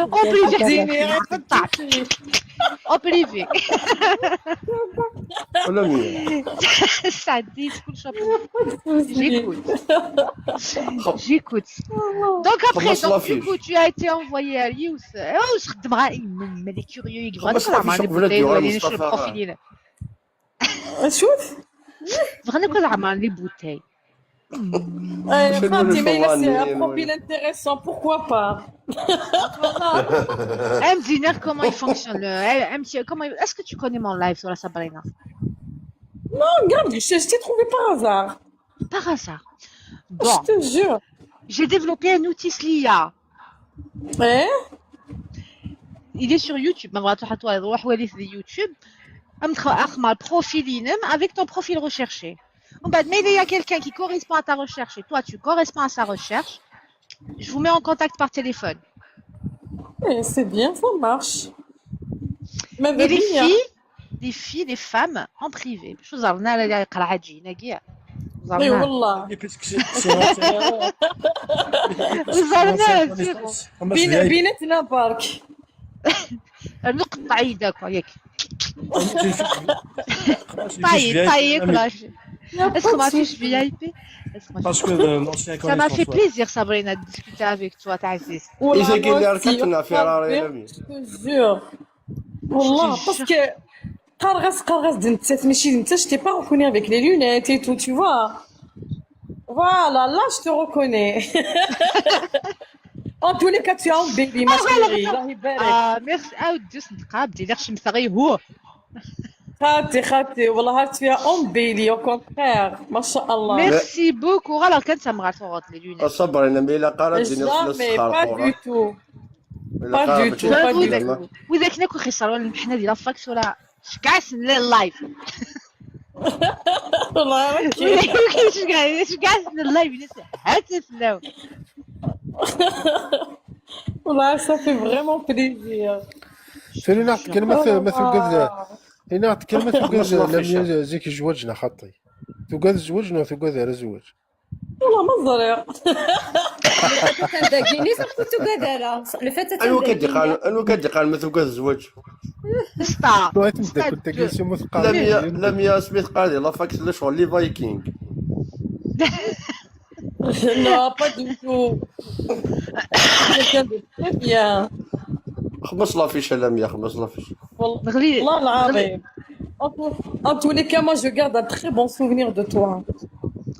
En privé حكيت كلشي. En privé. ولا مين؟ سعديت كل شيء. J'écoute. J'écoute. Donc après, donc, du coup, tu as été envoyé à Lyon. Oh, je demande, mais les curieux, ils vont خمس لافيش. قبل ديال مصطفى. شوف. بغينا كل عام les bouteilles. خالتي، ما إلا c'est un profil intéressant, pourquoi pas. M Ziner, comment il fonctionne, le M T, comment il- est-ce que tu connais mon live sur la Sabrina? Non, regarde, je, je t'ai trouvé par hasard. Par hasard. Bon. Je te jure. J'ai développé un outil, l'I A. إيه؟ Il est sur YouTube. ما بغات واحد تروح وليت لي YouTube. أم تخ-، أخمر profil ينم avec ton profil recherché. ومن بعد، mais il y a quelqu'un qui correspond à ta recherche et toi, tu corresponds à sa recherche. Je vous mets en contact par téléphone. Eh, c'est bien, ça marche. Mais les filles, les filles, les femmes en privé. شو زرنا على القرعة جينا كيا. اي والله. وزرنا بيناتنا برك. نقطع يدك ياك. طيب، طيب، كلاش. Est-ce que ما فيش في اي بي؟ Parce que ça m'a fait plaisir, Sabrina, de discuter avec toi, تعزيز. إذا كاين اللي ركبتنا في راري. Je te jure. والله، parce que قرغس، قرغس د نتات، ماشي د نتات، je t'ai pas reconnu avec les lunettes et tout, tu vois. Voilà, là, je te reconnais. En tous les cas, tu as un baby, ma chérie. الله يبارك. آه، merci. عاود جوست نتقابل، دير شي مسا غير هو. خالتي، خالتي، والله tu as un baby, au contraire. ما شاء الله. Merci beaucoup. غير كان تمغار تغط les lunettes. صبري، انا ميلا قرات ديني. Jamais, pas du tout. Pas du tout, pas du tout. وإذا كنا كون خسر ولا نحن ديال فاكس ولا شكاس من اللايف. والله شكاس من اللايف، هات فلاو. والله ça fait vraiment plaisir. سيرينا، كلمة ما تقول. هنا كلمة تقول. زيك زوجنا خطي. تقول زوجنا وتقول غير زوج. والله ما زريغ. كان داكيني صافي توكادالا. الفتاة انو كدي قال، انو كدي قال ما توكاد الزواج. ستا. بغيت نبدا كنت كيسي مثقل. لميا، لميا سميت قال لي لا فاكس لا شغل لي فايكينغ. Non, pas du tout. Quelqu'un de très bien. خمس لافيش لميا، خمس لافيش. والله، والله العظيم. En tous les cas, moi, je garde un très bon souvenir de toi.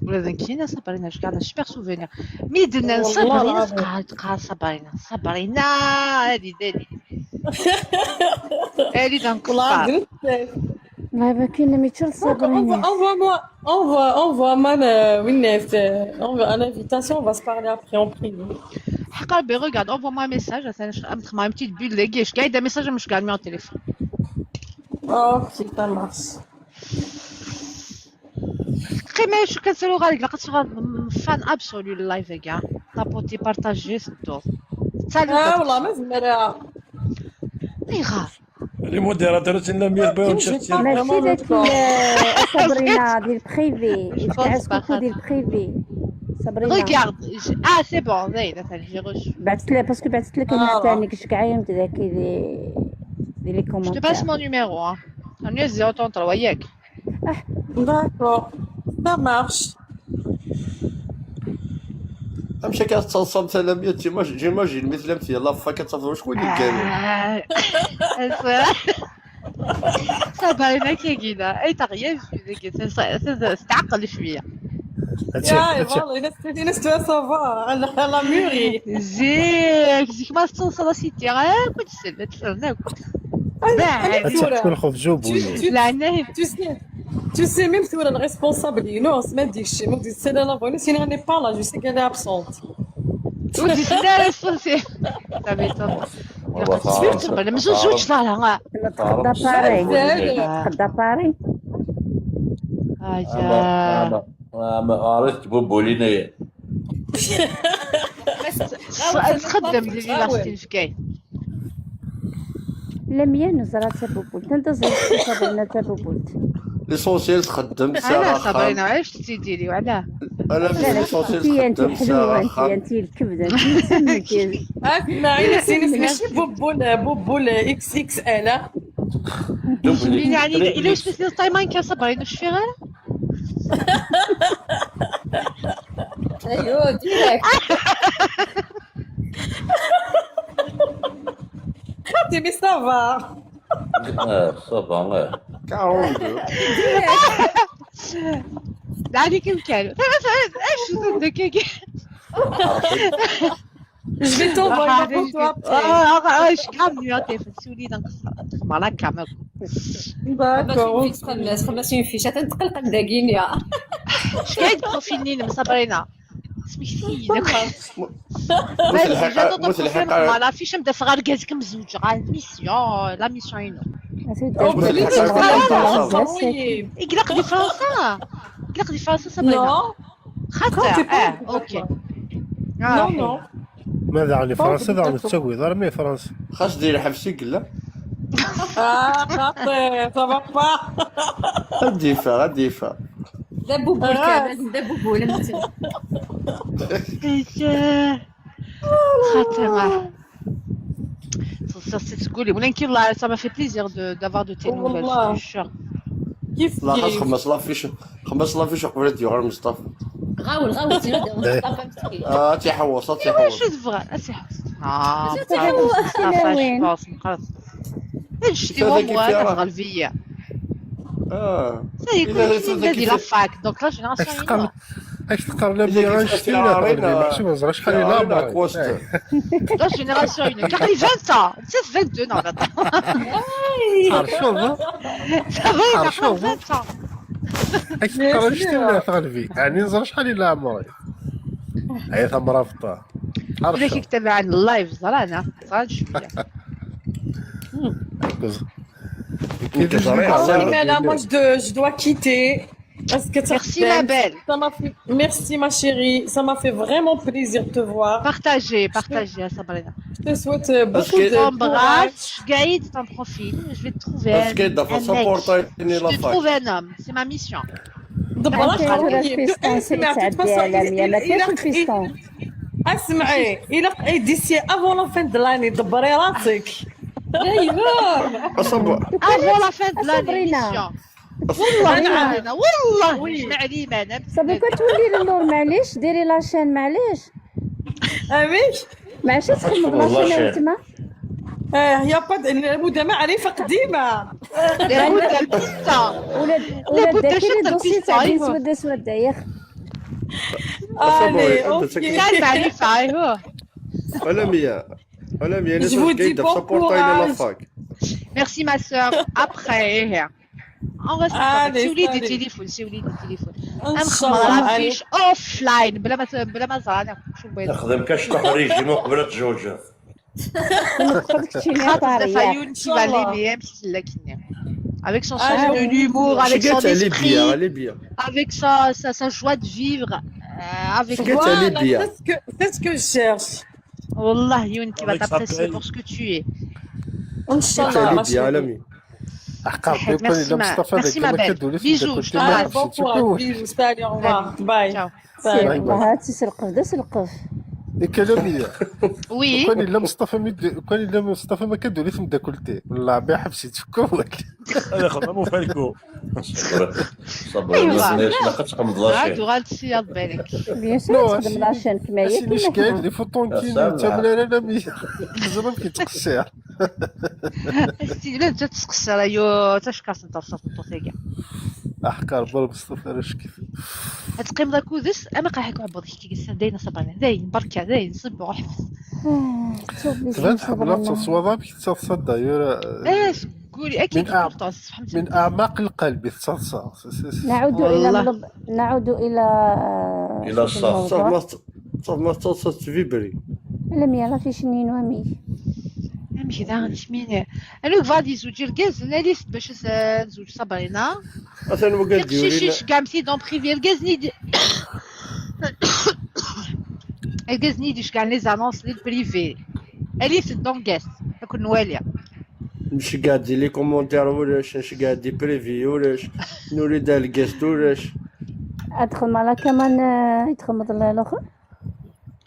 ولا ذاك كاينه صابرينا، je garde un super souvenir. مي درنا صابرينا، تقهر، تقهر صابرينا، صابرينا، هادي، هادي. هادي دونك والله صابر. والله ما كاين ما يتشال صابرينا. Envoie-moi, envoie, envoie-moi وين، envoie une invitation, on va se parler après en privé. حق ربي، regarde, envoie-moi un message, عشان نش-، أم تخمام تيت بيل لي كيش، قاعدة message مش قاعد مع التليفون. Ok, ça marche. قيمة شو كنسالو غالي، لقد صغار fan absolu اللايف كاع. طابوتي بارطاجي سدو. سالو. آه، والله ما زمرها. اي غار. Les modérateurs, c'est la meilleure bonne chef. ماشي داك ال- صابرينا ديال البريفي، تاع سكوكو ديال البريفي. صابرينا. Regarde, je- ah, c'est bon, زايد, attends, j'ai reçu. بعثت لها، parce que بعثت لك انا ثاني كاش كاع يوم داك دي دي les Je te passe commentaires. Mon numéro, hein. Agnès zéro trente-trois, ياك. D'accord, ça marche. امشي كتصلصل سلامية، j'imagine مثل امثله لا فا كتصلصل شكون اللي كان. صافا، انا كي كيدا اي تغيير في ديك، تتعقل شويه. يا والله الا ستيتي نستوى صافا على لا ميوري. زيك زيك ما تصلصل سيتي غير كنت سلت. تكون خبز وبويا. لا، انا Tu sais, tu sais, même ثورة الريسبونسابل يونس ما ديكش، ما ديكش سيدي لا بونس، انا راني با لا، جو سي كالي ابسونت. ودي سيدي لا ريسبونسي. صافي، صافي. صافي، مزوج، زوج، لا، لا. تقدا باري، تقدا باري. هايا. عرفت بوبولينا. تخدم ديال لاستين في كاين. لا مية نزرة تبوبولت، انت زرت تبوبولت. L'essentiel تخدم انا ساعه. صابرينا، علاش تسيدي لي وعلاه؟ انا لا لا، l'essentiel انت انت تخدم حلوه، ساعه. انت انت الكبده، انت تسمك. اسمعي، سيني ماشي بوبول، بوبول اكس اكس ال. يعني الا واش مثل الطايمان كان صابرينا، شفي غير. ايوه، ديريكت. خاطي مي سافا. اه، صافا، اه. quarante-deux. لا، هذيك يمكن. اش دكاكي؟ Je vais t'envoyer la photo après. اه، اه، اش كام نيوتيف سولي دونك. مالا كامل. D'accord. خمس خمس فيش تنتقل قداكينيا. شكاين بروفيل نين مصابرينا؟ سميتي داك. مثل الحقيقه، مثل الحقيقه. لا فيش مدافع غير كازك مزوج غا ميسيون، لا ميسيون ينو. مثل الحقيقه. يقلق دي فرنسا. يقلق دي فرنسا صابرينا. Non. خاطر اه، اوكي. Non, non. ما داغني فرنسا داغني تسوي دار مي فرنسا. خاص دير حبسي قلا. Ah, خاطي، ça va pas. غادي يفا، غادي يفا. لا بوبول كان، لازم لا بوبول. خاطر. صافي تقولي، ولكن الله، ça m'a fait plaisir de, d'avoir de tes nouvelles, je te jure. كيف لا، خاص كيف. خمس لافيش، خمس لافيش قبل ديال مصطفى. غاول، غاول، زيد، مصطفى مسكين. اه، تيحوص، تيحوص. شو تبغى؟ اسي حوص. اه، تيحوص، شنو وين؟ خلاص، خلاص. شتي هذا هو كيف موافق يراه؟ غالفيا. اه. سي إلا كلشي هذا بدا ديال كيف لافاك، دونك لا جينيراسيون اش تقرا؟ اش تقرا لا إذا كنت ميراج كتسير لا علينا، ما شي ما زرعش عليه لا علينا مراي. كوست. لا جينيراسيون يونيك. كاري فانتا، نسيت فانتو، نو، لا. عرشوف. صافي، عرشوف. فانتا. اش تقرا؟ شتي ولا تغلبي؟ يعني نزر شحال الا عمري. هي ثمرة فطار. ولا كي كتب عن اللايف، زرانا، زران شويه. Ah oui, mais là, moi, je, dois- je dois quitter. Parce que ça Merci, ma belle. Ça m'a fait, merci, ma chérie. Ça m'a fait vraiment plaisir de te voir. Partagez, partagez, Sabrina. Je te souhaite euh, beaucoup de courage. T'embrasse, je guide ton profil. Je vais te trouver un, un mec. Je te trouve un homme. C'est ma mission. دبر انت راه الفيستون سي تعدي على مية، ما كاينش الفيستون. اسمعي، الا بقيت ديسي افون لا فين دو لاني، دبري راسك. ايوا. افون لا فين دو لاني. والله انا، والله جمع لي ما انا. صافي كتولي للنور، معليش ديري لاشين، معليش. امين. معليش تخمم لاشين تما. اه، يا با، لابد معرفه قديمه. لابد البيستا. ولاد، ولاد داكي لي دوسي تاع بنت سوده سوده ياخ. Allez, ok. كان معرفه، ايوا. ولا مية، ولا مية. Je vous dis bon courage. Merci ma sœur. Après, on reste en contact. سيولي دي تليفون، سيولي دي تليفون. نخمر فيش اوف لاين بلا ما، بلا ما زرعنا. شو بغيت؟ نخدم كاش تخريج مو قبل تزوج. خاطر دفعة يونس يبان لي ميم سلكني. Avec son sens de l'humour, avec son esprit, avec sa, sa, sa joie de vivre, euh, avec... Voilà, c'est ce que, c'est ce que je cherche. والله يون qui va t'apprécier pour ce que tu es. Ncallah. Libya, alami. Aḥqar, merci, kan illa Mustafa, merci, ma belle. Bisous, je t'embrasse. Bon courage, bisous, salut, au revoir. Bye. Ciao. Bye. Bye, bye. Tiselqef d aselqef. Ikalamiya. Oui. Kan illa Mustafa, kan illa Mustafa ma kaddu li temdakelt. Wallah, ma ḥbes-itt f wawal. Ad ixdem am ufalku. Ṣabri, ma tnayes, ilaq ad txedmeḍ la chaîne. Tuɣal-d si Yad Balak. Bien sûr, ad txedmeḍ la chaîne, kma yagi. Asin ickayen, les photos n kin, ur ttamen ara la mi. Teẓram ki ttqessiṛ. Asin, la tettqessiṛ, ayo, tacekkart n terṣaṣt n ṭṭut-agi. Aḥqar, bal Mustafa ara cekkit. Ad teqqimeḍ akked-s, ama qeḥḥek uɛebbuḍ-ik, dayen Ṣabri, dayen, berka, dayen, ṣibbu, ḥbes. Tban tḥemmel ad teḍṣeḍ, amek tettaḍsa d'ailleurs. Eh, Guli, akken min أع-, من أعماق القلب tettaḍsa. نعود إلى والله. ملب-، نعود إلى، إلى الصح. صاف ما ت-، صاف ما تتصل تفيبري. لم يرى في شنين ومي. Amek daɣen kmini? Anwa yebɣa ad yezweǧ irgazen, alit-d bac ad nezweǧ Sabrina. Atan wagi ad d-yuri. Cici, ceggɛemt-id en privé. Irgazen i d-, irgazen i d-iceggɛen les annonces di privé. Alit-d en guest, ad ken-nwali. Nceggeɛ-d di les commentaires ulac, nceggeɛ-d di privé ulac, nuli d argaz ulac. Ad txedmeḍ la kaman, eh, i txedmeḍ l-, luxer?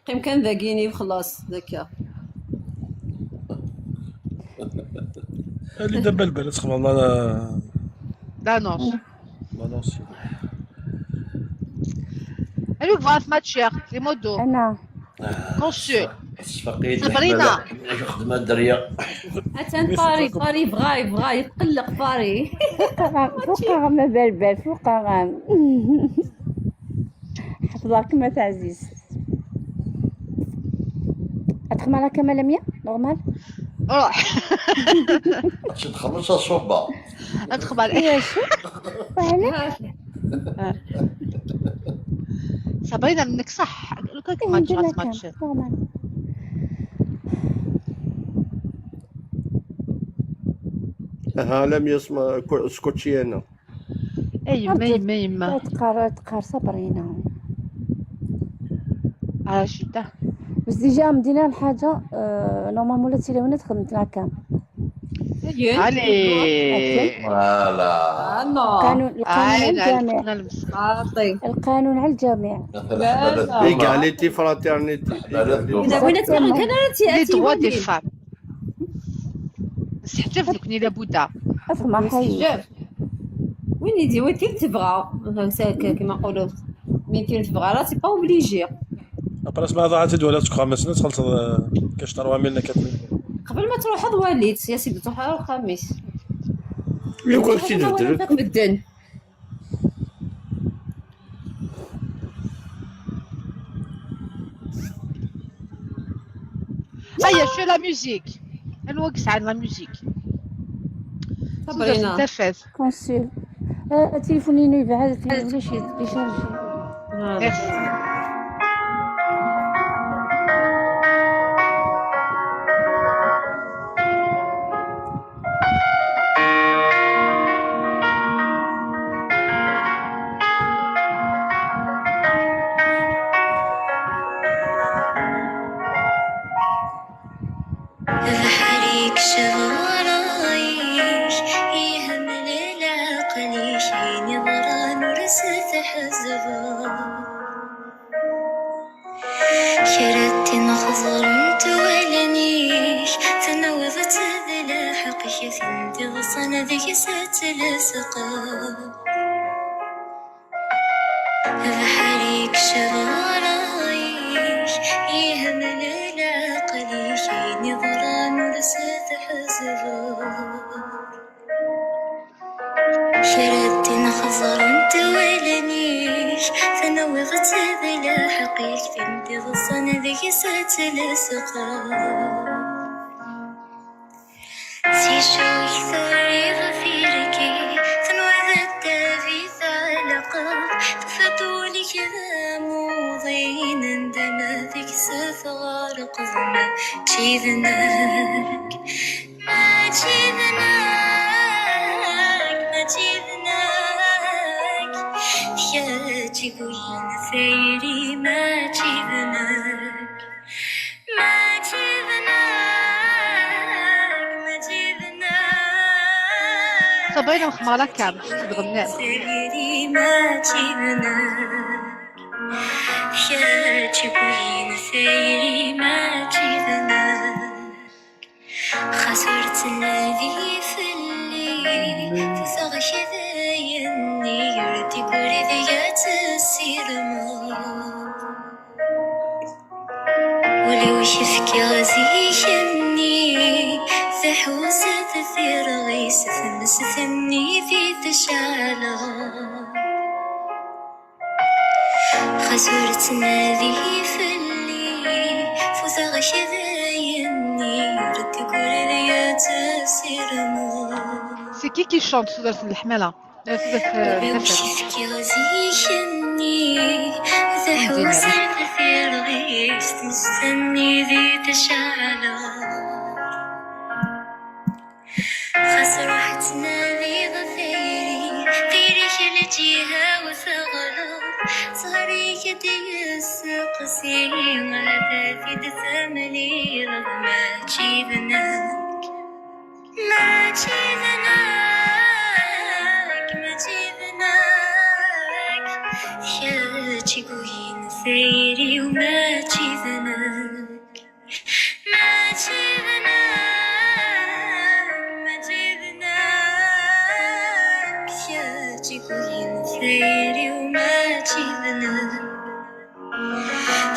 Qqim kan dagini, xlaṣ, d akka. Ali d abalbal, ad txedmeḍ la, la, l'annonce. L'annonce. Anwa yebɣa ad t-matchiɣ? Rimodo. Ana. Consul. Tesfaqi-d Sabrina. Leḥmala. Acu xedma dderya? Atan Paris, Paris, yebɣa, yebɣa, yetqelleq Paris. Fuqeɣ, fuqeɣ, ma balbal, fuqeɣ. Ḥefḍeɣ-kem a taɛzizt. Ad txedmeḍ akka, Madame Mia? Normal? Ruḥ. Ad txelleṣ aṣubba. Ad txedmeḍ. Sabrina, منك صح. لو كان ما تشغل ماتش. Normal. Aha, la mi yesma كو-، سكوتشي أنا. أي يما، يما، يما. تقار، تقار صبرينا. آه، شتا. بس déjà مدينا الحاجة، آه، normalement ولا تيلي وين تخدم تراكا. Allez. Voilà. القانون، القانون على الجميع. القانون على الجميع. Égalité, fraternité. إذا بغينا تقول كذا، أنت، أنت Les droits des femmes. نستحجف لكني لابد. اسمع، حي. نستحجف. وين يدي، وين كيف تبغى؟ هكا كيما نقولوا، مين كيف تبغى، راه c'est pas obligé. Après, اسمع، ضاعت الدولة تكون خمس سنين، تخلص، آه، كاش تروى منا كتلين. قبل ما تروح، ضواليت، يا سيدي، تروح الخميس. لو كان شي تدرك. مدن. هيا، شو la musique؟ نوقف على la musique. صبرينا. تفاز. Consul. آه، تليفوني يبعث لي، ليش يشارجي؟ Merci. Abeḥri yekcem ɣer-k, yehmel leɛqel-ik, ayen yeḍran ur s-tḥezzbeḍ. Kra n tin xeẓrent wallen-ik, tenwiḍ-tt d lḥeqq, kra n tin iḍsan deg-s ad tlesqeḍ. Abeḥri yekcem ɣer-k, yehmel leɛqel-ik, ayen yeḍran ur s-tḥezzbeḍ. Kra n tin xeẓrent wallen-ik, tenwiḍ-tt d lḥeqq-ik, tin d-iḍsan deg-s ad tlesqeḍ. Si cuk turiḍ ɣef irki, tenwiḍ ad d-tabi tɛelqeḍ, tufiḍ ul-ik d amuḍin, anda ma deg-s tɣerqeḍ, mačči d nekk. Mačči d nekk, mačči d nekk, d kečč i yuɣen tayri, mačči d nekk, mačči d nekk, mačči d Sabrina Mexmara Kam, tɣenni. Tayri mačči d nekk. Kečč i win tayri mačči d nekk. Xas ur ttnadi fell-i, futeɣ-k d ayenni, ur d-igri deg-i ad tessirmeḍ. Ul-iw k-fkiɣ zik-nni, taḥewzet tirɣist, tmes-nni di tecɛel. Xas ur ttnadi fell-i, futeɣ-k d ayenni, ur d-tegri ad tessirmeḍ. C'est qui qui chante tudert n leḥmala? Eh, tudert, eh, n tafat. Zik-nni, taḥewzet tirɣist, tmes-nni di tecɛel. Xas ruḥ ttnadiḍ tayri, tayri-k lǧiha-w teɣleḍ, ẓẓher-ik ad d-yesteqsi, ad t-id temlileḍ, mačči d nekk, mačči d nekk, mačči d nekk, kečč i yuɣin tayri-w, mačči d nekk. Mačči d nekk, mačči d nekk, kečč i yuɣin tayri-w, mačči d nekk.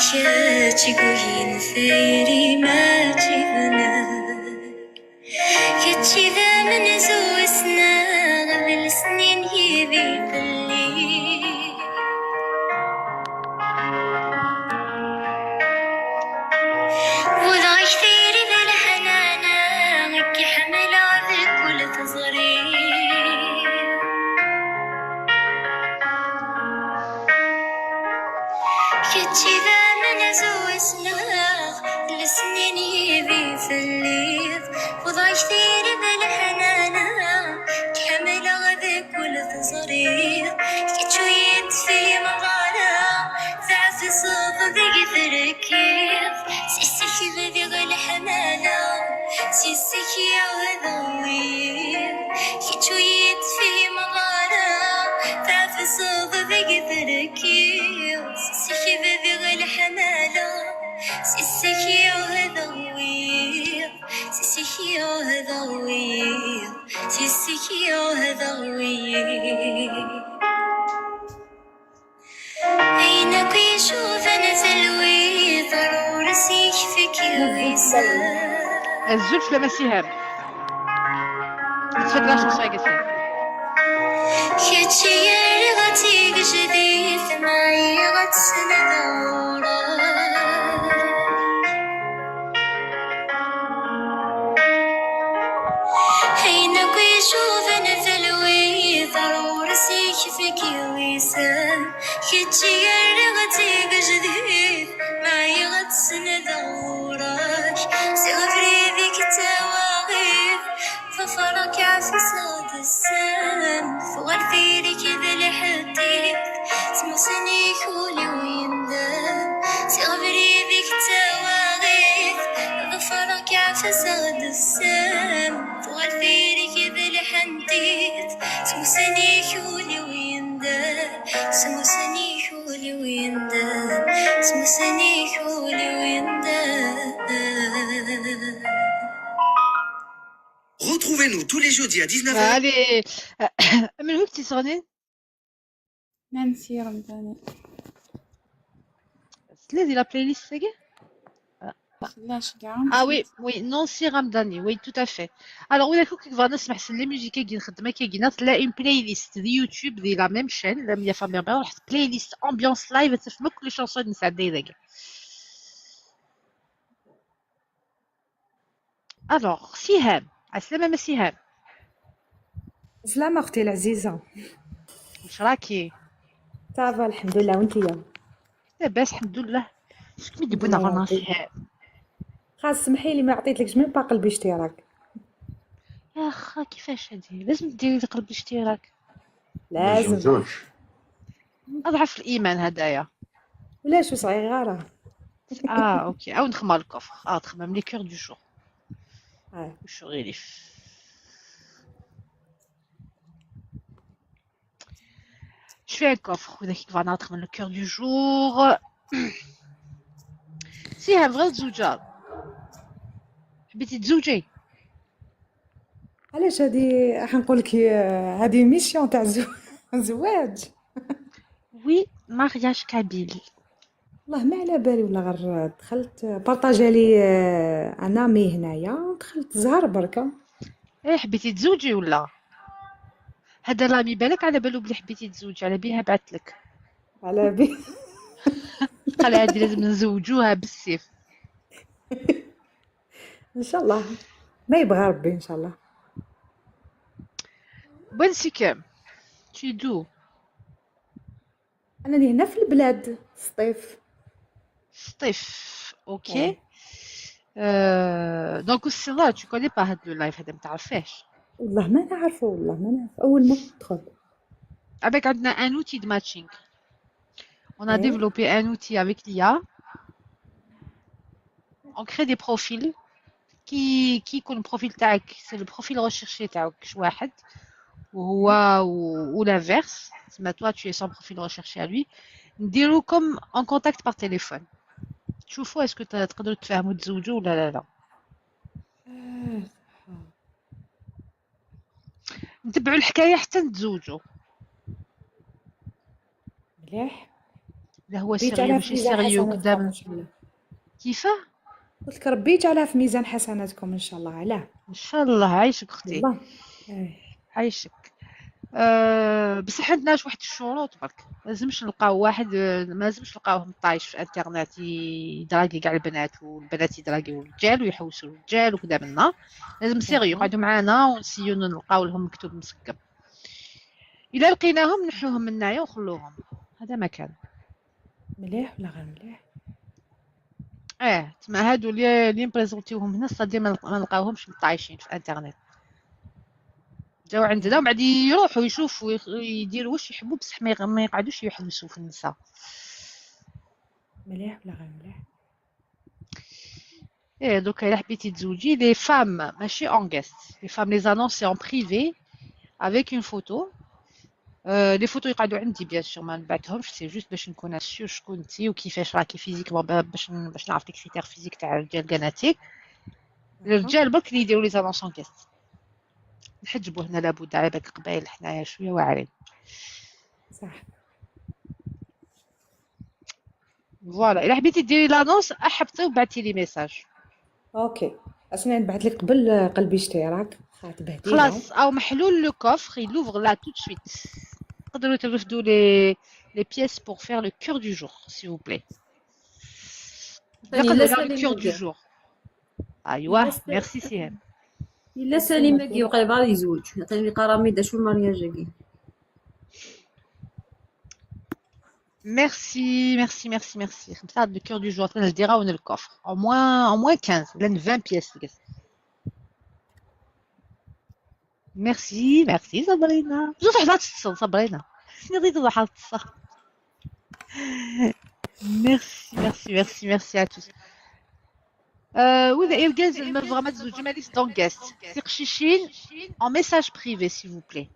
Kečč i yuɣin tayri, mačči d nekk. Kečč i d amenzu ssneɣ, d lesnin yid-i telli. Buḍeɣ-ak tayri d leḥnana, i k-ḥemmleɣ deg kul teẓri. Kečč i d amenzu ssneɣ, d lesnin yid-i telliḍ. Buḍeɣ-ak tayri d leḥnana, k-ḥemmleɣ deg kul teẓriḍ. Kečč ur yi-d-tefhim ara, teɛfeseḍ deg trekkiḍ. S yis-k bdiɣ leḥmala, s yis-k yeɛhed wiyiḍ. Kečč ur yi-d-tefhimeḍ ara, teɛfeseḍ deg trekkiḍ. S yis-k bdiɣ leḥmala, s yis-k yeɛhed wiyiḍ. S yis-k yeɛhed wiyiḍ. S yis-k yeɛhed wiyiḍ. Ayen akk icuban talwit, ɣur-s ikfik iɣisan. Azul fell-am a Siham. Tettfakk la chanson agi. Kečč i yerriɣ d tigejdit, ma iɣ ad tessneḍ ɣur-k. Ayen akk icuban talwit, ɣur-s ikfik iɣisan. Kečč i yerriɣ d tigejdit, ma iɣ ad tessneḍ ɣur-k. Ziɣ abrid-ik d tawaɣit, ḍefreɣ-k ɛfseɣ-d ssem. Tuɣal tayri-k d lḥeddit, smussan-ik ul-iw yendem. Ziɣ abrid-ik d tawaɣit, ḍefreɣ-k ɛfseɣ-d ssem. Tuɣal tayri-k d lḥeddit, smussan-ik ul-iw yendem. Smussan-ik ul-iw yendem. Smussan-ik ul-iw yendem. Retrouvez-nous tous les jeudis à dix-neuf heures. Allez, euh, منو كنتي تغني؟ Nancy Ramdani. Tella di la playlist-agi? Tella ceggeɛ. Ah oui, oui, Nancy Ramdani, oui, tout à fait. Alors, widak akk i yebɣan ad smeḥsen les musiques-agi nxeddem akka-agi, tella une playlist di YouTube, di la même chaîne, Lamya Family Band, ruḥet playlist ambiance live, ad tafem akk les chansons i nesɛedday dagi. Alors, Siham. Ɛeslama a Siham. Ɛeslama أختي العزيزة. واش راكي؟ Ça va الحمد لله، وانتيا؟ لاباس الحمد لله. شكون اللي يبغينا الحمد لله غنى ربي. Siham؟ خاص سمحي لي ما عطيتلكش même pas قلب اشتراك. يا خا، كيفاش هادي؟ لازم ديري لي قلب اشتراك. لازم. لازم زوج. أضعف الإيمان هدايا. ولا شو صغير غارة. آه، أوكي. أو نخمم الكفر. آه، تخمم les cœurs du jour. آه. وشو غيري؟ Je fais un coffre. وذاك يبغى نعطيك من le cœur du jour. Si, هي بغا تزوجها. حبيتي تزوجي؟ علاش هادي؟ راح نقول لك، آه، هادي mission تاع زو- زواج. Oui, mariage kabyle. والله ما على بالي، ولا غير دخلت بارطاجا لي، آه، انا مي هنايا، دخلت زهر بركه. ايه، حبيتي تزوجي ولا؟ هذا l'ami بالك على بالو بلي حبيتي تزوجي، على بيها بعث لك. على بي قال هادي لازم نزوجوها بالسيف. ان شاء الله، ما يبغى ربي ان شاء الله. Bon, c'est que tu dois. انا اللي هنا في البلاد، سطيف. سطيف، OK. Euh, donc, sinon, tu connais pas هاد le live هذا، ما تعرفيهش؟ والله ما نعرفه، والله ما نعرف، اول مره ندخل. Avec عندنا un outil de matching. On a développé un outil avec l'IA. On crée des profils. كي كي يكون le profil تاعك، c'est le profil recherché تاعك شي واحد، وهو و l'inverse، تسمى toi tu es son profil recherché à lui. نديروكم en contact par téléphone. تشوفوا est-ce que تقدروا تتفاهموا تزوجوا ولا لا؟ لا. نتبعوا الحكايه حتى نتزوجوا. مليح. لا، هو sérieux، ماشي sérieux قدام. كيفاه؟ قلت لك ربي يجعلها في ميزان حسناتكم ان شاء الله. علاه؟ ان شاء الله. عايشك اختي. والله. إيه. عايشك. أه، بصح عندنا واحد الشروط برك. ما لازمش نلقاو واحد، آه، ما لازمش نلقاوه مطايش في الانترنت يدراكي كاع البنات، والبنات يدراكيو الرجال ويحوسوا الرجال وكذا منا. لازم sérieux يقعدوا معانا ونسيو نلقاو لهم مكتوب مسكب. الا لقيناهم نحوهم منايا ونخلوهم. هذا ما كان. مليح ولا غير مليح؟ اه، تما هادو اللي اللي نبريزونتيوهم هنا، صادي ما نلق- ما نلقاوهمش مطايشين في الانترنت. جاو عندنا ومن بعد يروحوا يشوفوا يخ- يديروا واش يحبوا، بصح ما يغ- ما يقعدوش يحوسوا في النساء. مليح ولا غير مليح؟ ايه، دوكا الا حبيتي تزوجي les femmes ماشي en guest، les femmes les annonces c'est en privé avec une photo. آه، les photos يقعدوا عندي bien sûr، ما نبعثهمش، c'est juste باش نكون sûr شكون نتي وكيفاش راكي physiquement، ب- باش ن- باش نعرف les critères physiques تاع الرجال كاع نتي. الرجال برك اللي يديروا les annonces en guest. نحجبوا هنا لابد، على بالك قبايل حنايا شويه واعرين. صح. Voilà، الا حبيتي ديري l'annonce احبطي وبعثي لي message. OK، اسمعي، نبعث لك قبل قلبي اشتراك، خاطر بهدينا. خلاص، او محلول le coffre، il ouvre là tout de suite. تقدروا ترفدوا les les pièces pour faire le cœur du jour s'il vous plaît. ثاني نقدروا لا نعملوا le cœur du سالي jour. ايوه، لا سالي. Merci سهام. الا سالي ماكي وقيبار يزوج، يعطيني قراميد شو المارياج هاكي. Merci, merci, merci, merci. خمسة هاد le cœur du jour، نديرها ون le coffre. Au moins, au moins quinze، لان vingt pièces. Merci, merci صابرينا. بزاف حدا تصل صابرينا. شنو غير تضحى تصل. Merci, merci, merci, merci à tous. Euh, وإذا إرجاز ما بغا ما تزوج ما ليس donc guest. تقشيشين en message privé s'il vous plaît.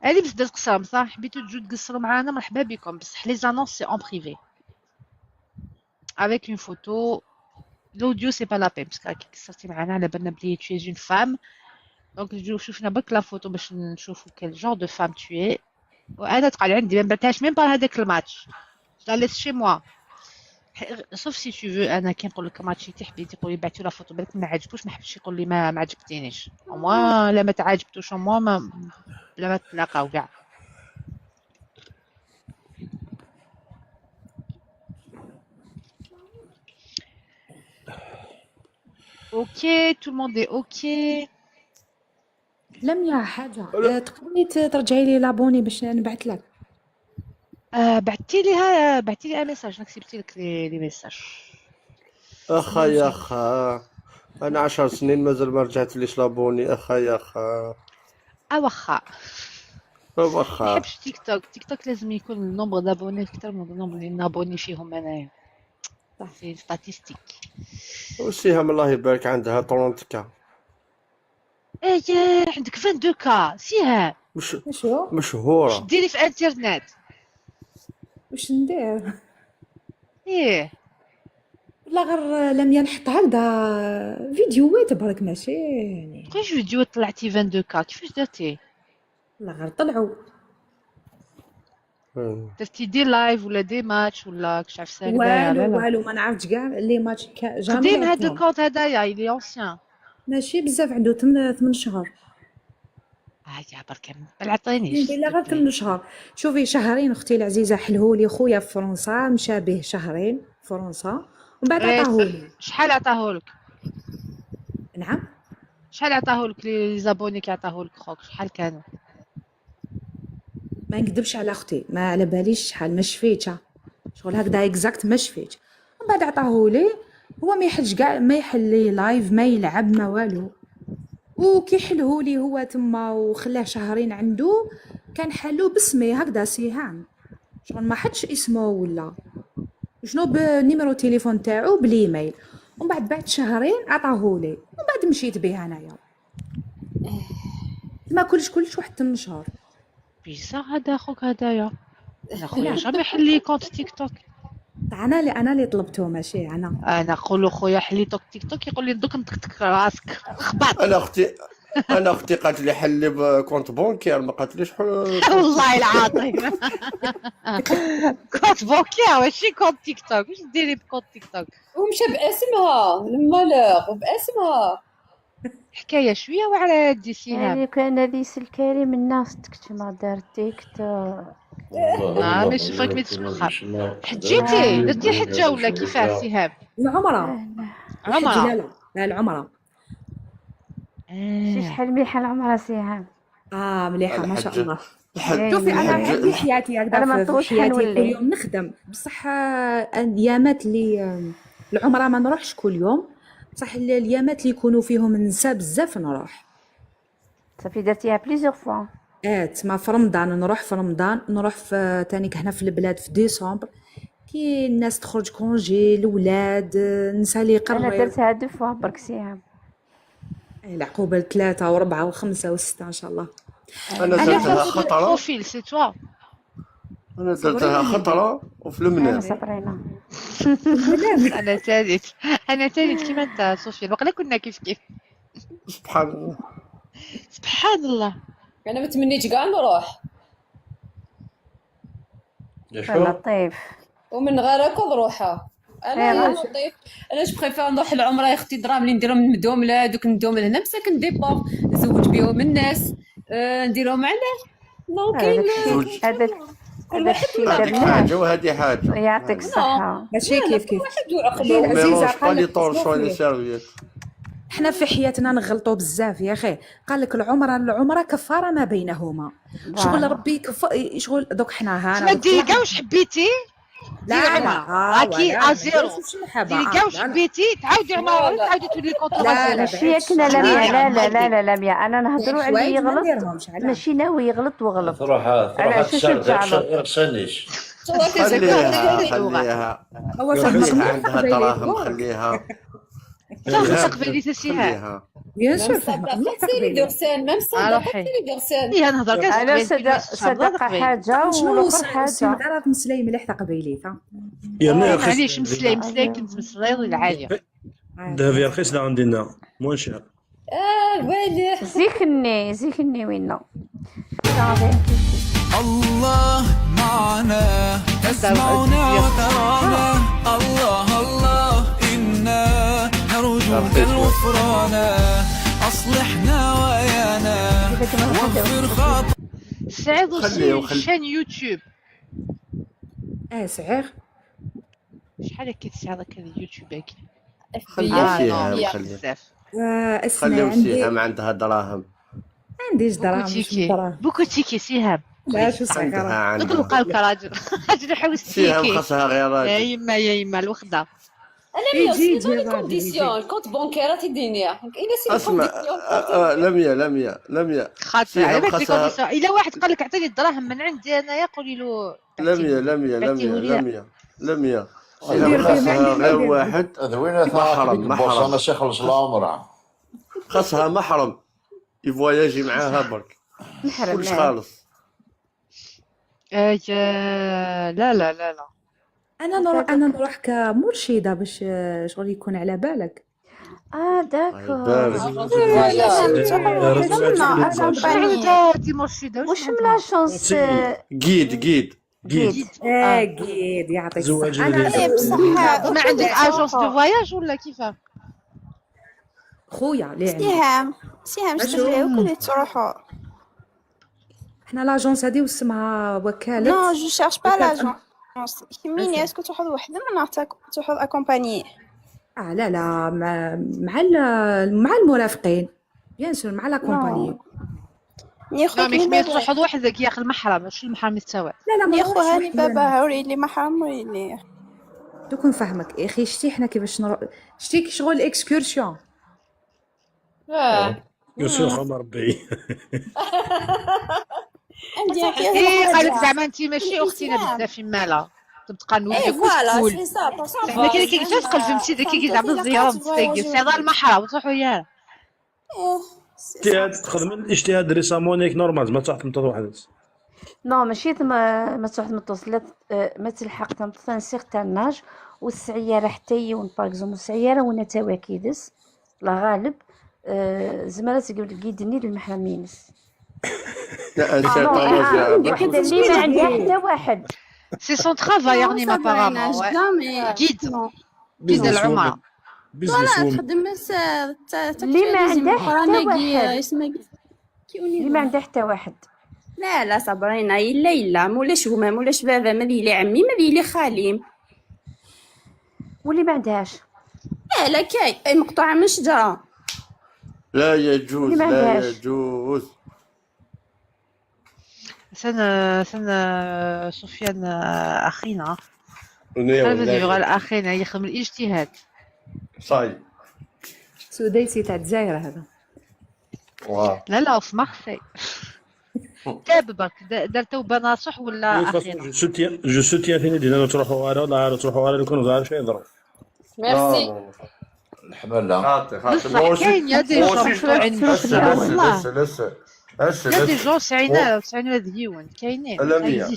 هذه بس بدات قصام صح، حبيتو تجو تقصروا معانا، مرحبا بكم، بصح les annonces c'est en privé avec une photo. L'audio c'est pas la peine parce que راكي قصرتي معانا، على بالنا بلي tu es une femme. Donc نجيو شوفنا برك la photo باش نشوفوا quel genre de femme tu es. وانا تقال عندي ما بعتهاش même pas هذاك الماتش. Je la laisse chez moi. Sauf si tu veux، انا كي نقول لك ماتشي تي حبيتي تقولي بعتي la photo، بالك ما عجبوش، ما حبش يقول لي ما ما عجبتينيش. Au moins لا ما تعجبتوش، au moins ما لا ما تلاقاو كاع. OK, tout le monde est OK. لميا حاجه، آه، تقدري ت- ترجعي لي l'abonné باش نبعث لك؟ آه، بعتي ليها، بعتي لي un message، نكتبتي لك les les messages. اخا يا اخا، انا عشر سنين مازال ما رجعتليش l'abonné، اخا يا اخا. اه واخا. واخا. ما نحبش تيك توك. تيك توك لازم يكون le nombre d'abonnés اكثر من le nombre اللي نابوني فيهم انايا. صح. C'est statistique. وسهام الله يبارك عندها trente K. ايه، عندك vingt-deux K سهام. مش شو؟ مشهورة. ديري في انترنت. واش ندير؟ ايه. والله غير لميا نحط هكذا فيديوهات برك، ماشي يعني. كيفاش فيديو طلعتي vingt-deux K؟ كيفاش درتي؟ والله غير طلعوا. آه. درتي des lives ولا des matchs ولا كش عفسه هكذايا؟ والو لا، لا. والو، ما نعرفش كاع les matchs jamais قديم هذا درتهم. الكونت هذايا، il est ancien. ماشي بزاف، عنده ثمن ثمن شهور. اه يا برك، ما عطينيش. لا، غير ثمن شهور. شوفي، شهرين اختي العزيزه حلهولي خويا في فرنسا، مشى به شهرين في فرنسا، ومن بعد إيه، عطاهولي. شحال عطاهولك؟ نعم. شحال عطاهولك les abonnés كي عطاهولك خوك؟ شحال كانوا؟ ما نكذبش على اختي، ما على باليش شحال، ما شفيتش شغل هكذا exact، ما شفيتش. ومن بعد عطاهولي، هو ما يحلش كاع، ما يحل les lives، ما يلعب، ما والو. وكي حلهولي هو تما وخلاه شهرين عنده، كان حلو باسمي هكذا سهام، شغل ما حطش اسمه ولا شنو، بنيميرو تليفون تاعو، بالايميل. ومن بعد، بعد شهرين عطاهولي، ومن بعد مشيت به انايا. ما كلش كلش واحد ثمن شهور. Bizarre هذا خوك هذايا. انا خويا jamais حل لي كونت تيك توك. انا اللي انا اللي طلبته، ماشي انا. انا نقول له خويا حل لي توك تيك توك، يقول لي دوك نطقطق راسك. خبط. انا اختي انا اختي قالت لي حل لي ب compte bancaire، ما قالتليش حل. والله العظيم. كونت بانكير ماشي كونت تيك توك. واش ديري بكونت تيك توك؟ ومشى باسمها لما لا، وباسمها. حكايه شويه وعلى هادي سهام. يعني كان هذه الكريم الناس تكتم دار تيك توك. آه، mais c'est vrai que c'est grave. حجيتي؟ درتي حجه ولا كيفاه سهام؟ العمره. عمره. لا، لا، لا، العمره. شي شحال مليحه العمره سهام. اه، مليحه ما شاء الله. إيه، شوفي، انا مليحة. عندي حياتي هكذا أنا ما في- في نطولش حياتي حنولي. كل يوم نخدم، بصح آه، ايامات اللي آه، العمره ما نروحش كل يوم، بصح ال- الايامات اللي يكونوا فيهم النساء بزاف نروح. صافي درتيها plusieurs fois. اه، تما في رمضان نروح، في رمضان نروح في تانيك هنا في البلاد في ديسمبر، كي الناس تخرج congé، الاولاد، آه، النساء اللي انا يقريو. درتها deux fois برك سهام. إيه، العقوبه ثلاثه واربعه وخمسه وسته ان شاء الله. انا انا درتها فوق خطره. Profil c'est toi. انا درتها خطره وفي انا المنام. صبرينا. انا ثالث. انا ثالث كيما انت سفيان، وقيلا كلنا كيف كيف. سبحان الله. سبحان الله. انا ما تمنيتش كاع نروح. لطيف. ومن غير هكا نروحها. انا إيه. لطيف. انا جو بريفير نروح العمره يا اختي، دراهم اللي نديرهم من مدوم لهذوك، ندوهم لهنا مساكن ديبور، نزوج بهم الناس، آه، نديرهم على. دونك هذا كاين الشيء، هذا كل هذا واحد الشيء وعقله. هذيك درناه. حاجه وهذه حاجه. يعطيك الصحة. ماشي كيف كيف. واحد وعقله. العزيزة، Mélange pas قال les لك torchons et les شوفي، serviettes. حنا في حياتنا نغلطوا بزاف يا اخي. قال لك العمره، العمره كفاره ما بينهما. شغل Voilà. ربي كف... شغل دوك حنا ها ما ديري كاع واش حبيتي. لا، ديري لا، عمره. آه، راكي ولا، ازيرو. شوف شنو حابة. ديري كاع واش لا، لا. حبيتي، تعاودي عمره، لا. تعاودي تولي كونت لا، لا، ازيرو. ماشي ياك انا لا، لميا، لا، لا لا لا لا لا لميا، انا نهضروا على اللي حوايج ما يغلط. نديرهمش، علاش؟ ماشي ناوي يغلط وغلط. تروح تروح على شو تشرد تزعلوا؟ يغسلنيش. صورتي خليها زكاة. خليها. هو خليها صدق عندها دراهم، خليها. فاهم تقبلي تسيها. خليها. بيان Même سور، فاهمة. صدقات سيري ديغسان، même آه، صدقات روحي. سيري ديغسان. ايه نهضر كاع انا صدقات، صدق، صدق حاجه شنو والاخر سي حاجه. دار مسلاي مليح تقبيلي، فا. يا ما آه، رخيص معليش الذهب مسلاي، عندنا. مسلاي كنت مسلاي العاليه. الذهب يا رخيص اللي عندنا، moins cher. اه ويلي. زيكني زيكني وينا. الله معنا، تسمعنا وترانا. الله الله، إنا نرجوك الغفران. أصلح نوايانا واغفر خطايانا. سعيد خليه، aussi خليه. Chaîne YouTube. اه، صغير. شحال هكا تسعى هكا اليوتيوب هكا؟ خليه آه، فيها، non، خليه. بزاف. آه، اسمع، خليه عندي فيها، ما عندها دراهم. عنديش دراهم، بوكو مش تيكي، دراهم. بوكو تيكي سيهام. لا، شو عندها، صغيرة. دوك عندها. نلقى لك راجل. راجل يحوس سيهام تيكي. خاصها غير يا راجل. يما، يا يما الوخده. انا يجي، ميا يجي سي الراجل، كونديسيون، يجي. الكونت بونكير تي دينيا. الا سي اسمع، كونديسيون. آه، آه، لميا، لميا. خاطر سيهام على بالك خاصها كونديسيون. الا واحد قال لك: "عطيني الدراهم من عندي انايا"، قولي له: "عطيني". لميا، لميا، عطيه لميا، لي. لميا، لميا. ندير سيهام خاصها بيه، غير ندير. واحد. ذوينا محرم، ثلاثة بوص، محرم. أنا شيخ الإسلام راه. خاصها محرم. يفواياجي معاها برك. نحرم كلش معاه. خالص. آه، لا لا لا لا. انا نروح انا نروح كمرشده باش آه، شغل يكون على بالك. اه، داكور. يبارك. زعما واش اكومباني. عندها هادي مرشده؟ واش واش من عندها؟ لاجونس؟ جيد جيد. جيد. اه، جيد، يعطيك زواج الصحه. انا اللي ايه بصح ما عندك اجونس دو تروحوا. فواياج ولا كيفاه؟ خويا اللي عندي. سهام، سهام، أشو؟ اشتغلوا كل تروحوا. حنا لاجونس هذه واسمها وكاله. Non, je cherche pas وكاله. L'agence. يهمني اسكو تروحوا وحدهم ولا تروحوا اكومباني؟ اه، لا لا، مع مع ال- مع المرافقين، بيان سور، مع لا كومباني. ني لا، مي خوك ما تروح وحدك يا اخي، المحرم، ماشي المحرم يتساوى. لا لا، ما ني نروحش خو هاني وحدي أنا. بابا هوري لي محرم وري لي. دوك نفهمك يا اخي، شتي حنا كيفاش نروح؟ شتي كي شغل اكسكورسيون. اه. يوسف خمر ربي. عندي ايه، قالك زعما انت ماشي اختينا بزاف مالا، تبقى نولي ايه فوالا كل. سي سا. حنا كاين كي كيفاش تقلب فهمتي داك كي زعما الزياره متفقه سي هذا المحرم وتروحوا يا. اجتهاد، تخدم الاجتهاد ريسامون ياك نورمال، ما تروح تمطر واحد. نو، ماشي ثم ما تروح تمطوس، لا ت- آه، ما تلحق تمطوس ان سيغتان ناج، والسعياره حتى يون باغ اكزومبل السعياره ونا تاواكيدس، الله غالب. آه، زعما تقول قيدني للمحرم ينس. لا، انت آه، طلع آه، يا الوحيده اللي ما عندها حتى واحد. سي سون ترافاي، راني ما بارامون. جيد. جيد العمر. بزنس وومن. تخدم بس اللي ما عندها حتى واحد. اسمها اللي ما عندها حتى واحد. لا لا صابرينا، الا الا مولاش هما، مولاش بابا، ما ذي لي عمي، ما ذي لي خالي. واللي ما عندهاش. لا لا كاين، اي مقطوعه من الشجره. لا يجوز، اللي ما لا عندهاش. يجوز. سنة سنة سفيان، آه، أخينا. ونيا هذا ولا يغال يجوز. أخينا يخدم الاجتهاد. صاي. سديسي تاع الجزائر هذا. واه. لا لا، في مارسي. تاب برك، د- دار توبة ناصح ولا أخينا؟ جو سوتيان، جو سوتيان فين دينا تروحوا ورا ولا تروحوا ورا، لو كانوا زعما شي يهضروا. ميرسي. الحمد لله. خاطي خاطي. بصح كاين يا دي جون موسيش مشروعين اسا والله. اسا اسا اسا يا دي اسا. جون سعينا سعينا هذا يون كاينين. ألمية.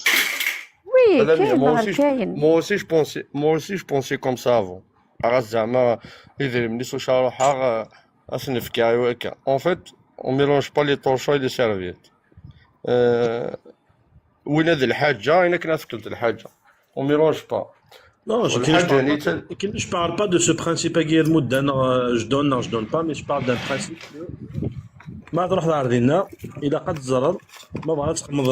وي، ألمية، كاين moi نهار aussi, كاين. moi aussi je pensais, moi aussi je pensais comme ça avant. راه زعما يدير ملي سوشا روحها غا-، اسنفكا وكا. En fait, on mélange pas les torchons et les serviettes. آه، وين هذه الحاجة، انا كنا فكرت الحاجة. On mélange pas. Non, je والحاجة ne نيتن. parle pas de ce principe كي المدة، non, je donne, non, je donne pas, mais je parle d'un principe. ما تروح لعرضينا الا قد الزرر ما بغا تخمض،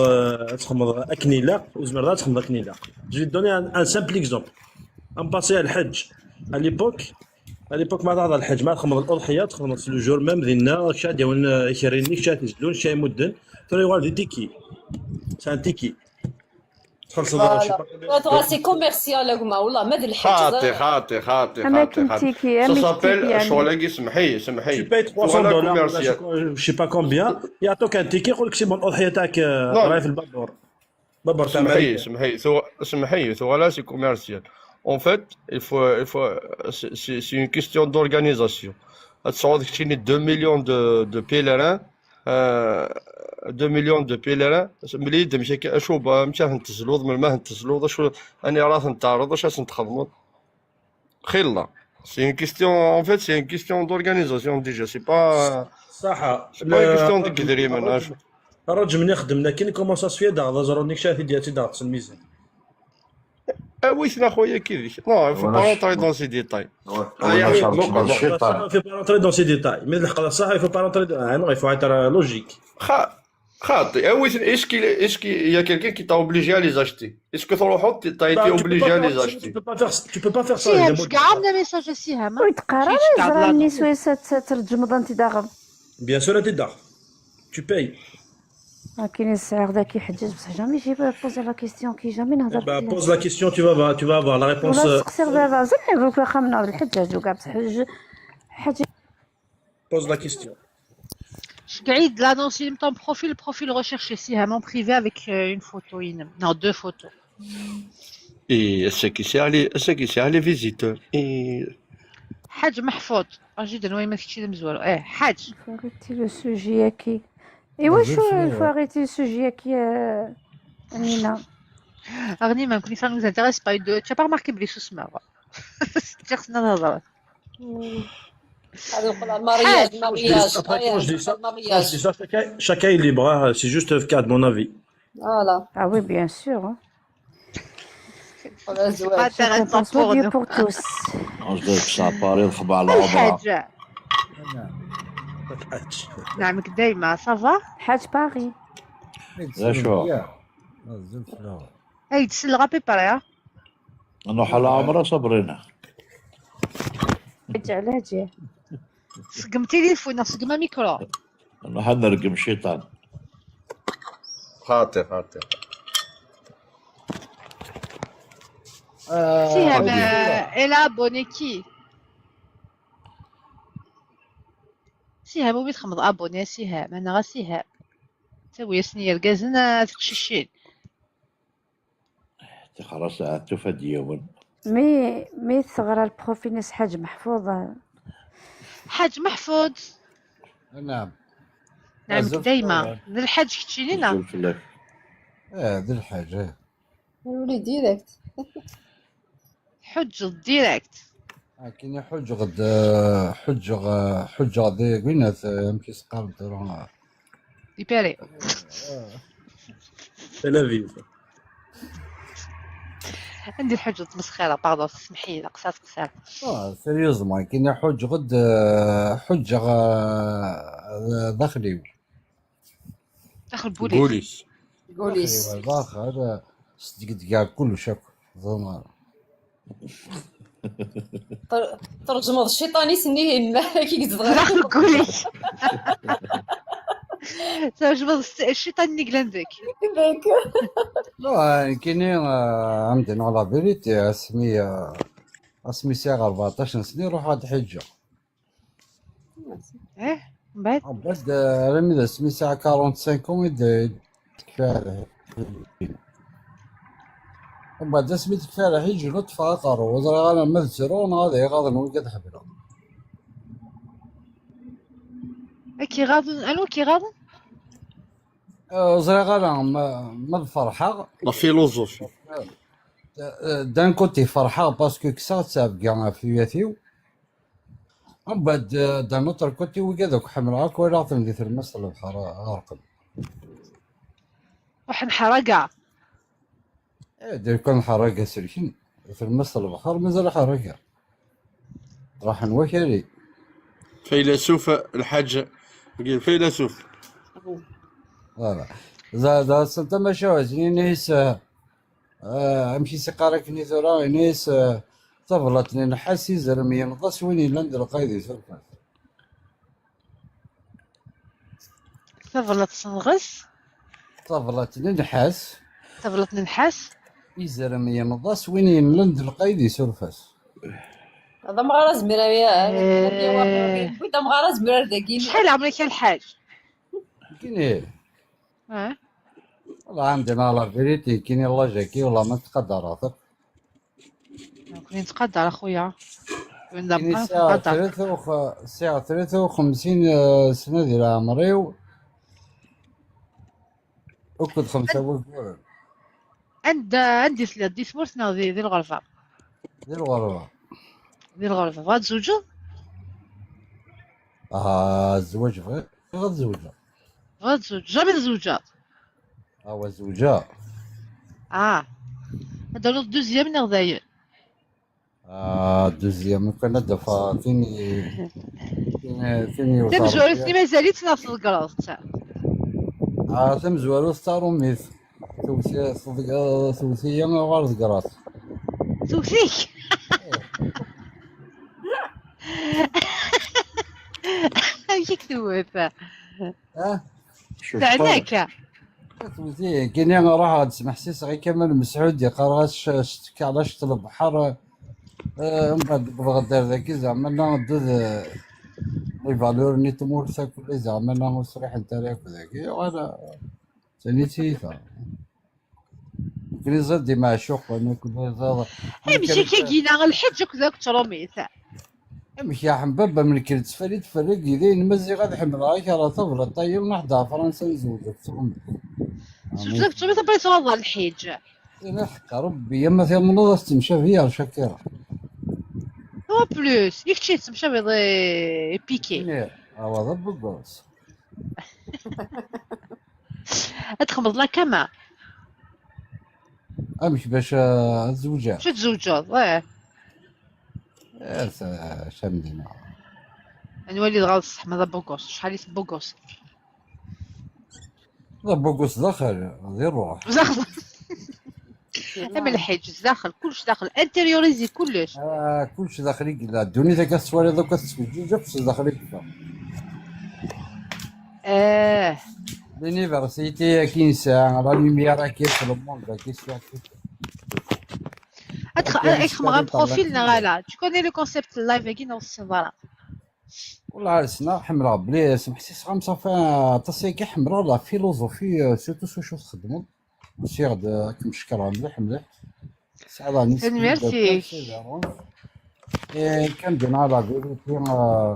تخمض اكنيلا وزمر تخمض اكنيلا. Je vais te donner un, un simple exemple. ام باسي على الحج. À l'époque, à l'époque ما تعرض الحج، ما تخمض الاضحيه، تخمض لو جور ميم دينا شاد يون كريني شاد يزدون شاي مدن. ترى يوال دي تيكي. C'est un ticket. تخلص الضرر، شي Voilà. سي كوميرسيال كما والله ما ذ الحج. خاطي خاطي خاطي اما خاطي خاطي. كنتيكي Ça اما s'appelle كنتيكي شغل هاكي، سمحي سمحي. Tu payes trois cents ولا dollars, كوميرسيال. Je sais pas combien. يعطوك un ticket يقول لك c'est bon الاضحيه تاعك آه، Non. راهي في البابور. بابور تاع سمحي امريكا. سمحي ثو- سمحي ثو ولا c'est commercial. En fait, il faut, il faut, c'est c'est- c'est une question d'organisation. هاد الصعود كتشيني deux millions de, de pèlerins, euh, deux millions de pèlerins. ملي يدم شي اشوب مشى هنتزلوض من ما هنتزلوض، شو اني راه نتعرض، اش نتخدموا؟ خير الله. C'est une question, en fait, c'est une question d'organisation déjà. C'est pas, صح. c'est pas une question de كدري من اش. الرجم نخدم، لكن كومون سا سفيا داغ زرونيك شافي ديالتي داغ الميزان. Ah oui, c'est la خويا كيفاش. Non, il faut pas rentrer dans ces détails. ولا شرط الشيطان. Il faut pas rentrer dans ces détails. Mais الحق صح, il faut pas rentrer dans, ah non, il faut être logique. خا خاطي. Ah oui, est-ce qu'il est, est-ce qu'il y a quelqu'un qui t'a obligé à les acheter? Est-ce que t'as été obligé à les acheter? Tu peux pas faire, tu peux pas faire ça. سهام، شكاع عندنا ميساج سهام. ويتقرا شي شكاع زرا بلا النسوان ترجم ضنتي داغم. Bien sûr, انت داغ. Tu payes. راه كاين السعير ذاك يحجز، بصح جامي جي بوزي لا كيستيون، كي جامي نهضر Bah, pose la question, tu vas voir, tu vas avoir la réponse. ولا سقسي غير راه زعما يقول لك واخا من هذا الحجاج وكاع، بصح حاجه. Pose la question. شكعيد لانونسي ton profil, profil recherché سهام en privé avec euh, une photo ينم. Non, deux photos. Et c'est qui c'est les, c'est qui c'est les visiteurs. Et Ḥaǧ Meḥfuḍ. Aǧi d anwa ma kečči d amezwaru. Eh, Ḥaǧ. Faut arrêter le sujet-agi. Iwacu il faut arrêter le sujet-agi, euh, Amina? Aɣni ma nekkni ça nous intéresse pas. De- Tu n'as pas remarqué belli susmeɣ. Ǧǧiɣ-ten ad hedren. Ad uqel ɣer mariage, Quand je dis ça, quand je dis ça, mariage, quand je dis ça, chacun, chacun est libre, hein, c'est juste le cas de mon avis. Voilà. Ah oui, bien sûr, hein. Voilà, C'est pas الزواج. Chacun intéressant pense pour pour Dieu nous. Pour tous. Quand je dis que ça apparaît le خبر العمرة. الحاج. نعمك دايما، ça va؟ حاج باغي. لا شو. اي تسلغ ابي بري. نروح على عمرة صبرينا. رجع لها جيه. سقم تليفون، سقم ميكرو. نروح نرقم شيطان. خاطي خاطي. سهام، الا ابوني كي؟ سهام ومي تخمض ابوني؟ سهام، انا غا سهام. تاوي سني يرقازن تقششين. تخرس تفد يوم. مي مي ثغرة البروفيل ناس حاج محفوظ. حاج محفوظ. نعم. نعمك دايما ذا الحاج كتشينينا. نزول فلاك. اه، ذا الحاج، اه. نولي ديريكت. حج ديريكت. آه، كاين حج غد، آه، حج غ-، حج غد، وين هذا؟ مشي سقار درونا. ديبيري. تل ابيب. عندي الحج تمسخيره، باردون، سمحي لي، قصات قصات. اه، سيريوزمون، كاين حج غد، آه، حج غ-، داخلي. داخل بوليس. بوليس. بوليس. داخل، آه، صدق دقيقة كلش هاك. زعما. تر- ترجمض الشيطان يسنيه يما كي قلت داخل بوليس. ترجمض الس- الشيطان اللي قلان ذاك. ذاك. لا، كاين، آه، عندنا لا فيريتي، اسمي، آه، اسمي ساعة أربعطاش سنة، روح هاد حجة. ايه، من بعد؟ من بعد، آه، رمي ذا سمي ساعة كارونت سانك يد-، يد-، تكفى عليه. من بعد، اسمي تكفى عليه حجة، نطفى أثر، وزرا أنا مذ سرون، هذا يغاض نوقع تحبله. كي غاضن، انو كي غاضن؟ آه، زرا غانا ما، ما الفرحة. لا فيلوزوفي. آه، دان كوتي فرحة، باسكو كسرت سابقا في ياتيو. من بعد، آه، دان اوتر كوتي وكذا كحمل عاك ولا عطيني في المس البحر، آه، أرقم. وحن حرقة. إيه، دير كان حرقة سلكين. في المس البحر مازال حرقة. راح نوكري. فيلسوف الحاج. يقول فيلسوف. فوالا. زاد سنت ما شو زين نيس، آه، امشي سقارك نيثورا نيس، آه، طفلتني نحس يزرم ينقص وين يلند القيد يسرفس. ثبلت سنغس. طفلتني نحس. ثبلت ننحس. يزرم ينقص وين يلند القيد يسرفس. هذا ما غير زميرة يا إيه. بيضا ما غير زميرة داكين. شحال عمرك يا الحاج؟ كيني. اه. والله عندنا لا فيريتي، كيني الله جاكي والله ما تقدر عاطف. كوني نتقدر اخويا. كون كيني دابا ساعة نتقدر. ثلاثة وخ-، ساعة ثلاثة وخمسين، آه، سنة ديال عمري و-، وكنت خمسة وكوع. عند عندي ثلاث دي ثمورتنا ذي ذي الغرفة. ديال الغربة. ذي الغرفة بغا تزوجو؟ اه، الزواج بغيت غير الزوجة. بغا تزوج جامي تزوجات. اه، الزوجة. اه. هذا لو دوزيام نغداير. اه، دوزيام كان دفا فيني، فيني، فيني وصار. تمزورتني مازالت ناس الكراس. اه، تمزوار وستار وميث. توسي-، صدق، آه، توسية غير زقرات. توسيك. ايش يكتبوا؟ اه، شوف تعناك. توسية. كيني غنروح غاد سمح سي صغي كمال مسعود يقرا ش-، شتك على شط البحر. آه، من بعد بغداد ذاكي زعما لا ندوز، آه، لي فالور ني تمور ساكولي زعما لا مصريح انت راك ذاكي. وانا ثاني سيفا. كني زاد ديما عشوق، انا كنت زاد. امشي كي جينا الحج كذاك تروميث. Amek ya ḥem baba, melk n ttfali tferreg, d ayen ma ziɣ ad ḥemmleɣ-ak ara tablaṭ-ayi, naḥ d Fransa nzewǧ ad tɣem. Zewǧ ad tɣem, après tṛuḍ ɣer lḥiǧ. Ina ḥeqq Rebbi, ama tamneḍ ad tettemcabi ar Cakira. En plus, i kečč i tettemcabiḍ i Piqué. Awa d abugurs. Ad txedmeḍ la cama. Amek bac uh, ad zewǧeɣ? Bac ad tzewǧeḍ, ih. Camdina. Ad nwali dɣa d ṣṣeḥ ma d abugurs, acḥal i tebugurseḍ. D abugurs daxel, di ṛṛuḥ. Am lḥiǧ, zdaxel, kullec daxel, intérioriser kullec. Ah, kullec daxel i yella. Ddunit akka tettwaliḍ akk ad tettfeǧǧiǧ, akk s daxel i yella. Eh. L'université-agi nesɛa, la lumière-agi, le monde-agi, c'est Ad tx- ad txedmeḍ un profil neɣ ala? Tu connais le concept live-agi neɣ ur tessineḍ ara? Wallah ar ssneɣ, ḥemmleɣ bli semḥsiseɣ-am ṣafi aṭas-agi, ḥemmleɣ la philosophie, euh, surtout s wacu txeddmeḍ. Usiɣ-d, euh, ad kem-cekkreɣ mliḥ mliḥ. Tesɛiḍ anis. Tanemmirt-ik. Eh, kan d la vérité, euh,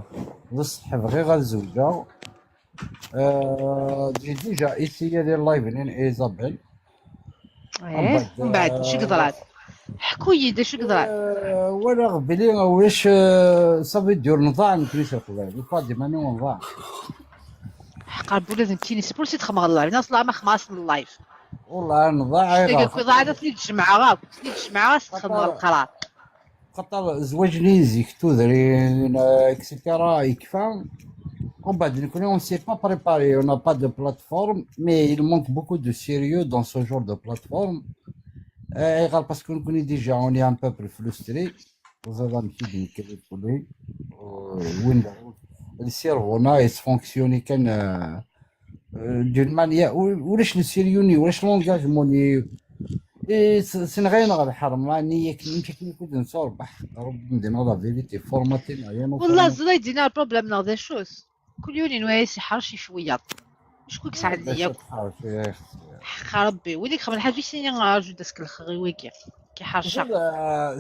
d ṣṣeḥ, bɣiɣ ad zewǧeɣ. Euh, j'ai déjà essayé les live-nni n Isabelle. Eh, mbeɛd, acu i yeḍran? Ḥku-yi-d acu i yeḍran. Euh, walaɣ bli ulac, euh, ça veut dire nḍaɛ nekkni s leqbayel, il faut ad imani nḍaɛ. Ḥeqq Rebbi ula d nekkini, c'est pour ça i txedmeɣ live, neɣ ẓlaɣ ma xedmeɣ-asen live. Wallah nḍaɛ ayɣer? Tagi akk iḍaɛen ad ten-id-jemɛeɣ akk, ad ten-id-jemɛeɣ ad sen-xedmeɣ leqrar. Xaṭer zzwaǧ-nni n zik, tudrin, euh, et cetera, yekfa. Umbeɛd nekkni, on s'est pas préparé, on n'a pas de plateforme, mais il manque beaucoup de sérieux dans ce genre de plateforme. Euh, ayɣer? Parce que nekkni déjà, on est un peuple frustré. Teẓriḍ amek i d-nekker ifuli. Euh, win le cerveau-nneɣ yettfunksyuni kan, euh, euh, d'une manière, u- ulac le sérieux-nni, ulac l'engagement-nni. Eh, s- senɣayen ɣer lḥerma-nni, yak amek akken i kud-nsurbeḥ, Rebbi d-yenna la vérité, formaté neɣ yan. Wallah, ẓriɣ dinna le problème-nneɣ d acu-t. Kul yiwen yenwa-yas iḥrec i cwiyaḍ. Acku yesɛa nniya akk. Ḥeqq Rebbi, win i ixedmen lḥaǧa i s-ini arju d as-kellxeɣ i wigi. K-iḥrec akk.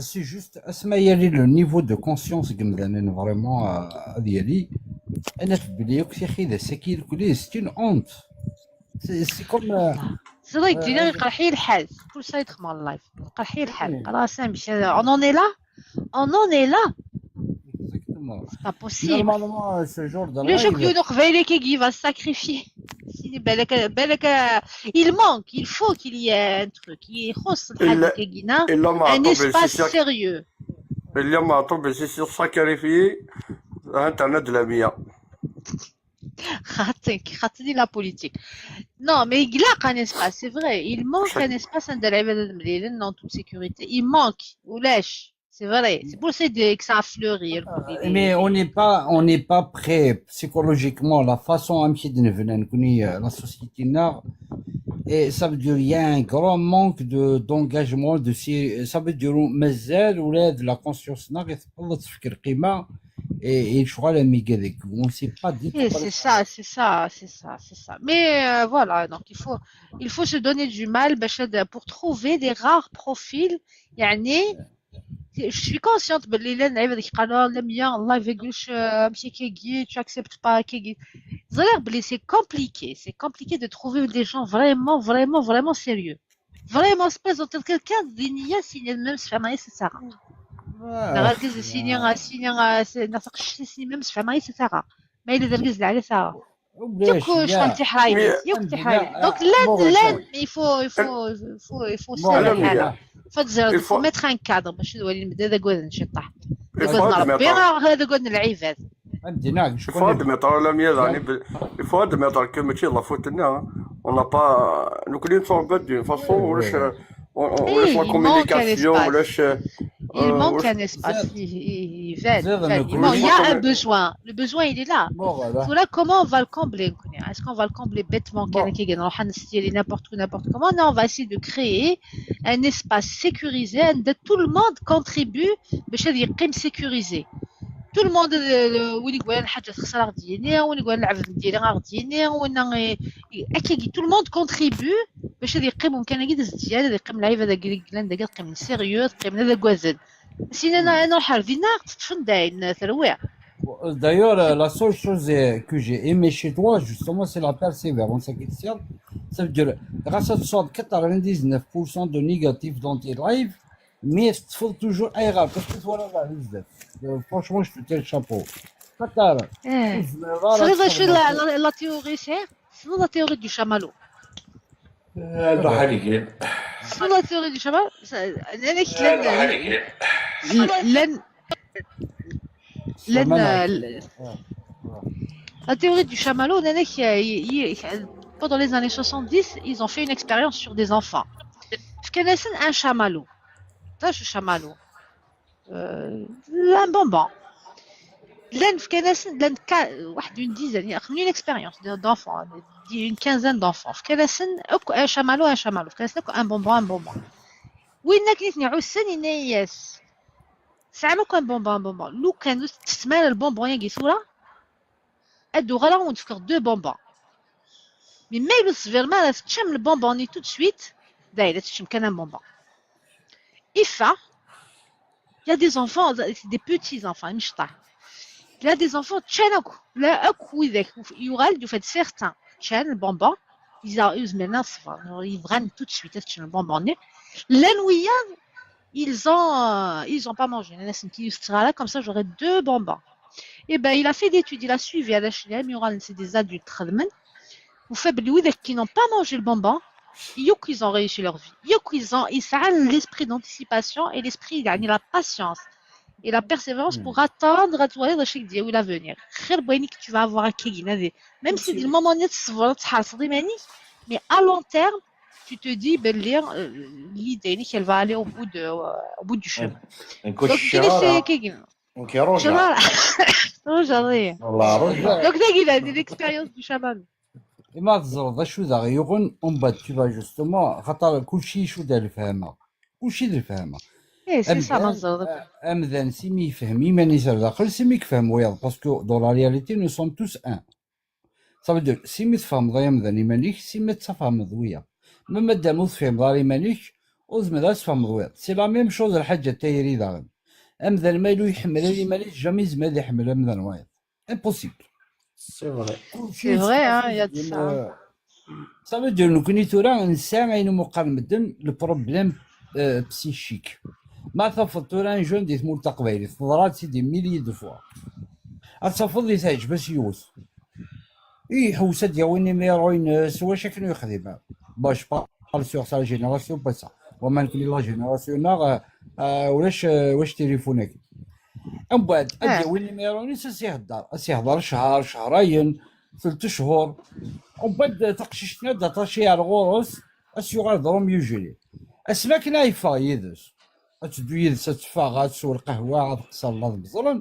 C'est juste asma yali le niveau de conscience n yimdanen vraiment, euh, ad yali. Ad naf belli akk tixidas-agi irkelli, c'est une honte. C'est c'est comme, euh, Ẓriɣ dinna iqerḥ-iyi lḥal. Pour ça i d-xedmeɣ live. Iqerḥ-iyi lḥal. Qqareɣ-as amek, on en est là? On en est là? Exactement. C'est pas possible. Normalement, euh, ce genre de Ulac akk live, yiwen uqbayli akka qui va se sacrifier. Sini balak, balak, euh, il manque, il faut qu'il y ait un truc. Ixuṣṣ lḥaǧa akkagina, Illa un Meɛṭub espace yessi-s sérieux. Illa Meɛṭub yessi-s yessakrifyi. Internet de la mia. Xaṭi, xaṭi di la politique. Non, mais ilaq un espace, c'est vrai. Il manque un espace anda lɛibad ad mlilen en toute sécurité. Il manque, ulac. C'est vrai. C'est pour ça que ça a fleuri. Mais on n'est pas, on n'est pas prêt psychologiquement. La façon amek i d-nebna nekkni, euh, la société-nneɣ, et ça veut dire il y a un grand manque de d'engagement, de sé- ça veut dire mazal ula d la conscience-nneɣ i tebṭel ad tefk lqima i i lecɣal am wigad-agi. On sait pas du tout. Eh, c'est ça, c'est ça, c'est ça, c'est ça. Mais euh, voilà, donc il faut, il faut se donner du mal باش هذا, pour trouver des rares profils. يعني, je suis consciente باللي لان عباد يقالوا لا ميا الله يفيقوش مشي كيكي, tu acceptes pas كيكي. ظهر بلي c'est compliqué, c'est compliqué de trouver des gens vraiment, vraiment, vraiment sérieux. Vraiment, se présenter quelqu'un دينيا سيني même se faire c'est ça. Argaz sini, sini, neɣ taqcict sini même se faire c'est ça. Ma yella d argaz lɛali ça. Yakk cɣal tiḥrayin, yakk tiḥrayin. Donc llan, llan, il faut, il faut, il faut, il faut ça. Faut, faut mettre un cadre باش ad walin medden ad agaden ciṭṭaḥ. Ad agaden Rebbi, ad agaden lɛibad. Il faut admettre, la mienne, il faut admettre que mačči d la faute-nneɣ, hein. On n'a pas, nekkni netturebba-d d'une façon, ulac, euh, on, on, ulac la communication, ulac, euh, Il manque un espace. Il, il, il, il manque, il y a un besoin. Le besoin, il est là. Voilà, comment on va le combler? Est-ce qu'on va le combler bêtement, كان كي نروح نستيري n'importe où, n'importe comment? Non, on va essayer de créer un espace sécurisé, عند tout le monde contribue باش هذا يقيم sécurisé. Tout le monde, euh, win yebɣan lḥaǧa texṣer ad ɣ-d-yini, win yebɣan lɛebd n diri ad ɣ-d-yini, win, eh, eh, akkagi, tout le monde contribue باش ad yeqqim umkan-agi d zzyada, ad yeqqim lɛib ad yellan dagi, ad qqimen sérieux, ad qqimen ad agaden. Sinon, ad nruḥ ar dinna, teṭṭfen dayen, terwi. D'ailleurs, euh, la seule chose euh, que j'ai aimé chez toi, justement, c'est la persévérance, Christian. Ça veut dire, grâce à toi, quatre-vingt-dix-neuf pour cent de négatifs dans tes lives, mais tu fais toujours erreur. Parce que voilà, là, euh, franchement, je te tiens le chapeau. Qatar, Eh. Tessneḍ acu la, la, la théorie, c'est? Tessneḍ la théorie du chamallow? Nruḥ ar igenni. Tessneḍ la théorie du chamallow? Nnan-ak llan, llan, llan, la théorie du chamallow, nnan-ak, euh, y- y- pendant les années soixante-dix, ils ont fait une expérience sur des enfants. Fkan-asen un chamallow. D acu chamallow? Euh, un bonbon. Llan fkan-asen, llan ka-, واحد une dizaine, une expérience de- d'enfants, une quinzaine d'enfants. Fkan-asen akk un chamallow, un chamallow. Fkan-asen akk un bonbon, un bonbon. Win akken i ten-iɛussen, yenna-yas: "Tesɛam akk un bonbon, un bonbon. Lukan ur tettessem ara lbonbon-agi tura, ad d-uɣaleɣ ad wen-d-fkeɣ deux bonbons. Mais ma ur teṣbirem ara teččam lbonbon-nni tout de suite, dayen ad teččem kan un bonbon." Ifa, il y a des enfants, des petits enfants, imecṭaḥ. Il y a des enfants, ččan akk, la akk widak, yuɣal-d, yufa-d certains ččan lbonbon, ils a- ur zmiren ad ṣebren, yebɣan tout de suite ad ččen lbonbon-nni. Llan wiyaḍ, ils ont, euh, ils ont pas mangé. Nnan-asen: "Ki ur tetteɣ ara, comme ça j'aurai deux bonbons." Eh ben, il a fait d'études, il a suivi, ala clam, yuɣalen c'est des adultes xedmen. Ufa belli widak qui n'ont pas mangé le bonbon, yakk ils ont réussi leur vie. Yakk ils ont, ils sɛan l'esprit d'anticipation et l'esprit, يعني, la patience et la persévérance pour attendre ad twaliḍ acu i k-d-yawi l'avenir. Xir n wayen que tu vas avoir akkagi, nadi. Même si di lmoman-nni ad teṣbreḍ, ad tḥerseḍ iman-ik, mais à long terme, tu te dis belli, euh, l'idée-nnek, elle va aller au bout de, euh, au bout du chemin. Nekk Donc, ur tu cciɣ laisses ara. Akkagi. Nekk rujaɣ. Rujaɣ. Rujaɣ. Wallah, rujaɣ. Donc, tagi, il a de l'expérience du chaman. Et ma teẓreḍ d acu d aɣ-yuɣen, umbeɛd tu vas justement, xaṭer kulci icudd ar lefhama. Kulci d lefhama. Eh, c'est ça, ma Amdan, teẓreḍ. a- amdan, simi yefhem iman-is ar daxel, simi yefhem wiyaḍ. Parce que dans la réalité, nous sommes tous un. Ça veut dire, simi tfehmeḍ ay amdan iman-ik, simi ad tfehmeḍ wiyaḍ. Ma madam ur tfehmeḍ ara iman-ik, ur tezmireḍ ad tfehmeḍ wiyaḍ. C'est la même chose lḥaǧa n tayri daɣen. Amdan ma yella ur iḥemmel ara iman-is, jamais yezmer ad iḥemmel amdan wayeḍ. Impossible. C'est vrai. C'est vrai, hein, il y a de ça. Euh, ça veut dire, nekkni tura nesɛa ayen umi qqaren medden le problème euh, psychique. Ma tafeḍ tura un jeune di tmurt taqbaylit, teḍra-tt-id des milliers de fois. Ad tafeḍ di teɛǧeb-as yiwet. Iḥewwes ad d-yawi numéro-ines, wacu akken ur yexdim. Bon, je parle sur sa génération, pas ça. Wama nekkni la génération-nneɣ, euh, euh, ulac, euh, ulac téléphone-agi. Umbeɛd, ad Ah. d-yawi numéro-ines, ad s-ihedder. Ad s-ihedder ccher, cehrayen, tlata cchur. Umbeɛd, taqcict-nni ad d-aṭaci ar ɣur-s, ad s-yuɣal d Romeo Juliet. Asmi akken ad yeffeɣ yid-s. Ad teddu yid-s, ad teffeɣ, ad tsew lqahwa, ad qeṣṣer, ad beẓren.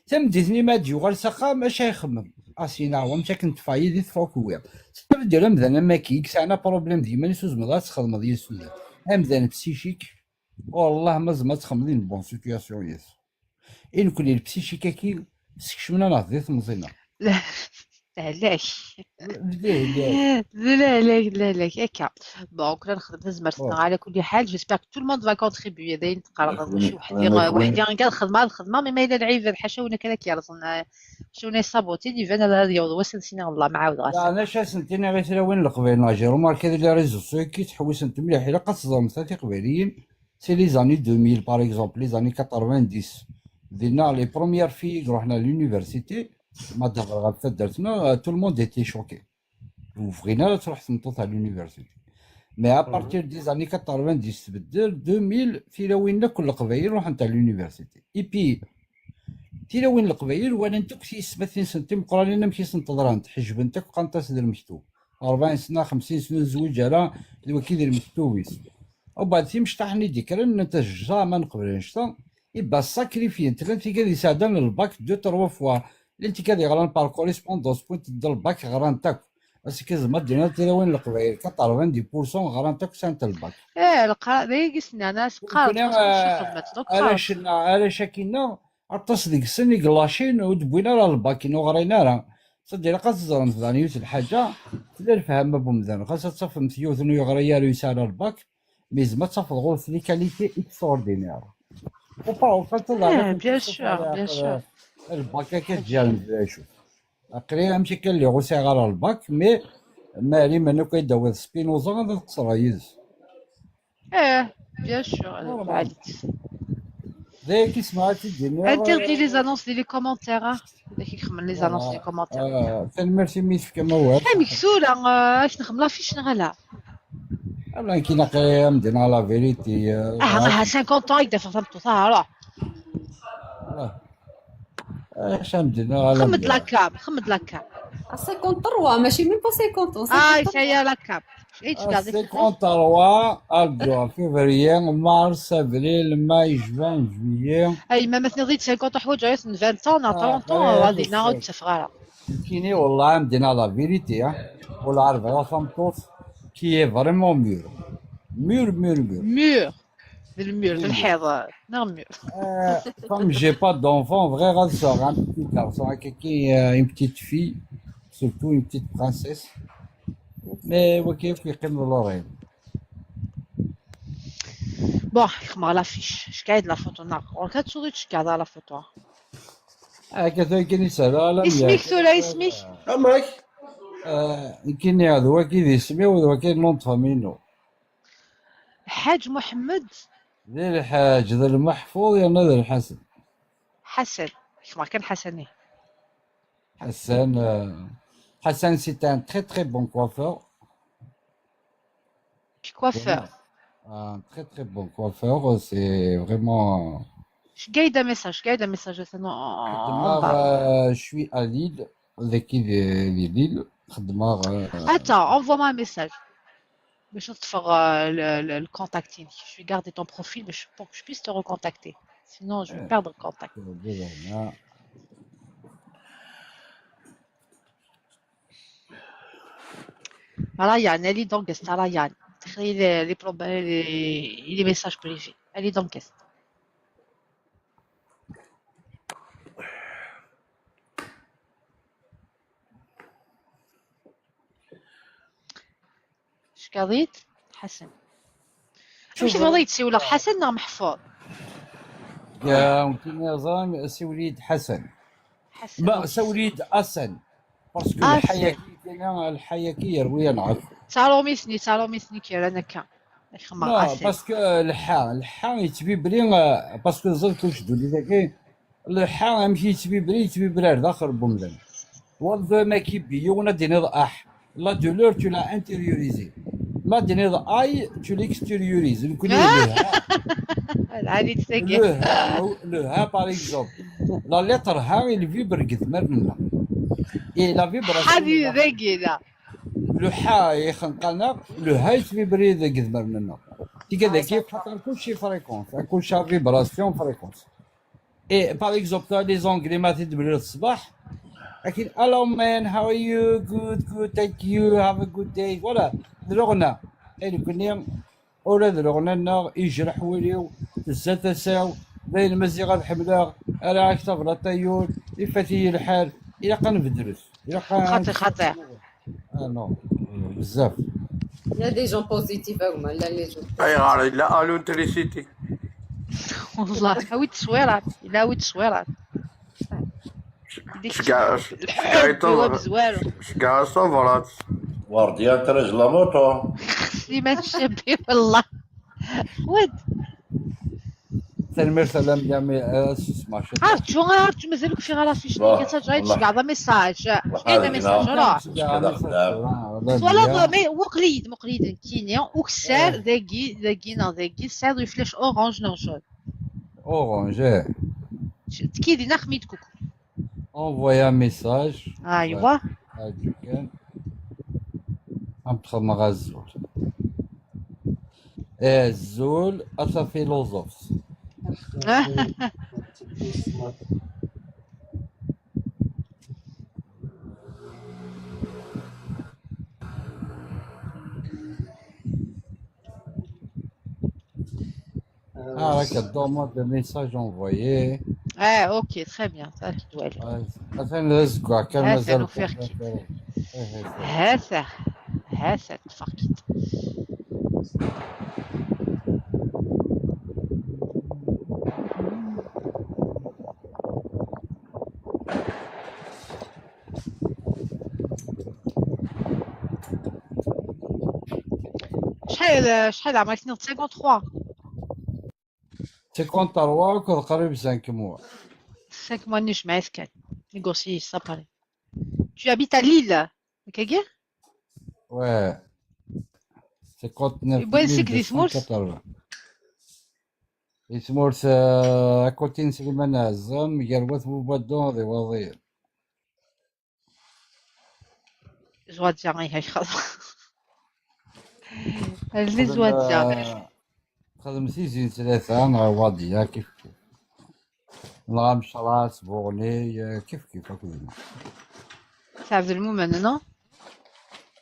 Tameddit-nni ma ad d-yuɣal s axxam, acu ay ixemmem? As-yenna, wamek akken teffeɣ yid-i, teffeɣ akk wiyaḍ. Ça veut dire amdan am waki, i yesɛan problème d yiman-is, ur tezmireḍ ad txedmeḍ yis-s. Amdan psychique, والله ma tzemreḍ ad txedmeḍ une bonne situation yis-s. I nekkni le psychique-agi, skecmen-aneɣ di temẓi-nneɣ. Lehlak. D lehlak. D lehlak, d lehlak, akka. Bon, kra nexdem tazmert-nneɣ, ala kulli ḥal, j'espère que tout le monde va contribuer. D ayen teqqareḍ, mačči weḥdi, weḥdi kan xedmeɣ, ad xedmeɣ, mais ma yella lɛibad, ḥaca win akken ad k-yerẓen, ḥaca win ad yessabutin, iban ad, ad yaweḍ wass ad s-iniɣ: "Allah, ma ɛawdeɣ-as." Yeɛni acu ad sent-iniɣ i tlawin n Leqbayel? Neɣ j'ai remarqué di les réseaux sociaux, ttḥewwisent mliḥ, ilaq ad teẓrem ta tiqbayliyin, c'est les années deux mille, par exemple, les années quatre-vingt-dix. Dinna, les premières filles i iruḥen à l'université, ma d-hedreɣ ɣef taddart-nneɣ, tout le monde était choqué. Ur bɣin ara ad truḥ tmeṭṭut à l'université. Mais à partir des années quatre-vingt-dix, tbeddel, deux mille, tilawin akk n Leqbayel ruḥent à l'université. Et puis, tilawin n Leqbayel walant akk tiyessetmatin-nsent timeqqranin amek i sent-ḍrant, ḥejbent akk, qqarent-as d lmektub. Rebɛin sna, xemsin sna ur tezwiǧ ara, d waki d lmektub-is. Umbeɛd timecṭaḥ-nni d-yekkren, nnant-as jamais ad neqbel annect-a, i bas sacrifient, llant tigad yesɛeddan lbak deux, trois fois, llant tigad yeɣran par correspondance, wwint-d lbak ɣrant akk. Ass-agi tzemreḍ d-tiniḍ tilawin n Leqbayel, quatre-vingt-dix pour cent ɣrant akk, sɛant lbak. Eh, leqra, d ayagi s-nnan, as qqareɣ, Nekkni, xas mačči xedment, donc qqareɣ. Arrac-nneɣ, arrac-agi-nneɣ, Aṭas deg-sen i yelacin ur d-wwin ara lbak, ur ɣrin ara. Sadi ilaq ad teẓremt daɣen yiwet lḥaǧa, tella lefhama n umdan, xas ad tafemt yiwet ur yeɣri ara, ur yesɛi ara lbak, mais yezmer ad tafeḍ ɣur-s les qualités extraordinaires. Upa, upa, taḍeɛna. Ah, bien sûr, bien sûr. Lbak akka ǧǧan d acu. Aql-i amek akka lliɣ ur sɛiɣ ara lbak, mais ma liman akk ay d-tawiḍ Spinoza ad qeṣṣreɣ yid-s. Eh, bien sûr, normal. D ayagi semɛa tt-id-yenniɣ. Interdit les annonces di les commentaires, ah. D acu i ixemmen les annonces di les commentaires? Ah, tanemmirt imi tefkam awal. Amek tura, ah, ad nexdem l'affiche neɣ ala? Ala, nekk ilaq ad m-d-iniɣ la vérité, ah. Ah, ah, cinquante ans i d-afeɣ tameṭṭut, ah, ruḥ. Ah. Ah, ad m-d-iniɣ la vérité. Xemmed la cam, xemmed la cam. À cinquante-trois, mačči même pas cinquante ans, ah, cinquante-trois. Ça y est, la cam. Cinquante-trois, avril, mars, avril, mai, juin, juillet. Ay, ma, ma tniḍ-iyi-d cinquante, ḥwaǧeɣ yiwet n vingt ans, neɣ trente ans, ah, dinna ur d-ttafeɣ ara. Nekkini, wallah, ad m-d-iniɣ la vérité, hein. Ur la ɛerbeɣ tameṭṭut qui est vraiment mûre. Mûre, mûre, mûre. Mûre. D lmur, d lḥiḍ, neɣ mur. Euh, comme j'ai pas d'enfant, bɣiɣ ad sɛuɣ un petit garçon, un petit, euh, une petite fille, surtout une petite princesse. Mais wagi akk yeqqim d l'oreille. Bon, xemmeɣ l'affiche. Ceggeɛ-d la photo, neɣ ɣur-k ad tsuḍ, ceggeɛ-d la photo. Akka tura kan i sehleɣ, ala. Isem-ik tura, isem-ik? Amek? Euh, nekkini d wagi d isem-iw, d wagi d nom de famille-inu. Ḥaǧ Muḥemmed. D Lḥaǧ, d Lmeḥfuḍ, yerna d Lḥasen. Ḥasan. Xemmeɣ kan Ḥasan, ih. Ḥasan, euh, Ḥasan, c'est un très, très bon coiffeur. Coiffeur. Vraiment. Un très, très bon coiffeur, c'est vraiment. Ceggeɛ-d amessage, ceggeɛ-d amessage, sinon, on, on, on va. Xeddmeɣ, euh, je suis à Lille, dagi di, di Lille, xeddmeɣ, euh. Attends, envoie-moi un message. Bac ad ṭṭfeɣ, euh, le, le, le contact-inek. Je vais garder ton profil, mais je, pour que je puisse te recontacter. Sinon, je vais perdre le contact. Ryan, elle est dans guest, Ryan. Décris les, les problèmes, les, les messages privés. Elle est dans guest. Ceggeɛ-d Ḥasan. Amek tebɣiḍ ad yi-d-siwleɣ, Ḥasan neɣ Meḥfuḍ? Ya, nekkini ẓran, siwel-iyi-d Ḥasan. Ḥasan. Ma, siwel-iyi-d Asan. Parce que lḥa-agi, lḥa-agi yerwi-aneɣ akk. D taṛumit-nni, d taṛumit-nni i k-yerran akka. Ad xemmeɣ Asan. Parce que lḥa, lḥa yettbibri, euh, parce que ẓer kullec ddunit-agi, lḥa amek yettbibri, yettbibri ar daxel n umdan. Twaḍ ma k-ibbi yiwen ad d-tiniḍ aḥ. La douleur, tu l'as intériorisée. Ma d-tiniḍ aïe, tu l'extériorises. Nekkni le ha. Le ha, le ha, par exemple. La lettre ha, il vibre deg idmaren-nneɣ. Et la vibration. Habibi, dagi, la. Le ha, ixenq-aneɣ, le ha yettbibri deg idmaren-nneɣ. Tigad-agi, xaṭer kulci fréquence, kulci vibration, fréquence. Et par exemple, les Anglais, ma t-id-temlileḍ ṣṣbeḥ, akin, "Hello man, how are you? Good, good, thank you, have a good day." Voilà, d leɣna. Et nekkni, ula d leɣna-nneɣ, ijreḥ wul-iw, tezza tasa-w, d ayen ma ziɣ ad ḥemmleɣ, ara ak tablaṭ ay ul, ifat-iyi lḥal, ilaq ad nbeddlet. Ilaq ad xaṭi, xaṭi. Ah non, bezzaf. Il y a des gens positifs, ah, mais là, les gens. Ayɣer yella l'électricité? Wallah, awi-d tteswirat, yella awi-d tteswirat. Ceggeɛ-as tabrat. Werdiya, très la moto. Sliman Ccabi, wallah. Wad. Tanemmirt a Lamia, mais, euh, susem ciṭuḥ. Arǧu, arǧu, mazal ur kfiɣ ara ɣef yicenga, taǧayd, ceggeɛ-d amessage. Ceggeɛ-d amessage, ruḥ. Twalaḍ, mais muqel-iyi-d, muqel-iyi-d nekkini, ukessar, dagi, dagi, neɣ dagi, tesɛiḍ une flèche orange neɣ jaune? Orange, eh. Tkidi neɣ xmi d kuku. Envoyer un message. Aywa. Arǧu kan. Ad m-xedmeɣ azul. Azul a tafiluẓuft. Ah, regarde, donne-moi des messages envoyés. Ah, ok, très bien. Ça, tu dois aller. Atan d azeggaɣ kan Ha-t-an mazal. ufiɣ-k-id. Eh, eh, eh. Ha-t-a, ha-t-a, ṭṭfeɣ-k-id. شحال شحال عمرك؟ Cinquante-trois. Cinquante-trois akked qrib cinq mois. Cinq mois نجمع كان. Négocier ça pareil. Tu habites à Lille. هكاكي؟ Ouais. Cinquante-neuf Bon, c'est que les deux cent quatre-vingts. Ismurt, euh, à côté n Slimane Azam, gar Wat Boubadon d Iwaḍiyen. Zwaǧa, ay, ay, xaḍ. Alli Zwaǧa. Xedem tizi n tlata neɣ Waḍiya kif kif. Neɣ Amecras, Buɣni, kif kif akked-nneɣ. Tɛebd lmumen, non?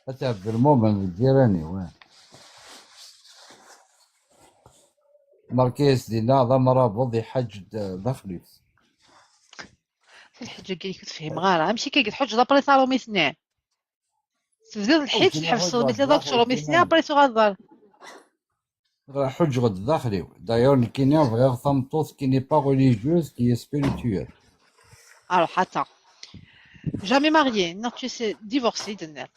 Ad tɛebd lmumen d lǧiran-iw, eh. Merka-yas dinna d amrabeḍ iḥaǧ-d d axlif. Lḥeǧǧa-agi ur tefhimeɣ ara. Amek akka i tḥuǧǧeḍ après taṛumit-nni? Tebdiḍ lḥiǧ, tḥebseḍ mi tella d akrumit-nni, après tuɣaleḍ ɣer. Ḥuǧǧeɣ-d daxel-iw. D'ailleurs, nekkini bɣiɣ tameṭṭut qui n'est pas religieuse, qui est spirituelle. Alors, attends. Jamais marié, non, tu sais, divorcé, d-tenniḍ.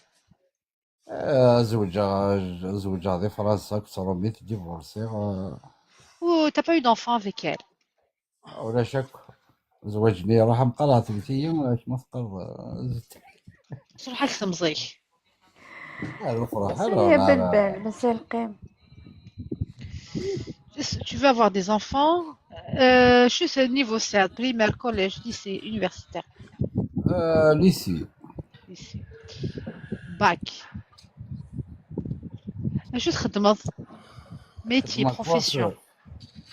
Eh, zewǧeɣ, zewǧeɣ di Fransa akked tṛumit, divorciɣ, eh. Ou t'as pas eu d'enfant avec elle? Ulac akk. Zwaǧ-nni iruḥ am qalaɛ tewt-iyi, acu ma teqqareḍ, eh, zet. Truḥ-ak temẓi-k. Ah, lefṛaḥ, C'est alors, يا là, là. بلبل، ماشي القيم. Tu veux avoir des enfants? Euh, شو اسمه niveau سعد؟ Primaire, collège, lycée, universitaire? Euh, lycée. Lycée. Bac. شو تخدمض? Métier, خدمة profession.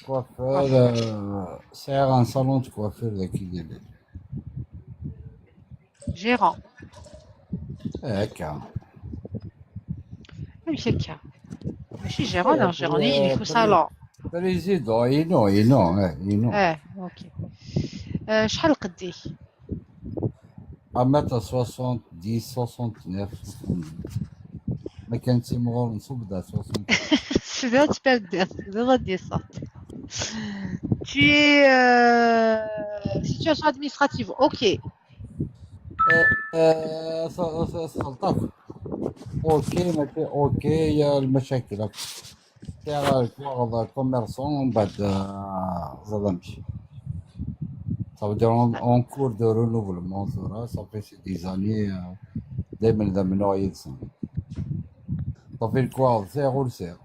Coiffeur. Coiffeur, euh, c'est un salon de coiffure de Kigélé. Gérant. Eh, هكا. ماشي هكا. ماشي gérant, non, gérant, Euh, il faut salon. Président, inu, inu, eh, inu. Eh, ok. Euh, شحال قديك؟ Un mètre soixante-dix, soixante-neuf, soixante-dix. ما كانت تيمغور نصب دا soixante. C'est bien, tu peux le dire. C'est bien, dis ça. Tu es, euh, situation administrative, ok. Euh, euh, ça, ça, ça, ça, ok, mais c'est ok, il y a le مشاكل. C'est un commerçant, بعد, euh, ظلمت. Ça veut dire en, en cours de renouvellement, ça, ça fait c'est des années, euh, دايمًا نعملوا يدسن. صافي الكواغ سير ولسير.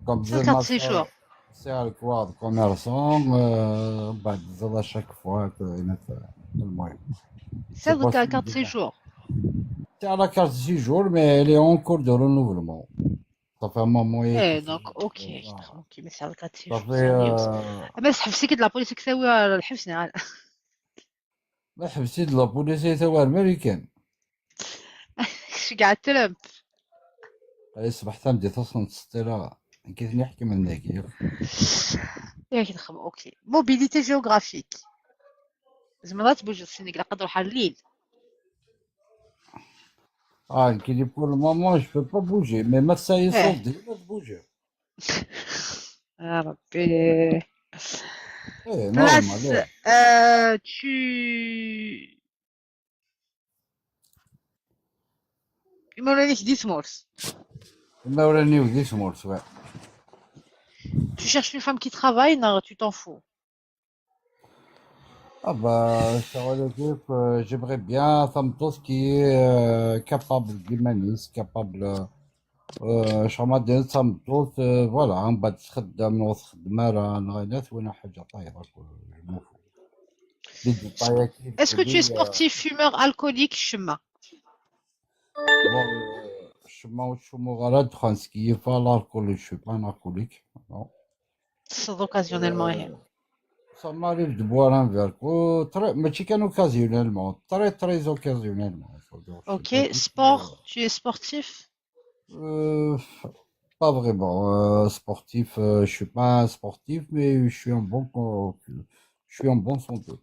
Comme C'est carte séjour. C'est le quoi, commerçant, euh, بعد زاد chaque fois que المهم. C'est la carte séjour. C'est la carte séjour, mais elle est en cours de renouvellement. Ça fait un moment. Eh, donc, ok. Voilà. Ok, mais c'est la carte séjour. Ça fait, euh, Mais ça fait que de la police, c'est où, euh, le حبس, général. ما حبسي de la police, c'est où, américaine. Je suis à Trump. Ay, ṣṣbeḥ tameddit ass n tseṭṭila. Nekk i ten-iḥekmen dagi. ياك نخمم، ok. Mobilité géographique. زعما لا تبوج السنة، لا قد روح الليل. Ah, qui dit pour le moment, je peux pas bouger. Mais ma ça y est, Eh. Sauf déjà de bouger. يا ربي. Eh, Place, normal, eh. euh, tu. Imawlan-ik di tmurt. Imawlan-iw di tmurt, ouais. Tu cherches une femme qui travaille, non, tu t'en fous. Ah bah, ça va le dire que j'aimerais bien tameṭṭut qui est, euh, capable de l'humanisme, capable, euh, شغل ما دير tameṭṭut, euh, voilà, من بعد تخدم وتخدم راه غير وين حاجة طايرة. Est-ce que tu es sportif, fumeur, alcoolique, ccemma? Bon, euh, ccemma ur ttcummuɣ ara, ddexxan skeyyfeɣ, l'alcool, je suis pas un alcoolique, non. C'est occasionnellement, hein. Ça m'arrive de boire un verre. Oh, très, mais c'est qu'un occasionnellement, très, très occasionnellement. Ça veut dire, je suis Ok, pas du tout, sport, tu es sportif? euh, Pas vraiment euh, sportif. Euh, je suis pas un sportif, mais je suis en bon, con- je suis en bonne santé.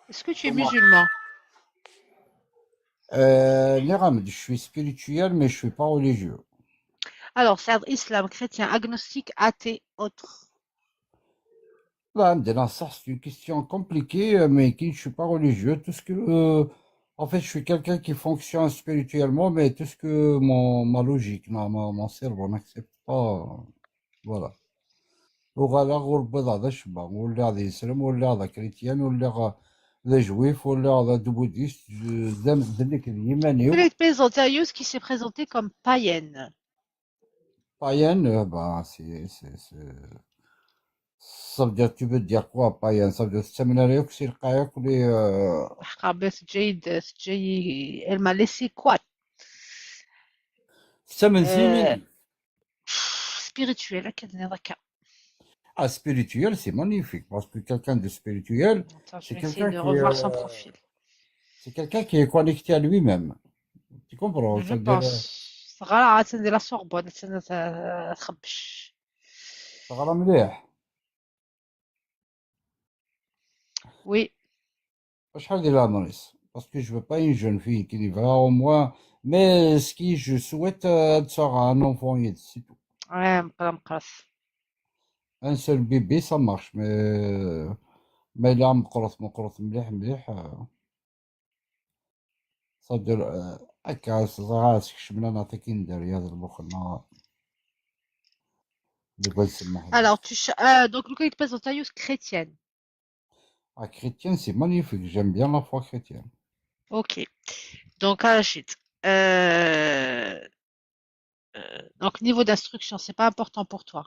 Est-ce que tu es musulman? Euh, نعم, je suis spirituel, mais je suis pas religieux. Alors, c'est islam, chrétien, agnostique, athée, autre. Là, عندنا صح, c'est une question compliquée, euh, mais qui je suis pas religieux. Tout ce que, euh, en fait, je suis quelqu'un qui fonctionne spirituellement, mais tout ce que mon, ma logique, ma, ma- mon cerveau n'accepte pas, euh, voilà. وغالا غربة هذا الشباب, ولا هذا يسلم, ولا هذا chrétien, ولا هذا juif, ولا هذا bouddhiste, زعما ذلك يماني. Quel est le présentateur qui s'est présenté comme païenne? Païenne, euh, bah, c'est, c'est, c'est- ça veut dire, tu veux dire quoi, païenne? Ça veut dire, c'est من اليوك, c'est القايق, les, euh, حقا بس جيد جي الماليسي كوات. c'est من زيمين. Spirituel, هكا هكا. Ah, spirituel, c'est magnifique, parce que quelqu'un de spirituel, Attends, je c'est vais essayer quelqu'un de qui, revoir son euh, profil. c'est quelqu'un qui est connecté à lui-même. Tu comprends? Je Ça veut dire, euh, pense. غير عاد تندير la Sorbonne, تندير تخبش. تقرا مليح. Oui. شحال ديال عمريس? Parce que je veux pas une jeune fille qui est vraiment moi. Mais ce que je souhaite, euh, de faire un enfant, c'est tout. Ouais, مقرا مقرا. Un seul bébé, ça marche. Mais, euh, mais là, مقرط, مقرط مليح, مليح, euh, ça veut dire, euh, هكا, صغار, سكشمنا نعطيك ندير يا ذا المخ, ما. اللي بغا يسمح لي. Alors, tu ch- euh, donc, le cas de présentateur chrétienne. Ah, chrétienne, c'est magnifique. J'aime bien la foi chrétienne. Ok. Donc, Rachid, euh, euh, donc, niveau d'instruction, c'est pas important pour toi.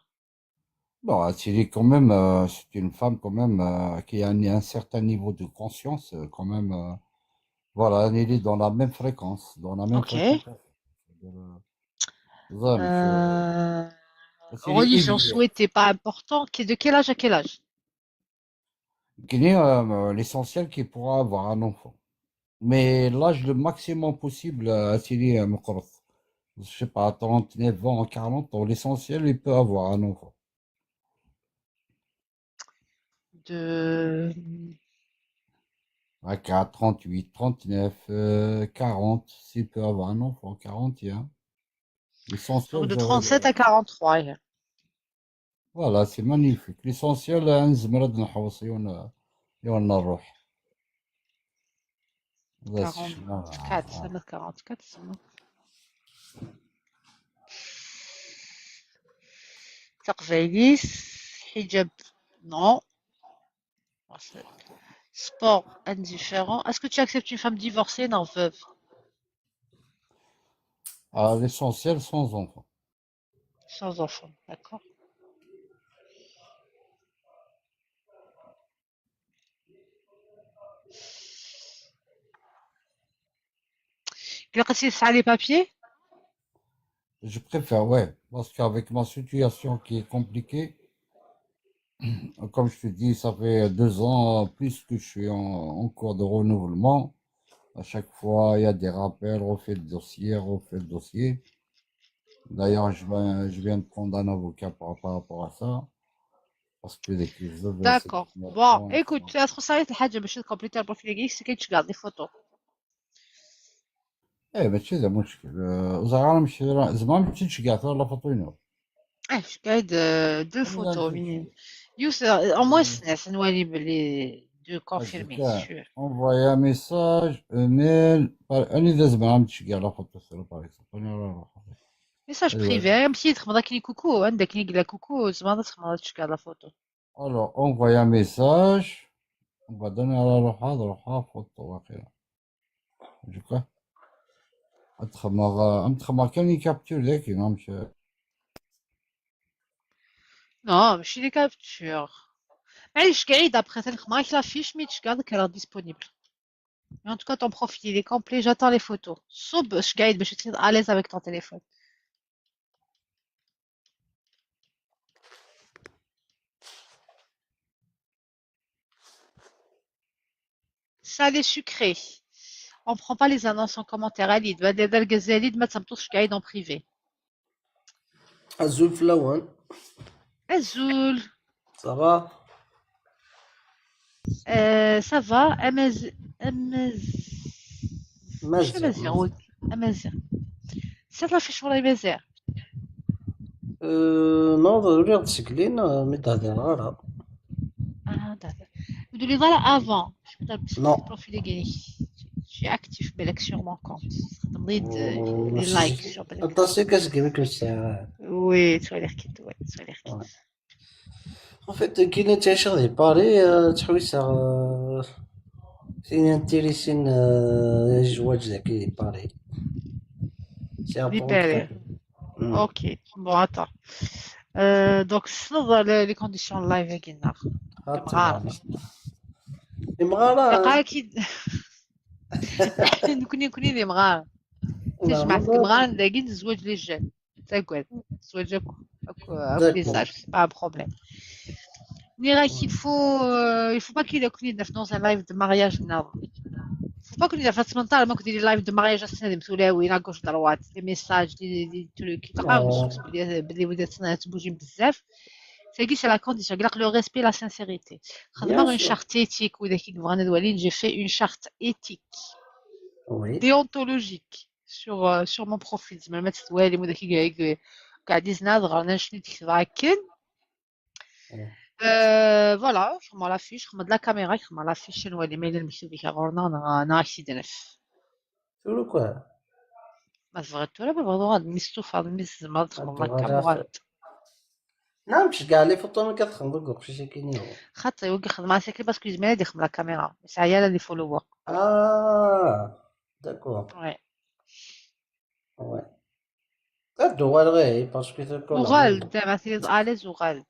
Bon, elle est quand même, euh, c'est une femme quand même, euh, qui a un, un certain niveau de conscience, euh, quand même. Euh, voilà, elle est dans la même fréquence, dans la même Ok. fréquence. C'est-à-dire, euh, زعما, Euh, c'est- c'est religion évident. Souhaitée, pas important. Qui- De quel âge à quel âge? Guinée, euh, l'essentiel qu'il pourra avoir un enfant. Mais l'âge le maximum possible, euh, c'est, euh, مقرط. Je sais pas, trente-neuf ans, quarante ans, l'essentiel, il peut avoir un enfant. De À trente-huit, trente-neuf, euh, quarante, s'il peut avoir un enfant, quarante et un. L'essentiel, Donc, de j'aurais- trente-sept à quarante-trois. Voilà, c'est magnifique. L'essentiel, euh, نزمر هاد نحوس يون, يون نروح. بس quarante-quatre, ça met quarante-quatre, ça met. تقبايليس, حجاب, non. Sport, indifférent. Est-ce que tu acceptes une femme divorcée, non, veuve? À l'essentiel, sans enfant. Sans enfant, d'accord. Tu as les papiers? Je préfère, ouais, parce qu'avec ma situation qui est compliquée, comme je te dis, ça fait deux ans plus que je suis en, en cours de renouvellement. À chaque fois, il y a des rappels, refait le dossier, refait le dossier. D'ailleurs, je viens, je viens de prendre un avocat par, par rapport à ça. Parce que les D'accord. Bon, écoute, tu as trouvé ça, c'est que tu gardes les photos. ايه, ماشي هذا مشكل. آه، زعما ماشي راه, زعما ماشي تشكات ولا فوتو ينو. ايه, je garde deux photos minimum. يوسف, au moins, c'est نوالي بلي deux confirmés, sûr. Envoyer un message, un mail, par, أنا إذا زعما عم تشكي على فوتو سيرو, par exemple. أنا راه نروح. Message privé, ماشي تخمض كني كوكو, عندك كني قلا كوكو, زعما تخمض تشكي على فوتو. Alors, envoyer un message. On va donner à la روحها, روحها فوتو واقيلا. Je crois. أتخمر, أتخمر كان يكابتور ذاك, non, مش. Non, ماشي les captures. معليش, قاعد après تنخ مايك la fiche, mais tu gardes qu'elle est disponible. Mais en tout cas, ton profil, il est complet, j'attends les photos. صب, je garde, je suis à l'aise avec ton téléphone. Salé sucré. On prend pas les annonces en commentaire. Ali, هذا الغزالي ما تمطوش قاعد en privé. Azul fell-awen. Azul. Ça va? Euh, ça va. Amaz... Amaz... Maziɣ. Amaziɣ. Amaziɣ. C'est la fiche pour les Maziɣ. Euh, non, uriɣ-d seg lin, euh, mi d-hdireɣ ara. Ah, d'accord. Ur d-tuliḍ ara avant. Non. Profil-agi-inek. Tu es actif, balak, sur mon compte. Txedmeḍ-d Oh, les merci. Likes sur balak. Aṭas i k-sgimi k-sɛiɣ. Oui, ttwaliɣ-k-id, oui, ttwaliɣ-k-id. Ouais. En fait, nekkini ttɛiceɣ di Paris, euh, ttḥewwiseɣ, euh, tin intéressée, euh, zzwaǧ dagi di Paris. C'est Di important. Paris. Hmm. Ok, bon, attends. Euh, donc, c'est dans les, les conditions live-agi-nneɣ. Ah, Imɣaren. Imɣaren. Iqal-ak-id. Nekkni, nekkni d imɣaren. Tejmaɛt n imɣaren dagi n zzwaǧ les jeunes. Tagad. Zzwaǧ akk, akk, akk les D'accord. âges, c'est pas un problème. Nniɣ-ak, il faut, euh, il faut pas qu'il ait connu dans un live de mariage, non. Faut pas que les enfants ma كنتي les lives de mariage à السنة دي مسؤولة وين à gauche droite, des messages, des, des trucs. تلقى Oh. بلي بلي ولات تبوجي بزاف. C'est que c'est la condition, le respect, la sincérité. خدمة Bien une sûr. Charte éthique ولا كي بغينا نولي, j'ai fait une charte éthique, Oui. Déontologique sur, euh, sur mon profil. زعما ما تتوالي ولا كي قاعد يزنا صغرنا شنو تكتب هاكن. Mm. Euh, voilà, خدمة la fiche, خدمة la caméra, خدمة la fiche, نولي ما إلا المكتوب لك غورنا, أنا، أنا أكيد نف. Tura quoi? ما صغرت ولا بغض، ميستوفا، ميس زعما تخدم la Voilà. caméra. Non, مش كاع les photos ما كتخدم دوك وقت شي كاين يوم. خاطر يوقع خدمة ساكي parce que زعما هادي خدمة la caméra. سعيا لي followers. Ah, d'accord. Ouais. Ouais. غدو غير غير parce que c'est quoi وغالد زعما سيريز اليز وغالد.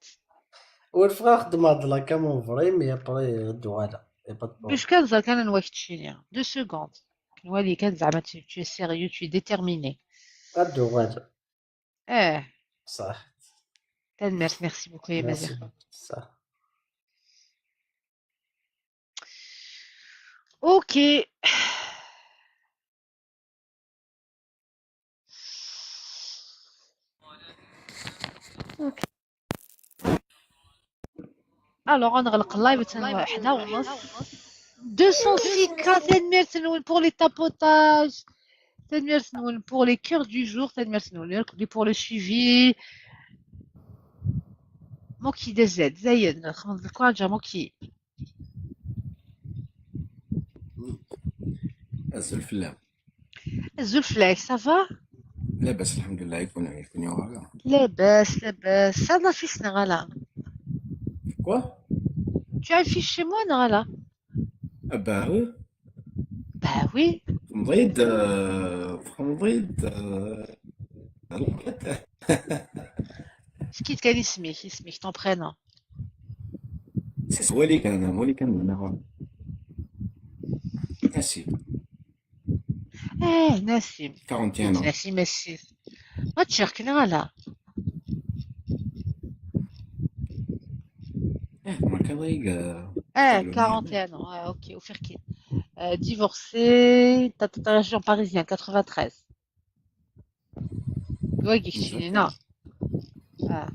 والفرا خدم هاد la cam en vrai, mais après غدو غالا. Y a pas de problème. باش كان زال كان نواك تشينيا deux secondes. كنولي كان زعما tu es sérieux, tu es déterminé. غدو غالا. اه. صح. تنميرت, merci beaucoup يا مازن. صح. اوكي. اوكي. الوغ نغلق اللايف حتى حدا ونص. deux cents فيكا, تنميرت نون pour les tapotages, تنميرت نون pour les cœurs du jour, تنميرت نون pour le suivi. موكي دزات زين خمس الكواجا موكي. Azul fell-am. Azul fell-ak, ça va? لاباس الحمد لله, يكون يكون يوم هذا. لاباس لاباس. Ça va, fils, neɣ ala? Quoi? Tu as un fils chez moi, neɣ ala? Ah bah oui. Bah oui. Mḍid, euh, Mḍid, euh, Est-ce qu'il كان اسمك, اسمك, ton prénom? c'est هو اللي كان, هو اللي كان هنا. Nassim. اه, نسيم. quarante et un ans. نسيم السيس. ما تشاركنا ولا؟ Eh, ما كان ضيق. اه, quarante et un ans. اه, اوكي, وفير كي. آه, divorcé, ta, ta, ta région parisienne, quatre-vingt-treize. واقي كشيني, نعم. اه.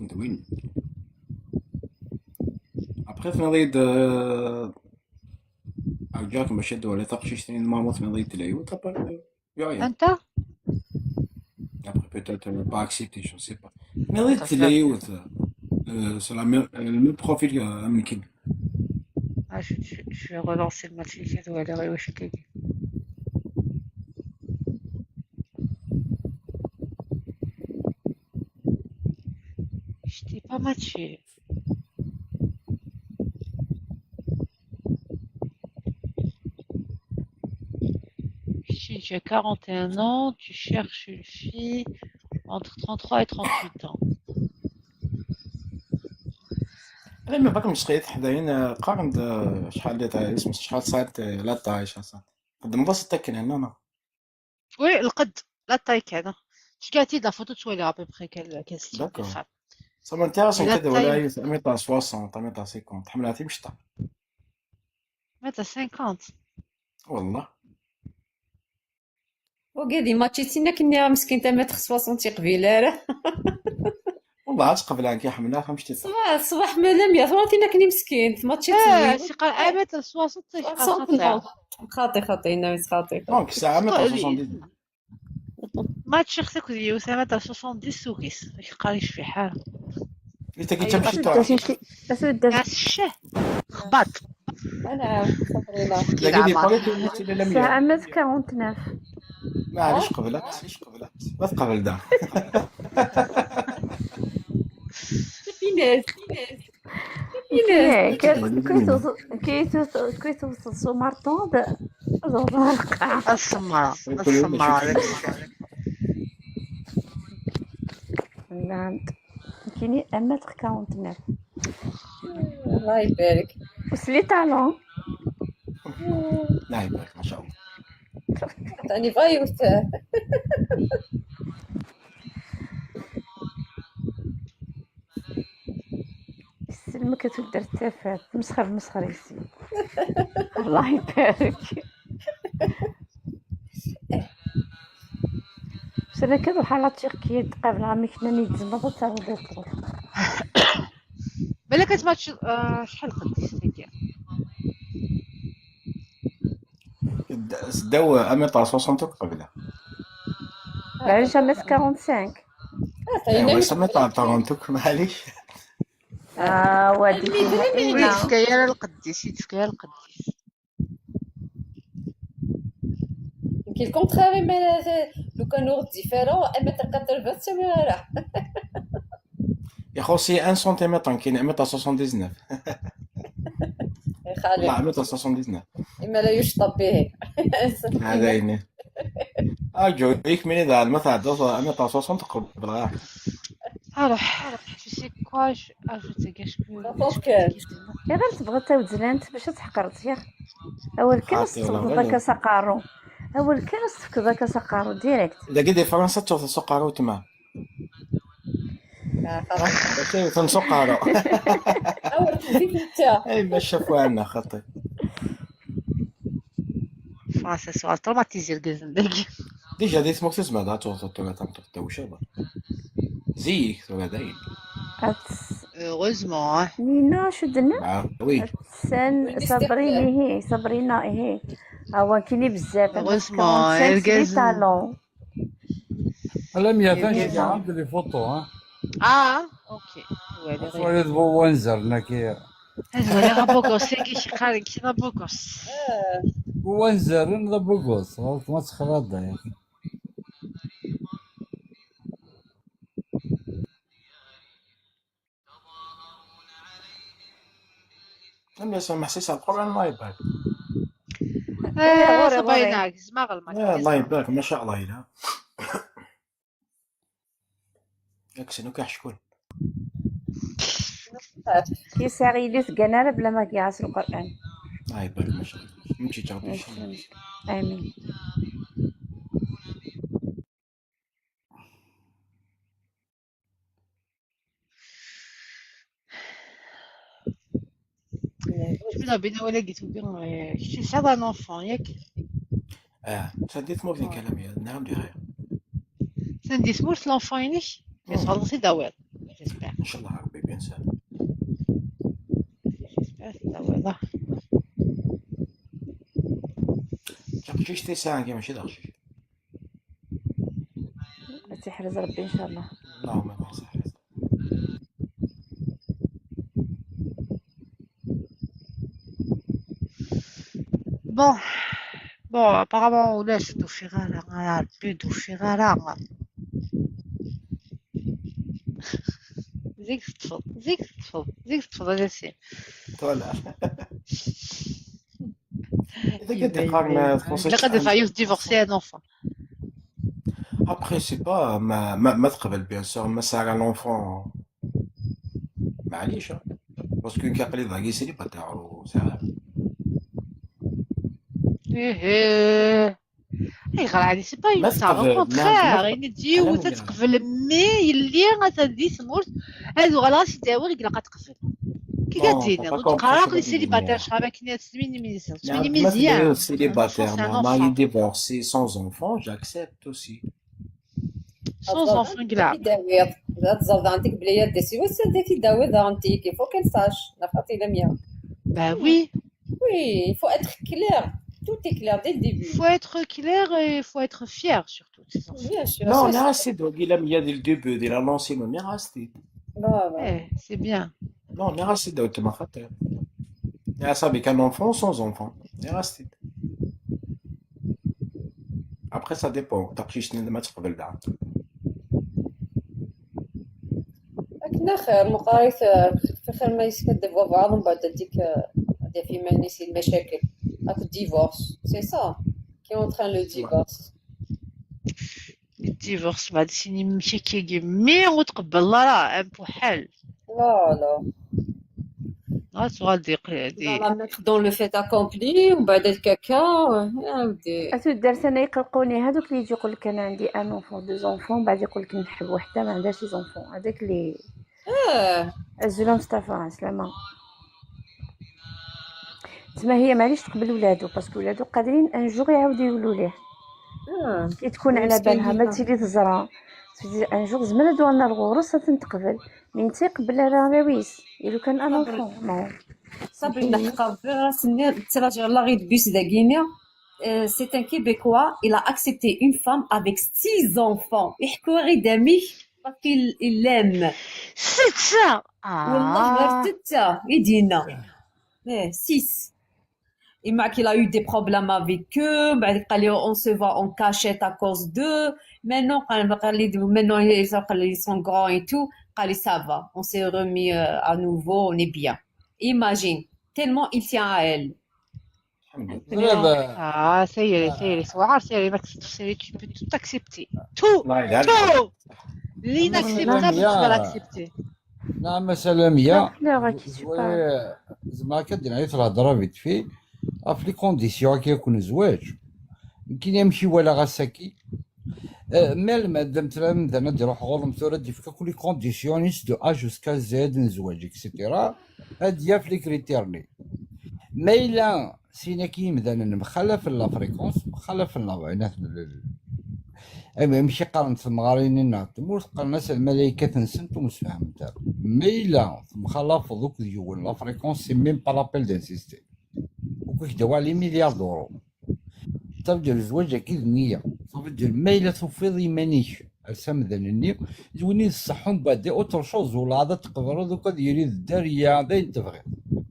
انت وين؟ Après, تنضيد, آه، رجعت مشيت ولا تقشيش ثاني, ما موت تنضيد تلايو, تبا, يا, يا. انت؟ Après, peut-être, elle n'a pas accepté, je sais pas. تنضيد تلايو, آه، c'est la même, le même profil, آه, أمي كيما. Ah, je, je, je vais relancer le match, je vais aller واش كاين. Je t'ai pas matché. Tu as quarante et un ans, tu cherches une fille entre trente-trois et trente-huit ans. انا ما باقي مشقيت حدايا, آه, قارن د-, شحال ديت, آه, اسمه شحال صارت, آه, la taille, شحال صارت. قد ما وصلت كاين هنا, انا. Oui, القد, la taille كذا. شكاتي la photo تولي à peu près كال, كال style de D'accord. Femme. Ça m'intéresse Et la كذا ولا taille. هي ميتر soixante, ميتر cinquante, حملاتي مشطة. متر cinquante. والله. Wagi d mačči d tin akken nniɣ meskint, ama texswa son tiqbil ara. Wallah ad tqebleɣ nekk ḥemmleɣ amecṭiṭ. Ṣṣbeḥ ṣṣbeḥ ma lam ya tura tin akken i meskint mačči d tin. Siqar ama texswa son tiqbil. Xaṭi xaṭi yenna xaṭi. Donc ça ama texswa son tiqbil. Ma ččiɣ-t akked yiwet ama d soixante-dix sugis, ur k-qqar yecbiḥ ara. Ita ki tamcita. Ccah, xbaṭ. Tesɛa ama d quarante-neuf. Maɛlic qeblat. Ma tqebel da. Finesse, finesse. Kwi tewteḍ s umarṭun d aẓerẓer lqaɛ. Asemra, asemra. Nɛam. Kini ama d quarante-neuf. الله يبارك. وسلي طالون. الله يبارك ما شاء الله. عطاني فايوت. يسلمك، تقدر تسافر. تمسخر مسخر يسي. الله يبارك. بس انا كذا حالات شيخ كي تقابل عمي كنا نيتزم ما تسافر. بالك اسمع، آه، شحال قديش هكا؟ سداو اميطا soixante قبله. معليش انا quarante-cinq. ايوا سميطا quarante، معليش. اه وادي فيها اينا. يتفكى يا القديس، يتفكى يا القديس. يمكن الكونتخاري، ما لو كان نور ديفيرون اما تلقى الطلبات سميرة. يا خو سي un centimètre كاين اميطا soixante-dix-neuf. خالي لا اميطا soixante-dix-neuf. اما لا يشطب به. هذا عيني. اجو يكمل اذا ما تعدى اميطا soixante قبل غير. اروح اروح tu sais quoi, je ajoute des gâches. فوق كان. يا غير تبغى تاود زلانت باش تحقرت يا اول كان استفقد ذاك سقارو. اول كان استفقد ذاك سقارو ديريكت. اذا قد فرنسا تشوف سقارو تما. لا خلاص. شايف نسقارو. اول تزيد انت. اي ما شافوا عنا خطي. فرنسا سؤال تروماتيزي الكازن داكي. ديجا دي سموك تسمع دا تو تو تو تو تو شابا. زيك تو داين. Heureusement. نينا شو درنا؟ وي. سن صبريني هي صبرينا هي. هو كيني بزاف. Heureusement. طالون. لم يفنش عند لي فوتو ها. اه اوكي. ولا هو وانزر ناكي. هذا هو لا بوكوس، كي شي قال كي لا بوكوس. هو وانزر لا بوكوس، غلط ما تخرج يا اخي. لم يسمع محسيس على القرآن الله يبارك. آه، صبايناك زعما غلمك. آه، الله يبارك ما شاء الله إلا. ياك سنو كاع شكون؟ كي ساغي لي تقنار بلا ما كيعرس القرآن. الله يبارك ما شاء الله. نمشي تعطي. آمين. شفنا بينا ولا قلت لي كنتي سعيد ان اونفون ياك؟ اه سديت مورفين كلام يا نعم دي خير. سندي سمورت لونفون ينك يتغلط سي داوير. ان شاء الله ربي بيان سير. J'espère que ça va. تقشيش تي ساعة كي ماشي داخشيش. تحرز ربي ان شاء الله. اللهم امين صحيح. Bon, bon, apparemment ولا شدو في غارة، راه ربي يدو في غارة. زيك تفض، زيك تفض، زيك تفض يا سي. طلع. اذا قد قارن لقد فايوس ديفورسي ان اونفون. Après c'est pas ما ما, ما تقبل bien sûr ما سارة لونفون. معليش. Parce que كاع قليل ضاقي سيليباتير وساعة. ايه ايه. اي غير هادي سي با اون ساغ، او كونتخير، يعني تجي وتتقبل مي يلي غتدي تموت. هادو غلا سي داوي غير تقبل. كي قاعدين، وتقرا لي سيليباتير شحال كنا تسميني ميزيان، تسميني ميزيان. سيليباتير، مع ماري ديفورسي، سون زونفون، جاكسبت اوسي. سون زونفون كلا. تداويض، لا تزرد عندك بلي يا ديسي وسا دي تداويض عندك، il faut qu'elle sache. لا خاطي لميا. Bah oui. Oui, il faut être clair. Tout est clair dès le début. Faut être clair et faut être fier surtout. Bien sûr. Non, on a assez de, il a mis le début, il a lancé, mais on a assez. Bah, bah. Eh, c'est bien. Non, on a assez de, tu m'as fait. Ah, ça, avec un enfant, sans enfant. On a assez. Après, ça dépend. T'as pris une match pour le date. لكن خير مقاريت، في خير ما يسكت ديفوا بعض، ومن بعد هذيك هذا في ما نسي المشاكل. هاك الديفورس، c'est ça qui entraîne le divorce. الديفورس بعد سيني مشاكل مي وتقبل لا راه امبوحال. لا لا. غاتغادي دي. لا لا، mettre dans le fait accompli ومن بعد الكاكا. يا ودي. أتو الدرس أنا يقلقوني هذوك اللي يجي يقول لك: "أنا عندي un enfant, deux enfants"، بعد يقول لك: "نحب وحدة ما عندهاش les enfants". هذاك اللي اه. أزول مصطفى، عسلامة. تما هي معليش تقبل ولادو، parce que ولادو قادرين un jour يعاودو يولو ليه. اه. كي تكون على بالها ما تيلي تزرع، تجي un jour زعما هادو رانا الغروس تنتقبل، mais نتا يقبل على راويس، إلا كان un enfant، ما هو. صافي، نحقر في راسي، تراجع لا غير بيس داكينيا. Euh, c'est un Québécois, il a accepté une femme avec six enfants. يحكوا غير دامي parce qu'il il l'aime. ستة. والله غير ستة يدينا. ايه، six. Et Mac, il a eu des problèmes avec eux. بعد قال لي: "On se voit en cachette à cause d'eux". Maintenant قال، قال لي: "Maintenant ils sont grands et tout". قال لي: "Ça va, on s'est remis, euh, à nouveau, on est bien". Imagine, tellement il tient à elle. Ah, ça y est, ça y est, سواعر, ça y est, tu peux tout accepter. Tout, tout. L'inacceptable, tu vas l'accepter. نعم، سلامية. زوي-، زعما كدير غير في الهضرة vite fait. في les conditions كي يكون الزواج. يمكن يمشي ولا غساكي. آه، مال مادام ترى مدام دير روح غورم ثورة دي فيك كل les conditions de A jusqu'à Z نزواج، et cetera. هاد هي في les critères ني. ما إلا سينا كي يمدانا مخالف la fréquence، مخالف la، المهم ماشي قارن تمغارين نا تمورت قارن ناس الملائكة تنسنت ومسفهم تاع. ما إلا مخالف دوك ديون la fréquence، c'est même pas la peine d'insister. وكيك دوا les milliards d'euros. صافي دير الزواج أكيد نية. صافي دير ما إلا توفيض إيمانيك. السمدن النيو. زويني الصح ومن بعد autre chose ولا عاد تقبر دوك هاد يريد الدارية داين تبغي.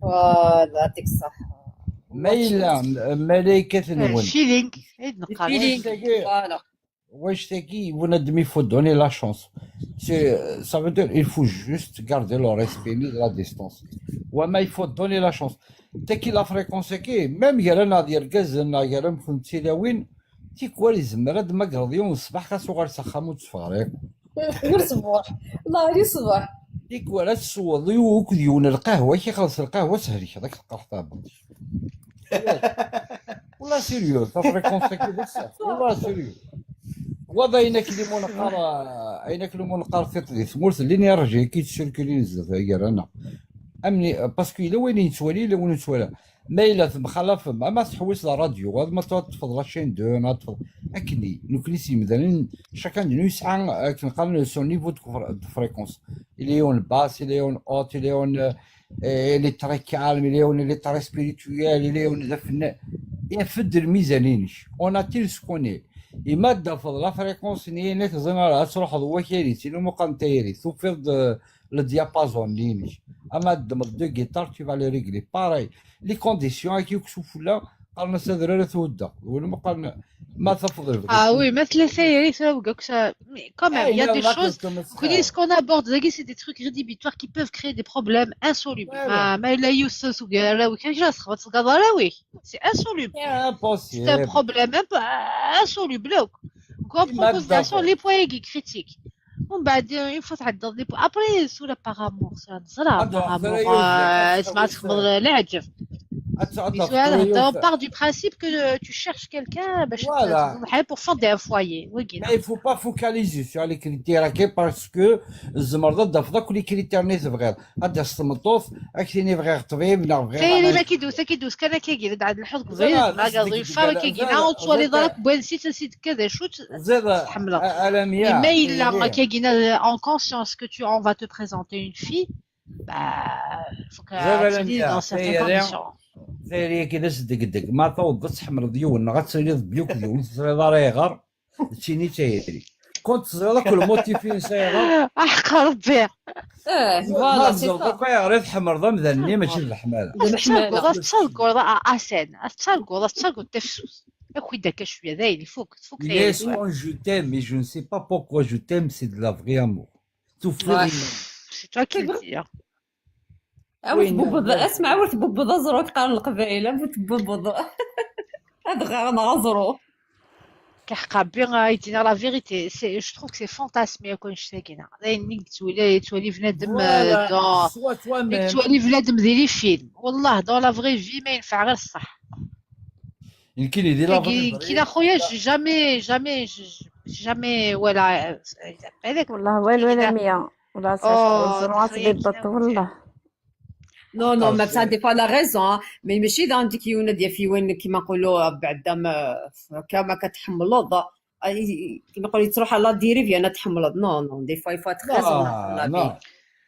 Voilà، يعطيك الصحة. ما إلا م-، ملائكة نون. Feeling. عيد نقال. Feeling. Voilà. واش تاكي بنادم يفوت donner la chance. C'est, ça veut dire, il faut juste garder le respect, la distance. وما يفوت donner la chance. تاكي la fréquence كي، même غير أنا ديال كازن، غير مكنتي لاوين، تيكوال يزمر هاد ما قرض يوم الصباح خاصو غير سخام وتفاريق. غير صباح. والله غير صباح. تيكوال تسوض يوك ديون القهوة، كي خلص القهوة سهري، هذاك القرطاب. والله sérieux، صافي كونسيكي بصح. والله sérieux. وضع عينك لي مونقار، عينك لي مونقار في تدي ثمورت l'énergie كي تسيركولي نزل غير أنا. أمني، parce que إلا وين يتوالي، إلا وين يتوالى. ما إلا تمخالف، ما، ما تحوس la radio، هذا ما تفضل la chaîne deux، ما تفضل. أكني، نكني سي مثلًا، chacun de nous يسعى، آه، كنقال son niveau de fréquence. Il est en basse, il est en haute, il est en, آه، il est très calme, il est en, il est très spirituel, il est en ذا فنان. يفد الميزانينش. On a tel ce qu'on est. إما تدفض la fréquence ني نك زنار تروح ذو وكيري، سينو مقام تيري، توفيض، آه، le diapason نينش. أما تدمض deux guitares، tu vas les régler. Pareil. Les conditions كي يكسو فلا، قالنا سادر راه تودا. ولا ما قالنا ما تفضل. Ah oui, mais les séries, ça, ça, mais quand même, il y a des choses. Vous connaissez ce qu'on aborde, c'est des trucs rédhibitoires qui peuvent créer des problèmes insolubles. ما، ما إلا يوسف وقال لا وي، كان جالس خبط القضاء لا وي. C'est insoluble. C'est impossible. C'est un problème imp-, insoluble. Donc, on prend en considération les points critiques. ومن بعد، une fois تعدى les points. Après, sur la par amour, sur la نظرة، par amour، آه، اسمع، تخبط العجب. Mais voilà, on part du principe que euh, tu cherches quelqu'un باش تضحي pour fonder un foyer. Mais il faut pas focaliser sur les critères parce que tzemreḍ ad d-tafeḍ akk les critères-nni tebɣiḍ. Ad d-tas tmeṭṭut, ad k-tini bɣiɣ ṭṭbib neɣ bɣiɣ. Tayri ma k-id-tewwet, ad k-id-tewwet kan akka-agi, ad lḥuḍ bɣiɣ, tagi, ad twalit ɣer-k wwin sita sita d acu tḥemmleḍ. Ma yella akkagi en conscience que tu on va te présenter une fille, bah, faut que tu dans certaines conditions. Tayri-agi d asdegdeg. Ma tawḍeḍ ad tḥemmleḍ yiwen neɣ ad tiliḍ bli akked yiwen, ur teẓriḍ ara ayɣer, d tin i d tayri. Kont teẓriḍ akk lmutif-ines ayɣer. Aḥeqq Rebbi. Eh, voilà, c'est ça. Akk ayɣer i tḥemmleḍ amdan-nni, mačči d leḥmala. Ad tettarguḍ, ad tettarguḍ, a Asan, ad tettarguḍ, ad tettarguḍ tafsut. Akud akka cwiya, dayen, ifuk, tfuk tayri. Quand je t'aime, mais je ne sais pas pourquoi je t'aime, c'est de la vraie amour. Tufiḍ iman-im. C'est toi qui le dis. Awi tbubbeḍ, asma awi tbubbeḍ aẓru qqaren Leqbayel, awi tbubbeḍ. Ad ɣaɣen aẓru. Kaḥqa Rebbi ay d-iniɣ la vérité, c'est, je trouve que c'est fantasmé akk annect-agi-nni. D ayen mi yettwali, yettwali bnadem, euh, dans, mi yettwali bnadem di les films. Wallah, dans la vraie vie, ma yenfeɛ ɣir ṣṣeḥ. Nekkini di la vraie vie. Nekkini a xuya, j'ai jamais, jamais, j'ai jamais, voilà. Wallah, walu ala meyya. Wallah, ça, c'est des bateaux, wallah. Non, non, mais ça, des fois, elle a raison, hein. Mais ماشي إذا عندك يونا ديال في وين كيما نقولوا بعدا ما كما كتحملوا، كيما نقولوا تروح على ديري فينا تحملوا. Non, non, des fois, il faut être raisonnable dans la vie.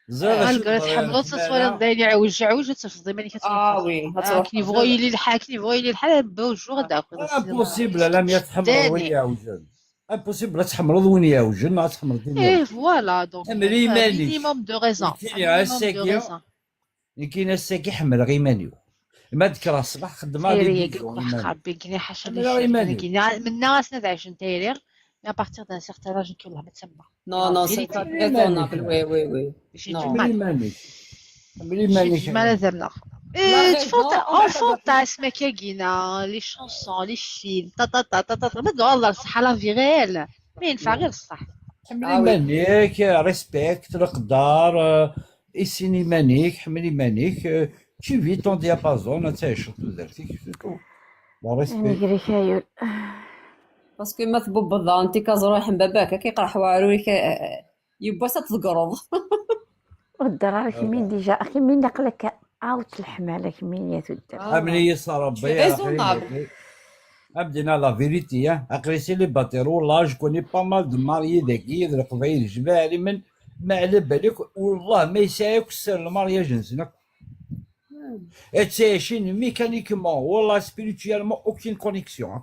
Malgré تحملوا تصوير داير يعوج يعوج وتفضي ملي كتفضي. اه وي. كي يبغوا يلي الحال، كي يبغوا يلي الحال بوجور داك. Impossible لا مي تحمل وين يعوجن. Impossible لا تحملض وين يعوجن، ما تحملض وين يعوجن. ايه voilà donc. حمل ايمانك. Minimum de raison. كاين الساكي. كاين الساكي حمل غير مانيو. ما ذكر الصباح خدمه. ربي كنا حاشا. من الناس نزعج نتايري. Mais à partir d'un certain âge كي والله ما تسمى. Non, non, c'est pas raisonnable. Oui, oui, oui. حملي مانيك. حملي مانيك. ما لازمنا. اون فونتاسم كاكينا، les chansons, les films, ta ta ta ta ta. ما تدور الله الصحة la vie réelle. ما ينفع غير الصح. حملي مانيك، respect، القدار، يسيني مانيك، حملي مانيك. Tu vis ton diapason، تعيش تودرتك، c'est tout. Bon, respect. نقري كايول. Parce que ما تبوبض انت كازروح باباك كيقرح وعرويك. يبا تضقرض. ودرا كيمين ديجا، كيمين نقلك اوت الحمالة كيمين يا تودر. امني يسا ربي يا اخي. ابدينا la vérité، ها، aql-i célibataire والله، je connais pas mal de mariés dagi d Leqbayel, jmaɛ liman, ma على بالك والله ما يسعى يكسر المارياج نسنا. اتعيشين mécaniquement والله، spirituellement aucune connexion.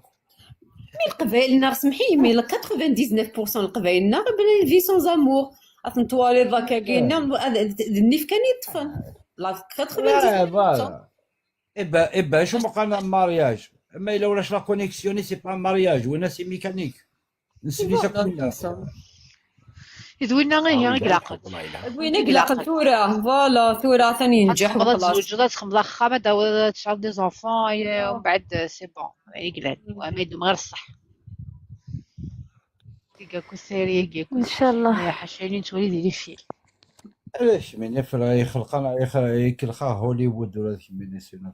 Mais Leqbayel-nneɣ, semḥ-iyi, mais quatre-vingt-dix-neuf pour cent n Leqbayel-nneɣ, bla une vie sans amour. Ad ten-twaliḍ akka gina, d nnif kan i ṭṭfen. La quatre-vingt-dix-neuf pour cent. Eh ben, eh ben, acu meqqar mariage? Ma yella ulac la connexion, c'est pas un mariage, winna c'est mécanique. Nesli akk winna. D winna ihi i ilaqen. D winna i ilaqen tura, voilà, tura atan yenǧeḥ. Ad txedmeḍ, ad tzewǧeḍ, ad txedmeḍ axxam, ad tawiḍ, ad tesɛuḍ des enfants, et, euh, mbeɛd, c'est bon, i yellan. Wa ma yeddem ɣer ṣṣeḥ. Tiga kussari, tiga kussari. Inchallah. Ḥaca yili nettwali di les films. علاش من يفرغ يخلق انا يكلخا هوليوود ولا كيما نسينا.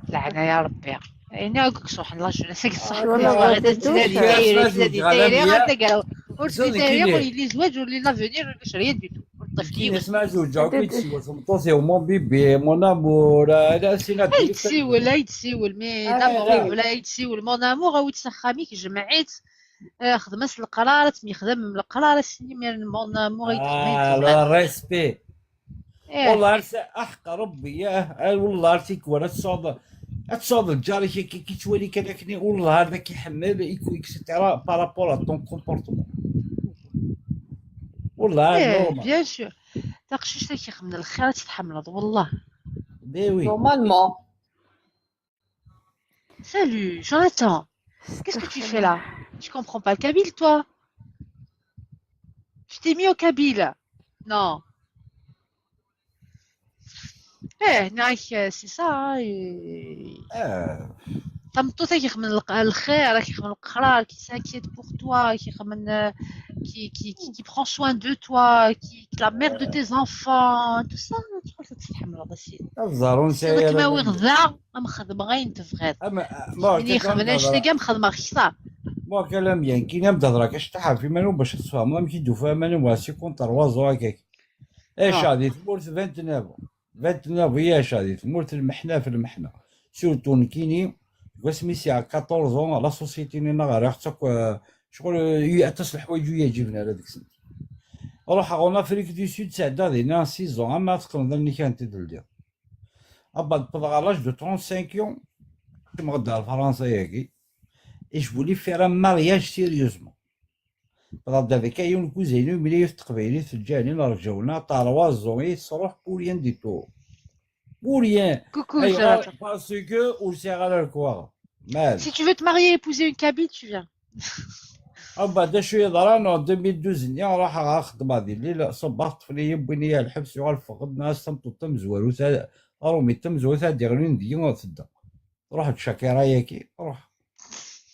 لعنا يا ربي. عيني هاكوك صح لا جونيس هاك الصح. والله غادي تنادي دايري تنادي دايري غادي كاع. ورتي دايري يقول لي زواج ولي لافونير ولا شي ريان دي تو. كي نسمع زوج جاوب يتسوى تمطوسي ومون بيبي مون امور. لا سينا. يتسيول لا يتسيول مي دابور ولا يتسيول مون امور او تسخاميك جمعيت. خدمت القرار تمي خدم القرار سيني مير مون امور. اه لو ريسبي. والله عرس احق ربي ياه. والله عرفتي كون تصوب تصوب الجار كي كي تولي كذاك، والله هذا كيحمل يكون اكسيتيرا بارابور ا طون كومبورتمون. والله ايه نورمال. بيان سور. تقشيش لك يخمن الخير تتحملض والله. بي وي نورمالمون. Salut, Jonathan. Qu'est-ce que tu fais là? Tu comprends pas le kabyle, toi? Je t'ai mis au kabyle. Non. ايه ناك c'est ça. تمطوت كيخمن الخير، كيخمن القرار، qui s'inquiète pour toi, كيخمن qui qui qui prend soin de toi, qui la mère de tes enfants, tout ça. Ad tḥemmleḍ a sidi. Ad ẓer ur nesɛi ara. Ad kem-awiɣ da, am xedmeɣ ayen tebɣiḍ. Am, ma yexdem annect-agi, am xedmeɣ kteṛ. Ma akka lamya nekkini am d-hedreɣ acṭaḥ ɣef iman-iw bac ad tfehmeḍ amek i d-tufa iman-iw ɣer sikunṭer waẓu akka. Aca di tmurt vingt-neuf, vingt-neuf i aca di tmurt lmeḥna f lmeḥna. Surtout nekkini, deg wasmi sɛiɣ quatorze ans, la société-nni neɣ rriɣ-tt akk, eh, ccɣel, eh, aṭas n leḥwayeǧ ur yi-ɛǧiben ara deg-sent. Ruḥeɣ en Afrique du Sud, sɛeddaɣ dinna six ans, ama ad teqqneḍ allen-ik ad tent-id-teldiḍ. Abad wwḍeɣ à l'âge de trente-cinq ans, kemmɣeɣ-d ɣer Fransa-agi, et je voulais faire un mariage sérieusement. Wwḍeɣ-d avec yiwen n cousin-inu, imla yiwet n teqbaylit, teǧǧa-nin rǧawna, trois ans i tesruḥ, pour rien du tout. Pour rien. Coucou, ayɣer? Parce que ur sɛiɣ ara lekwaɣeḍ. Mal. Si tu veux te marier, épouser une kabyle, tu viens. Abad d acu yeḍran, en deux mille douze-nni ruḥeɣ ad xedmeɣ di Lille, ṣubbeɣ ṭṭfen-iyi, wwin-iyi ɣer lḥebs, yuɣal ffɣeɣ-d, nniɣ-as tameṭṭut tamezwarut, a-, arumi tamezwarut ad d-iɣlin deg-i ad tedda. Ruḥ-d Shakira-yagi, ruḥ.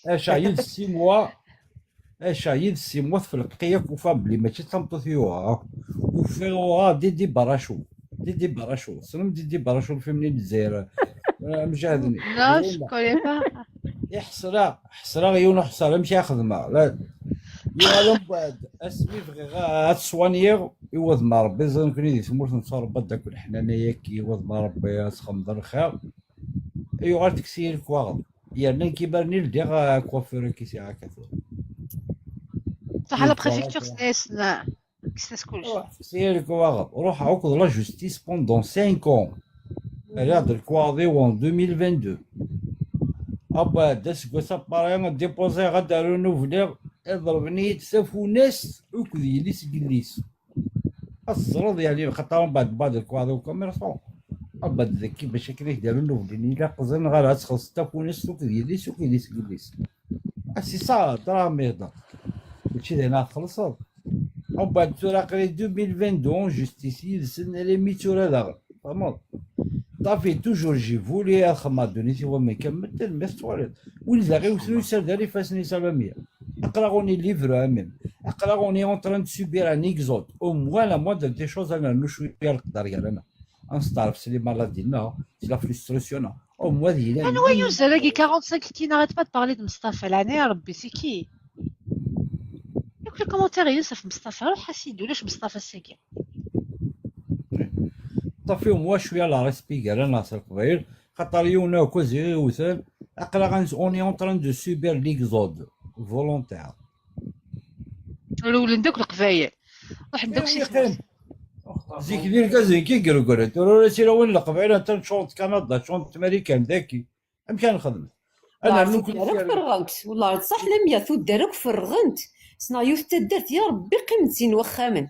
Aca yid six mois, aca yid six mois tfelqeq-iyi akk, ufiɣ belli mačči d tameṭṭut i uɣeɣ. Ufiɣ uɣeɣ Didi Baracho. Didi Baracho. Tessnem Didi Baracho, lfilm-nni n Lezzayer? Eh, amjahed-nni. Non, je connais pas. Iḥesra, ḥesraɣ yiwen uḥesser, amek i xedmeɣ? La, yuɣal umbeɛd, asmi bɣiɣ ad t-swaniyeɣ, iwad ma Rebbi, ẓer nekni di tmurt n Tṛebba, d akk leḥnana-yagi, iwad ma Rebbi ad txemmeḍ lxir. Yuɣal tekkes-iyi lekwaɣeḍ. Yerna nekk ibarni ldiɣ akuafur-agi sɛiɣ akka tura. Saḥ, la préfecture, c'est, c'est, c'est ce que je... Ruḥ, tekkes-iyi lekwaɣeḍ. Ruḥeɣ akked la justice pendant cinq ans. Rriɣ-d lekwaɣeḍ-iw en deux mille vingt-deux. Abad d aseggas apari, déposer ad d-arun ubniɣ, iḍelben-iyi-d tafunast akked yelli-s n yelli-s. Ad teẓreḍ, yeɛni, xaṭer mbeɛd, mbeɛd lekwaɣeḍ-iw commerçant. Mbeɛd daki bac akken ad k-d-arun ubni, ilaq ẓer neɣ ara ad txelṣeḍ tafunast akked yelli-s, akked yelli-s n yelli-s. Ah, c'est ça, dṛahem ihedder. Mačči d ayen ara txelṣeḍ. Mbeɛd tura aql-i deux mille vingt-deux en justice yid-sen, alammi tura daɣen. Tfehmeḍ? Ṭafi, toujours j'ai voulu ad xedmeɣ ddunit-iw am nekk am medden, mais tettwaliḍ. Win daɣ iwten ur yesserdi ara ifassen-is alammi. Aql-aɣ on est libre, même. Aql-aɣ on est en train de subir un exode. Au moins, la moindre des choses, ad nernu cwiya leqder gar-aneɣ. Ad nesteɛref s les maladies-nneɣ, s la frustration-nneɣ. Au moins, ad yili... Anwa yuzer-agi quarante-cinq qui n'arrête pas de parler de Mustafa, leɛnaya Rebbi, c'est qui? Yakk les commentaires-ines ɣef Mustafa, ruḥ a sidi, ulac Mustafa ass-agi. Ṭafi, au moins cwiya la respect gar-aneɣ s Leqbayel, xaṭer yiwen akk ziɣ iwten, aql-aɣ on est en train de subir l'exode volontaire. Rewlen-d akk Leqbayel. Ruḥen-d akk si tmurt. Zik d irgazen kan i iregglen. Tura ur as-ilawin Leqbayel, anta ččurent Kanada, ččurent Marikan, daki. Amek ara nexdem? Ad nernu kullec. Tuddar akk ferɣent. Wellah, d ṣṣeḥ lamya, tuddar akk ferɣent. Ssneɣ yiwet taddart, ya Rebbi, qqimen sin waxxamen.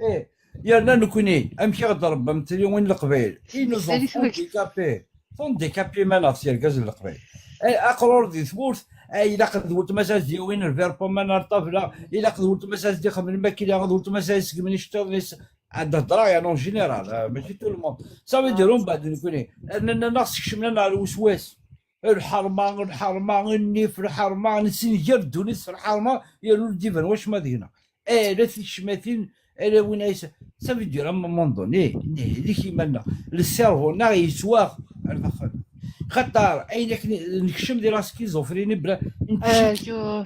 Eh, yerna nekni, amek i ɣ-d-rebban tiliwin n Leqbayel? Ils nous ont handicapés. Handicapés, ma neɣ s yergazen n Leqbayel. Eh, aqrur di tmurt, eh, ilaq d weltma-s ad s-d-yawin lverpement ar ṭṭabla, ilaq d weltma-s ad s-d-ixedmen lmakila, d weltma-s ad iseggmen iceṭṭiḍen-is. Ad d-hedreɣ, yani, en général, eh, mačči tout le monde. Ça veut dire, umbeɛd nekni, eh, nnan-aneɣ sekcem-aneɣ ɣer weswas. Lḥerma, lḥerma, nnif, lḥerma, nessenger ddunit s lḥerma, yernu ur d-iban wacemma deg-neɣ. Ala ticmatin, ala win ay s-, ça veut dire, à un moment donné, nehlek iman-nneɣ. Le cerveau-nneɣ yettwaɣ ar daxel. Xaṭer, ayen akken nekcem di la schizophrénie, bla, nekcem.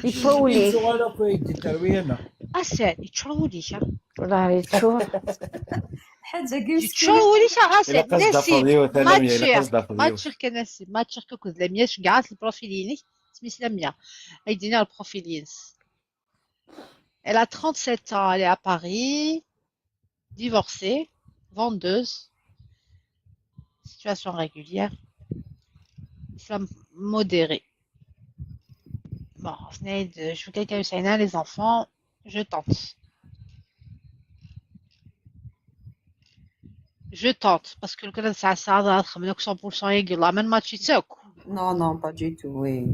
Yeččur wul-ik. Yettuɣal akk ay d-terwi-aneɣ. Asan, yeččur wul-ik, ha? Wellah, yeččur. Ḥaǧa kan. Yeččur wul-ik, a Asan. Ilaq ad s-d-tafeḍ yiwet, a Lamia, ilaq ad s-d-tafeḍ yiwet. Ma tcekk a Nassim, ma tcekk akked Lamia, ceggɛet lprofil-inek, isem-is Lamia. Ay d-iniɣ lprofil-ines. Elle a trente-sept ans, elle est à Paris, divorcée, vendeuse, situation régulière, islam modéré. Bon, je veux quelqu'un qui a les enfants, je tente. Je tente, parce que le cas ça, ça, ça, ça, cent pour cent يقول لا من ما تشيتك. Non, non, pas du tout, oui.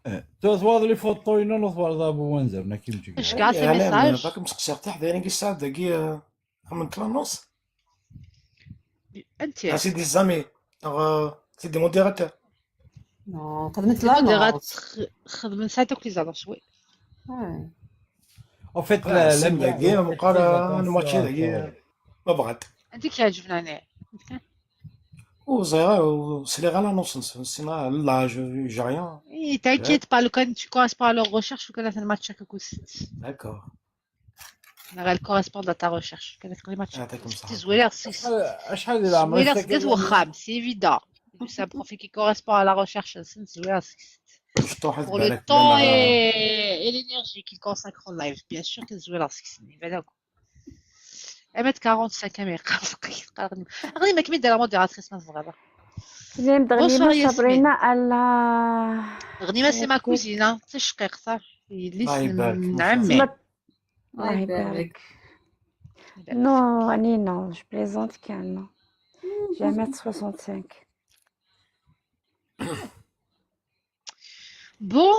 Eh, tu vois les photos, non, non, voilà, vous, وين زرنا كيم تجي. اش كاع سي يعني، ميساج؟ باك مسقسي حتى حدا، يعني، كي صار داكي، آه، خمن كلانوس. انت. آه، سي دي زامي. آه، سي دي موديراتور. Non, خدمت لا، موديرات-، خ-، خدمت ساعتك لي زالونس، وي. En fait, آه، la, la, سي داكي، مقارنة، ماتشي داكي. Ma bɣant. Anta i k-iɛeǧben ɛni? Ur ẓriɣ ara, ur sliɣ ara l'annonce-nsen, ssineɣ l'âge, j'ai rien. Eh, t'inquiète pas, lukan tu corresponds à leur recherche, lukan ad match-ik akked sett. D'accord. Neɣ elle correspond à ta recherche, lukan ad match. Ah, d'accord, ça. Tezwir-aɣ seg Acḥal di leɛmer tezwir-aɣ seg at wexxam, c'est évident. C'est un profil qui correspond à la recherche, c'est tezwir-aɣ seg sett. Mecṭuḥet Pour le balak temps llan, et, et l'énergie qu'il consacre en live, bien sûr, que tezwir-aɣ seg sett. Voilà. Elle met quarante-cinq ans, mais غنيمة كمين دايرة modératrice ما تبغى. Tizem d Ɣnima Bonsoir, Yasmine. Sabrina, Allah. غنيمة c'est ma Ok. cousine, hein. C'est شقيق صح. يليس الله يبارك، ما شاء عمي. الله. الله يبارك. Non, Annie, non, je plaisante, car non. J'ai un mètre soixante-cinq. Bon,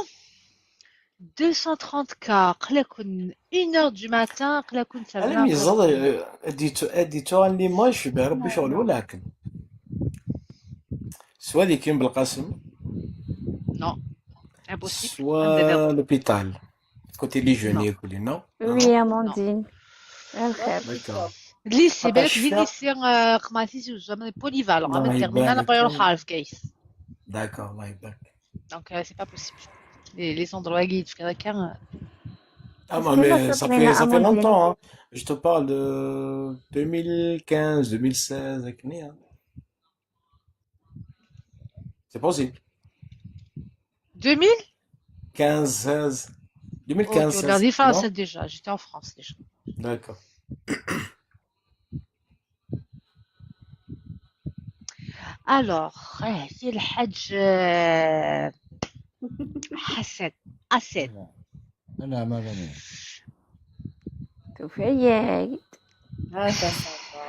deux cent trente K, قلكن une heure du matin, قلكن Alammi yeẓẓad, euh, ad yettu-, ad yettuɣal l'image, ben, Rebbi ccɣel wala akken. Soit di Kim Belqasem, Non, impossible. soit l'hôpital, côté les jeunes, Non. يقولي, non? Oui, Amandine. الخير. D'accord. Lycée, Papa, بالك je في fais- lycée, آه، قمعتي زوج زعما بوليفالون، الله عملت terminale يبارك après فيك. الحرف كايس. D'accord, الله يبارك. Donc, euh, c'est pas possible. Les, les endroits guides, كذا كان. Ah, Est-ce mais, que mais la ça Sabrina fait, ça fait Amandine longtemps, hein. Je te parle de deux mille quinze, deux mille seize, avec Nia. C'est possible. deux mille Quinze, seize. Oh, deux mille quinze, tu regardes seize, différence non? Déjà, j'étais en France déjà. D'accord. Alors, eh, c'est le Hajj, euh, Hassan. Hassan. أنا ما أنا. Tufa-yak-d. هكا صافا.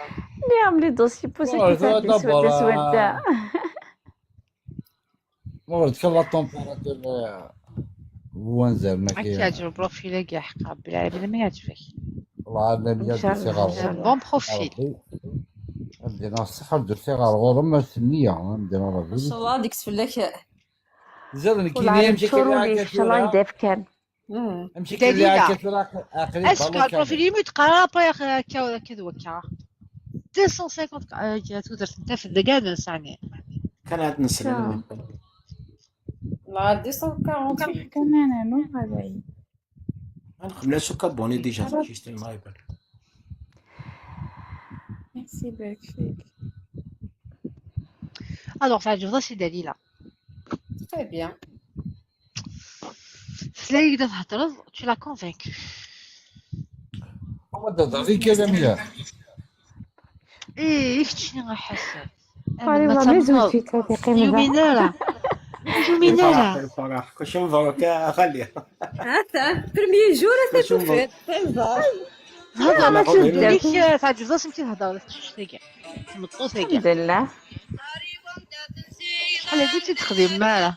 اليوم les dossiers posés والله كيف هاد السودة دابا سودة. ما ورد كان la température هو نزل ما راك كاين. يعجب البروفيل كاع حق ربي العالمين ما يعجبك. والله أنا اللي إن شاء درتي الله، إن غير شاء Un الله. bon profil. ربي. عندنا الصحة درتي غير غورة ما سمية عندنا ما ربي. شاء الله هذيك تفلك. زاد نكيني والله يمشي شهور كيلعب ولي شلون كثيرة. داف كان. آه. يمشي دليلة. كيلعب كثيرة. عقلي Est-ce que le profil يموت قرا با يا كذا وكا deux cent cinquante. آه، جات ودرت انت في الدقان نساني. كان عاد نسلم. لا deux cent quarante. كمان نو هذا. نخدم لا سوكا بوني ديجا شي شتي ما يبان. Merci beaucoup. Alors, فعجبها سي دليلة. Très bien. سلايك دا تهضرز، tu l'as convaincu. هو تهضري كلام يا. ايه، كتشني غا حسن. قالي ما ميزو تي تي قيمة. يومين لا. يومين لا. الفرح، الفرح. كلشي مبروك، آه، خليها. هذا premier jour كلشي تكون مبروك. في البار. هضر لا، ما غير تديك، فعجبها سمتي تهضر، تشتي كاع. تمطوطي كاع. الحمد لله. شحال هادي تتخدم مالا.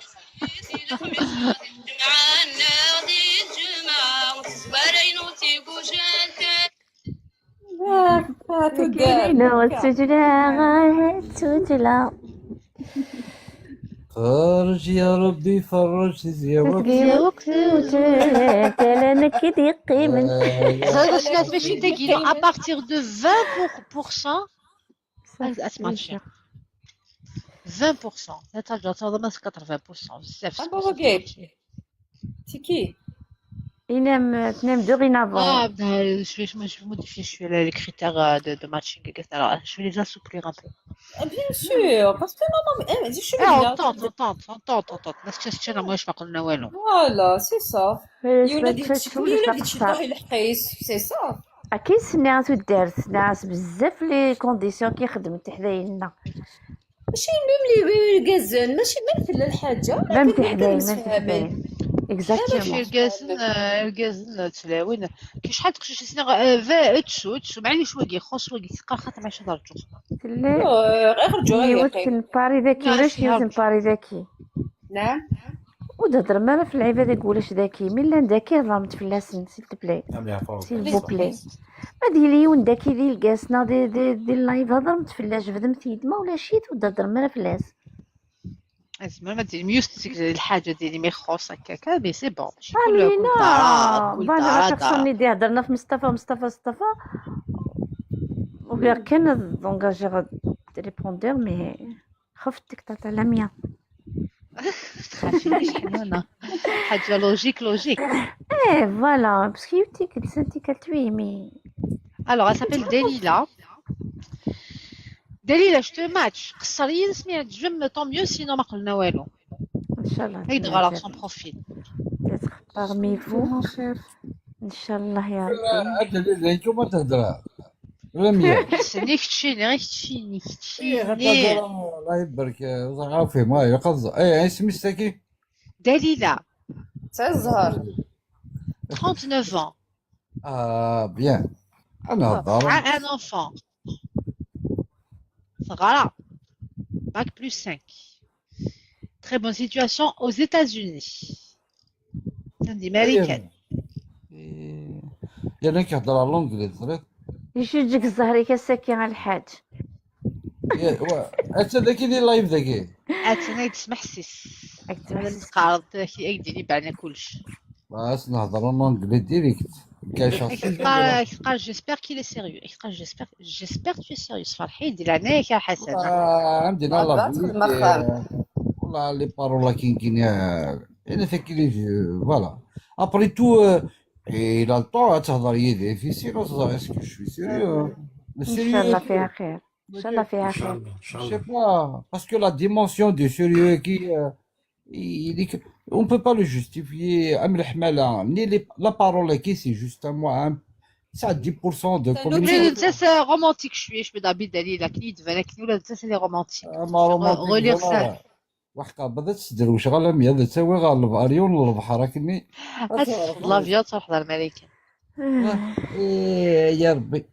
آه، آه، تودي. كاينة والسجلة، السجلة. فرج يا ربي، فرج يا ربي. تسلي وقت وجهك، لا نكد يقيمن. زاد شنو ماشي تاكينا à partir de vingt pour cent. اسمع شي. vingt pour cent. لا ترجع تهضر ماسك quatre-vingts pour cent بزاف. Ah, bon, ok. C'est qui? ينام تنام دوغينافون. اه، بدا شويه شويه شويه موديفي شويه les critères de, de matching et cetera. شويه les assouplir un peu. Ah, bien sûr, parce que non, non, mais, eh, mais je suis ايه، bien. on tente, on tente, on tente, on tente. ما تكتبش انا واش ما قلنا والو. Voilà, c'est ça. يولد يتشكل، يولد يتشبه الحقيس، c'est ça. اكيد سناس ودارت ناس بزاف les conditions كيخدم حداينا. ماشي même les irgazen، ماشي même تلا الحاجة، même لكن حداينا متفاهمين. Exactement. شي irgazen، آه، irgazen تلاوين. كي شحال تقشش سنة، آه، فا اتشو، اتشو، معليش واقي، خص واقي، تقا خاطر ما شي درجو. تلي آه، غير رجوع يوت يقي. كن باري ذاكي نعم، ولاش يوزن نعم. باري ذاكي. نعم. وتهضر مالا في العباد يقول اش ذاكي، من لان ذاكي راه متفلاسن، s'il te plaît. نعم، يعفوك. S'il vous plaît. ما دير لي ون ذاكي دير الكاسنا دي، دي، دي اللايف هضر متفلاش بدا متيد ما ولا شيت وتهضر مالا في الناس. اسمع، ما دير ميوزك الحاجة ديالي ما يخص هكاكا، mais c'est bon. ماشي آه، كل، mais كل non. دار، كل Voilà، دار، la personne اللي دي هضرنا في مصطفى، مصطفى، مصطفى. Ugiɣ kan ad engagiɣ répondeur, mais خفت تقطع على مية. حاجة لوجيك لوجيك. Eh, voilà, parce que يوتيك تسنتي كالتوي مي. Alors, elle s'appelle Delila. Delila, je te match. قصري اسمي عجبم, tant mieux, sinon ما قلنا والو. ان شاء الله هي دغرا son profil. Parmi vous. ان شاء الله يا ربي. هذا اللي انتم تهضرها. لم يكن. نيك تشيني غير تشيني ايه غدا الله يبارك. صافي ما يقص ايه اسمي الساكي. دليلة. تاع الزهر. Trente-neuf ans. Ah bien. انا هضر. Un enfant. صغرى. Bac plus cinq. Très bonne situation aux États-Unis. C'est une américaine. يعني كيهضر l'anglais صغير. يشجك الزهري كساكي على الحاج. هذا كي دير live ذاكي. اتنا يتسمح سيس. اكتب تقارض كي ايدي لي بعنا كلش. خلاص نهضروا l'anglais direct. كاين شخص كتقال كتقال j'espère qu'il est sérieux. كتقال j'espère j'espère tu es sérieux. فرحين دير عينيك يا حسن. آه، عندنا هضرات la في المخام. والله les paroles كاين كاين انا فكري. Voilà. Après tout, il a le temps تهضر يدي في سيرو. Est-ce que je suis sérieux? ان شاء الله فيها خير. ان شاء الله فيها خير. Je sais pas, parce que la dimension du sérieux qui, euh, il est que- on peut pas le justifier. ام الحماله ني les- la parole qui c'est juste un mot, hein. C'est à dix pour cent de نوبلي communication. نتا سي رومانتيك شويه، شويه دابي دليل، لكن يدفى لكن ولا نتا سي رومانتيك. ما رومانتيك غولير ولا- سا. وحقا بدات تدروش غير لم يد تسوي غير البحر يون البحر كني. لافيون تروح لامريكا. إيه يا ربي.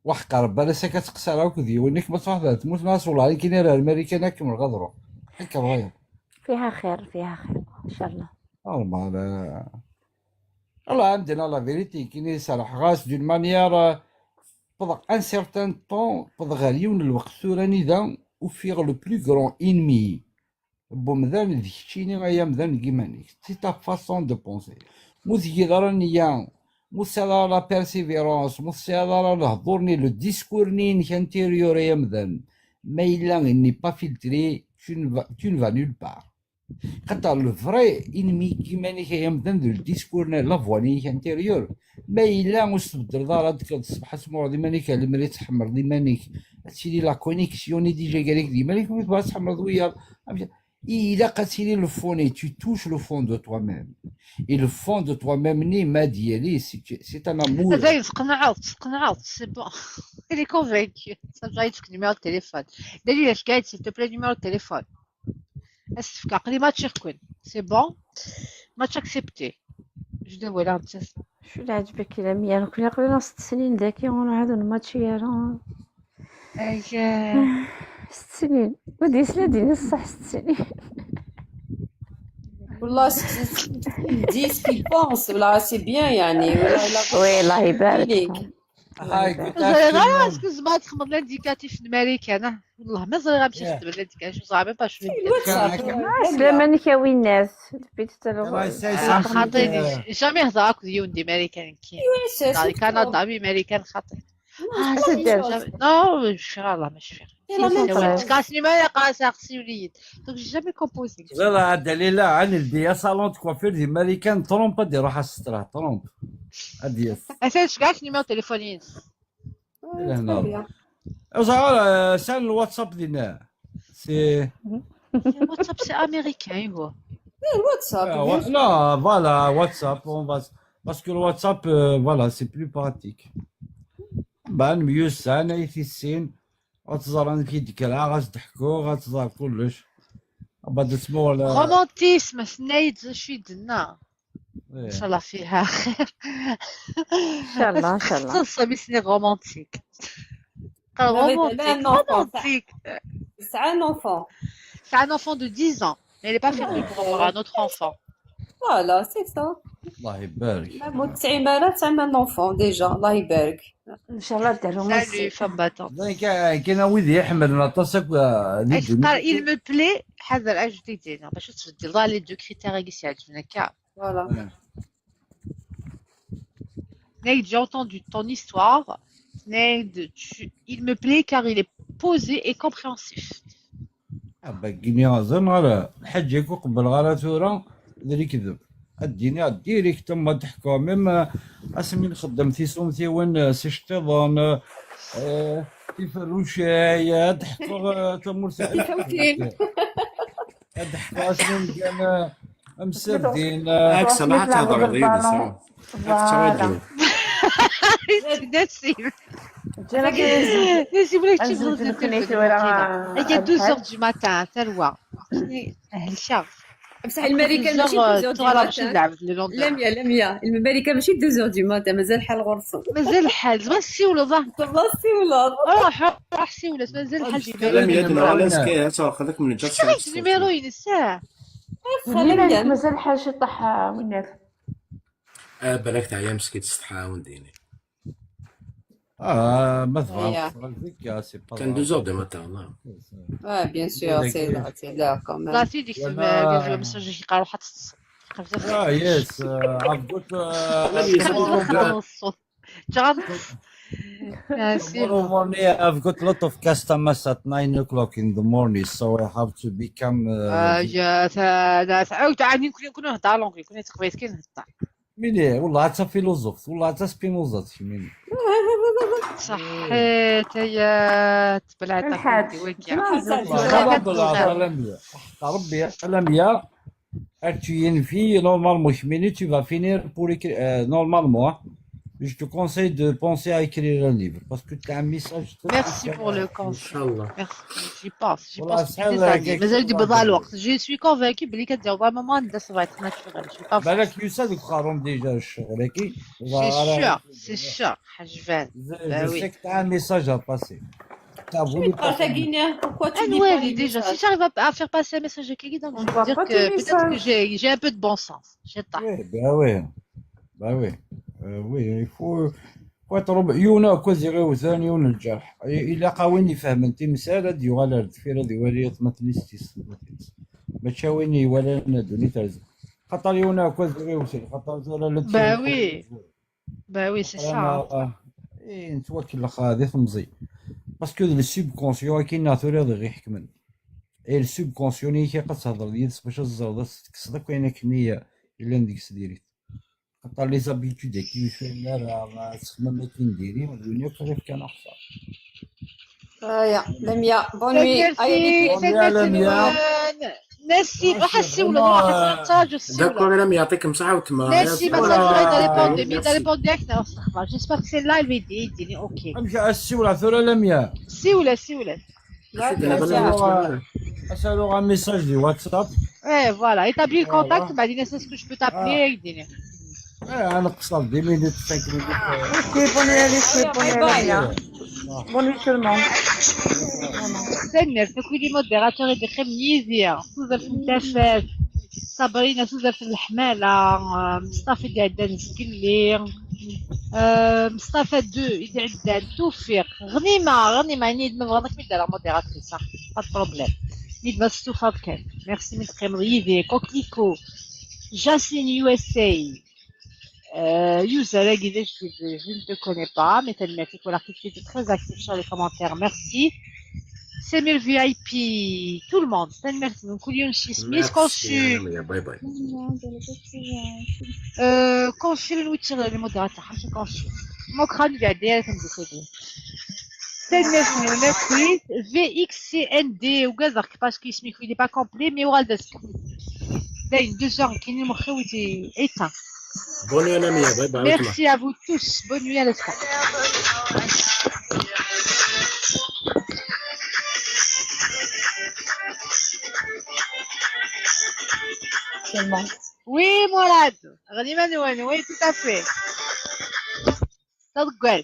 وحقا ربي انا ساكت تقصر هاك ديونك ما تروح تموت ناس والله كاين راه الماريكان هاك من غدرو. هكا رايا. فيها خير، فيها خير ان شاء الله. Normal. والله عندنا la vérité كاين يصرح غاس d'une manière. Pendant un certain temps, pendant غير يوم الوقت ثورة نيدا وفيغ le plus grand ennemi. بومدان ذكتشيني غيا مدان كيمانيك. C'est ta façon de penser. مو تجي دار النية، مو تسعى دار la persévérance، مو تسعى دار الهضور ني le discours ني نك intérieur يا مدان. ما إلا n'est pas filtré, tu ne vas, tu ne vas nulle part. خاطر le vrai ennemi كيمانيك يا مدان ذو le discours ني la voix ني intérieur. ما إلا مستبدل دار هذيك الصبح تمر دي مانيك على مريت تحمر دي مانيك. هادشي la connexion ني déjà قالك دي مانيك متبغى تحمر ويا. إلا قتلي le fond, et tu touches le fond de toi-même. Et le fond de toi-même ني ما ديالي c'est c'est un amour. هذا تقنعت تقنعت c'est bon. Elle est convaincue. صافي غيتفك numéro de téléphone. دليل اش قاعد s'il te plaît numéro de téléphone. اسفك عقلي ما تشكون c'est bon. Match accepté. Je dévoile un petit. شو اللي عجبك يا لميا؟ انا كنا قبل ست سنين ذاكي وانا هذا الماتش يا راه اييه. ست سنين. ودي سنة ديني الصح ست سنين. والله س- س- س- دي ce qu'il pense ولا c'est bien يعني ولا لا وي الله يبارك ليك. فيك. هاي قلت زريغه لك اسكو زعما تخمر l'indicatif numérique انا والله ما زريغه مشي ياه. خدمت l'indicatif زعما باش الواتساب. سلامة نكاوي الناس. بيت خاطيني jamais هضر هاك ديون دي ماريكان كي وي، سي- دار سي كندا مي ماريكان خاطي ما تديرش. نو شغال الله ماشي فيها يلا ما نقراش. كاسني ما يقاس اخسي وليد donc j'ai jamais composé. لا لا دليلة عن البيا صالون كوافير دي ماريكان ترومب دي روح السترا ترومب. اديس. عساش كاع numéro téléphone. لا لا. زعما سال الواتساب دينا. C'est Le WhatsApp c'est américain هو. الواتساب non, voilà, WhatsApp, on va parce que le WhatsApp, euh, voilà, c'est plus pratique. بان ميوس انا يتيسين. غتزار انا كي ديك العا غتضحكوا غتزار كلش. بعد تسمو ولا Romantisme سنايد شي دنا. ان شاء الله فيها خير. ان شاء الله، ان شاء الله. خصوصا ميسني romantique. لا، mais Romantique, non, non, romantique. C'est un enfant. C'est un enfant de dix ans. Elle n'est pas fermée pour avoir un autre enfant. Voilà, c'est ça. الله يبارك. Même au تسعين مرة c'est un enfant déjà. الله يبارك. ان شاء الله ديرهم Salut, femme battante. كاين كاين ويدي يحمل نطاسك. اش قال il me plaît؟ حذر اش ديتينا باش تفضل les deux critères اللي يعجبنا كاع. Voilà. Nate, j'ai entendu ton histoire. Naïd, tu- il me plaît car il est posé et compréhensif. Abaggini ẓer ɣer lḥaǧ-agi ur qebbleɣ ara tura d lekdeb. Ad d-iniɣ direct ma d-ḥkuɣ même asmi nxeddem tisumtiwin s iceṭṭiḍen, eh, tiferrucay, ad d-ḥkuɣ, eh, tamurt. Tawtin. Ad d-ḥkuɣ asmi ngan, eh, amserdin, eh, Aksel, ad thedreḍ yid-s. Ad tettṛaǧu. Nassim, ula d kečč tebɣiḍ ad tedduḍ tura. Aya douze heures du matin, tarwa. Helkeɣ. بصح الملكة ماشي deux heures du matin. لميا، لميا، الملكة ماشي deux heures du matin، مازال الحال غرسهم. مازال الحال، تبغى تسيولوا ظهر. تبغى تسيولوا. روح، روح سيولوا، مازال الحال. لميا، تنوالنسكي تاخذك من الجلسة. شنو النيميرو ينساه؟ خلينا. مازال الحال شي طاح وين؟ آه، بالك تعيا مسكين تستحى ونديني. Ah, ma tebɣam Aya. teṣrel zik, ah, c'est pas كان grave. دوز اور دو ماتان، لا. اه، بيان سور، سي لا، سي لا، كومام. لا سيدي، كتب ولا- كتب ميساج يقرا واحد الص- خمسة Ah, yes, uh, I've got, uh, Let me tomorrow, خمسة الصوت. جرب. آه، سي tomorrow morning, I've got lot of customers at nine o'clock in the morning, so I have to become, uh, آه، يا تا- لا، تعاود عاد يمكن يكون هضر لونجلي، كنا تقبيت كاين هضر. ميني، والله حتى فيلوزوف، والله حتى سبينوزا تشميني. صحيت يا تبلعت الحاج. أخوتي، وين كيا؟ شنو هاد والله غلط العظيم، لميا. حق ربي، لميا. Actually, une fille, normalement, tu vas finir pour écrire, euh, normalement, hein. Je te conseille de penser à écrire un livre parce que tu as un message très Merci spécial pour le à- conseil. ان شاء الله. Merci. J'y pense. J'y والله pense depuis سهل des هكاك. années. مازال دي بضا الوقت. Je suis convaiقة بلي كدير vraiment ما ندير صبايت ما تشغل. Je suis pas بالك يوسف ديك خارون déjà الشغل هاكي. C'est sûr, c'est sûr. حجبان. Je sais que tu as un message à passer. Tu as voulu passer un قرتاكيني، pourquoi tu Ah lis ouais, pas les déjà, si messages ? J'arrive à, à faire passer un message à quelqu'un, donc On je peux voit dire pas que tes peut-être que messages. j'ai j'ai un peu de bon sens. J'ai pas. Oui, bah oui. Bah oui. Euh, oui, il faut, faut être rob-, yiwen akk ad iɣiwten yiwen lǧerḥ. I- ilaq a win ifehmen timsal ad yuɣal ar deffir ad iwali atmaten-is, tiyessetmatin-is. Mačči a win iwalan ddunit ar zdat. Xaṭer yiwen akk ad iɣiwten, xaṭer tura la Bah oui. Bah oui, c'est ça, hein. Eh, nettwakellex, ah, di temẓi. Parce que d le subconscient akin neɣ tura dɣi ḥekmen. Et le subconscient-ik ilaq ad thedreḍ yid-s bac ad teẓreḍ ad tekkseḍ akk ayen akken i yellan deg-s diri-t. Xaṭer les habitudes-agi ur yefhim ara, ma txemmem akken diri, d win akk ara yefkan axeṣṣar. هيا لميا، bonne nuit. هيا Merci, ليكي. Bonne nuit à Lamia. Merci. Merci, حسي ولا vraiment, روح تراجع السي ولا. داكور، لميا، يعطيكم الصحة وتما. Merci, Voilà. madame, je vais te répondre. Merci. Mais te répondre direct, non, ça va. J'espère que c'est là, il va dire, il dit, ok. Amca assiwel tura Lamia. Si ou là, si ou là. شكرا، بلا ما تسمعنا. Asalu un message di WhatsApp. Ouais, voilà. Établir le Voilà. contact, bah, dis-moi, c'est ce que je peux t'appeler, il dit. Eh, ad neqṣer dix minutes, cinq minutes. Ok, bonne nuit, Alice, bonne nuit, باي باي. Lamia. Bonne nuit tout le monde. Tanemmirt, akk les modérateurs i d-iqqimen yid-i, Tuzert n Tafat, Sabrina, Tuzert n Leḥmala, euh, Mustafa i d-iɛeddan zgelli, euh, Mustafa deux i d-iɛeddan, Tufiq, Ɣnima, Ɣnima, ini-d ma bɣan ad kem-id-rreɣ modératrice, ah, pas de problème. Ini-d ma testufaḍ kan. Merci mi teqqimeḍ yid-i, Coquelicot, Jacine U S A, Euh, user, je, je ne te connais pas, mais tanemmirt-ik, voilà, tu es très actif sur les commentaires, merci. Samir V I P, tout le monde, tanemmirt-ik, كل يوم شي اسمي. Merci, Consul, لميا، باي باي. euh, Consul, نوتي les modérateurs, حاشا Consul. Mokran, il y a des tanemmirt-ik, V X C N D, وكازاك، parce que اسمك il est pas complet, mais وغالدة. Là, il y a deux heures, كاين مخي ويتي éteint. Bonne nuit لميا، باي باي. Merci à vous tous. Bonne nuit à la soirée. Seulement. Oui, Mourad. غنيمة نوان. Oui, tout à fait. تضقل.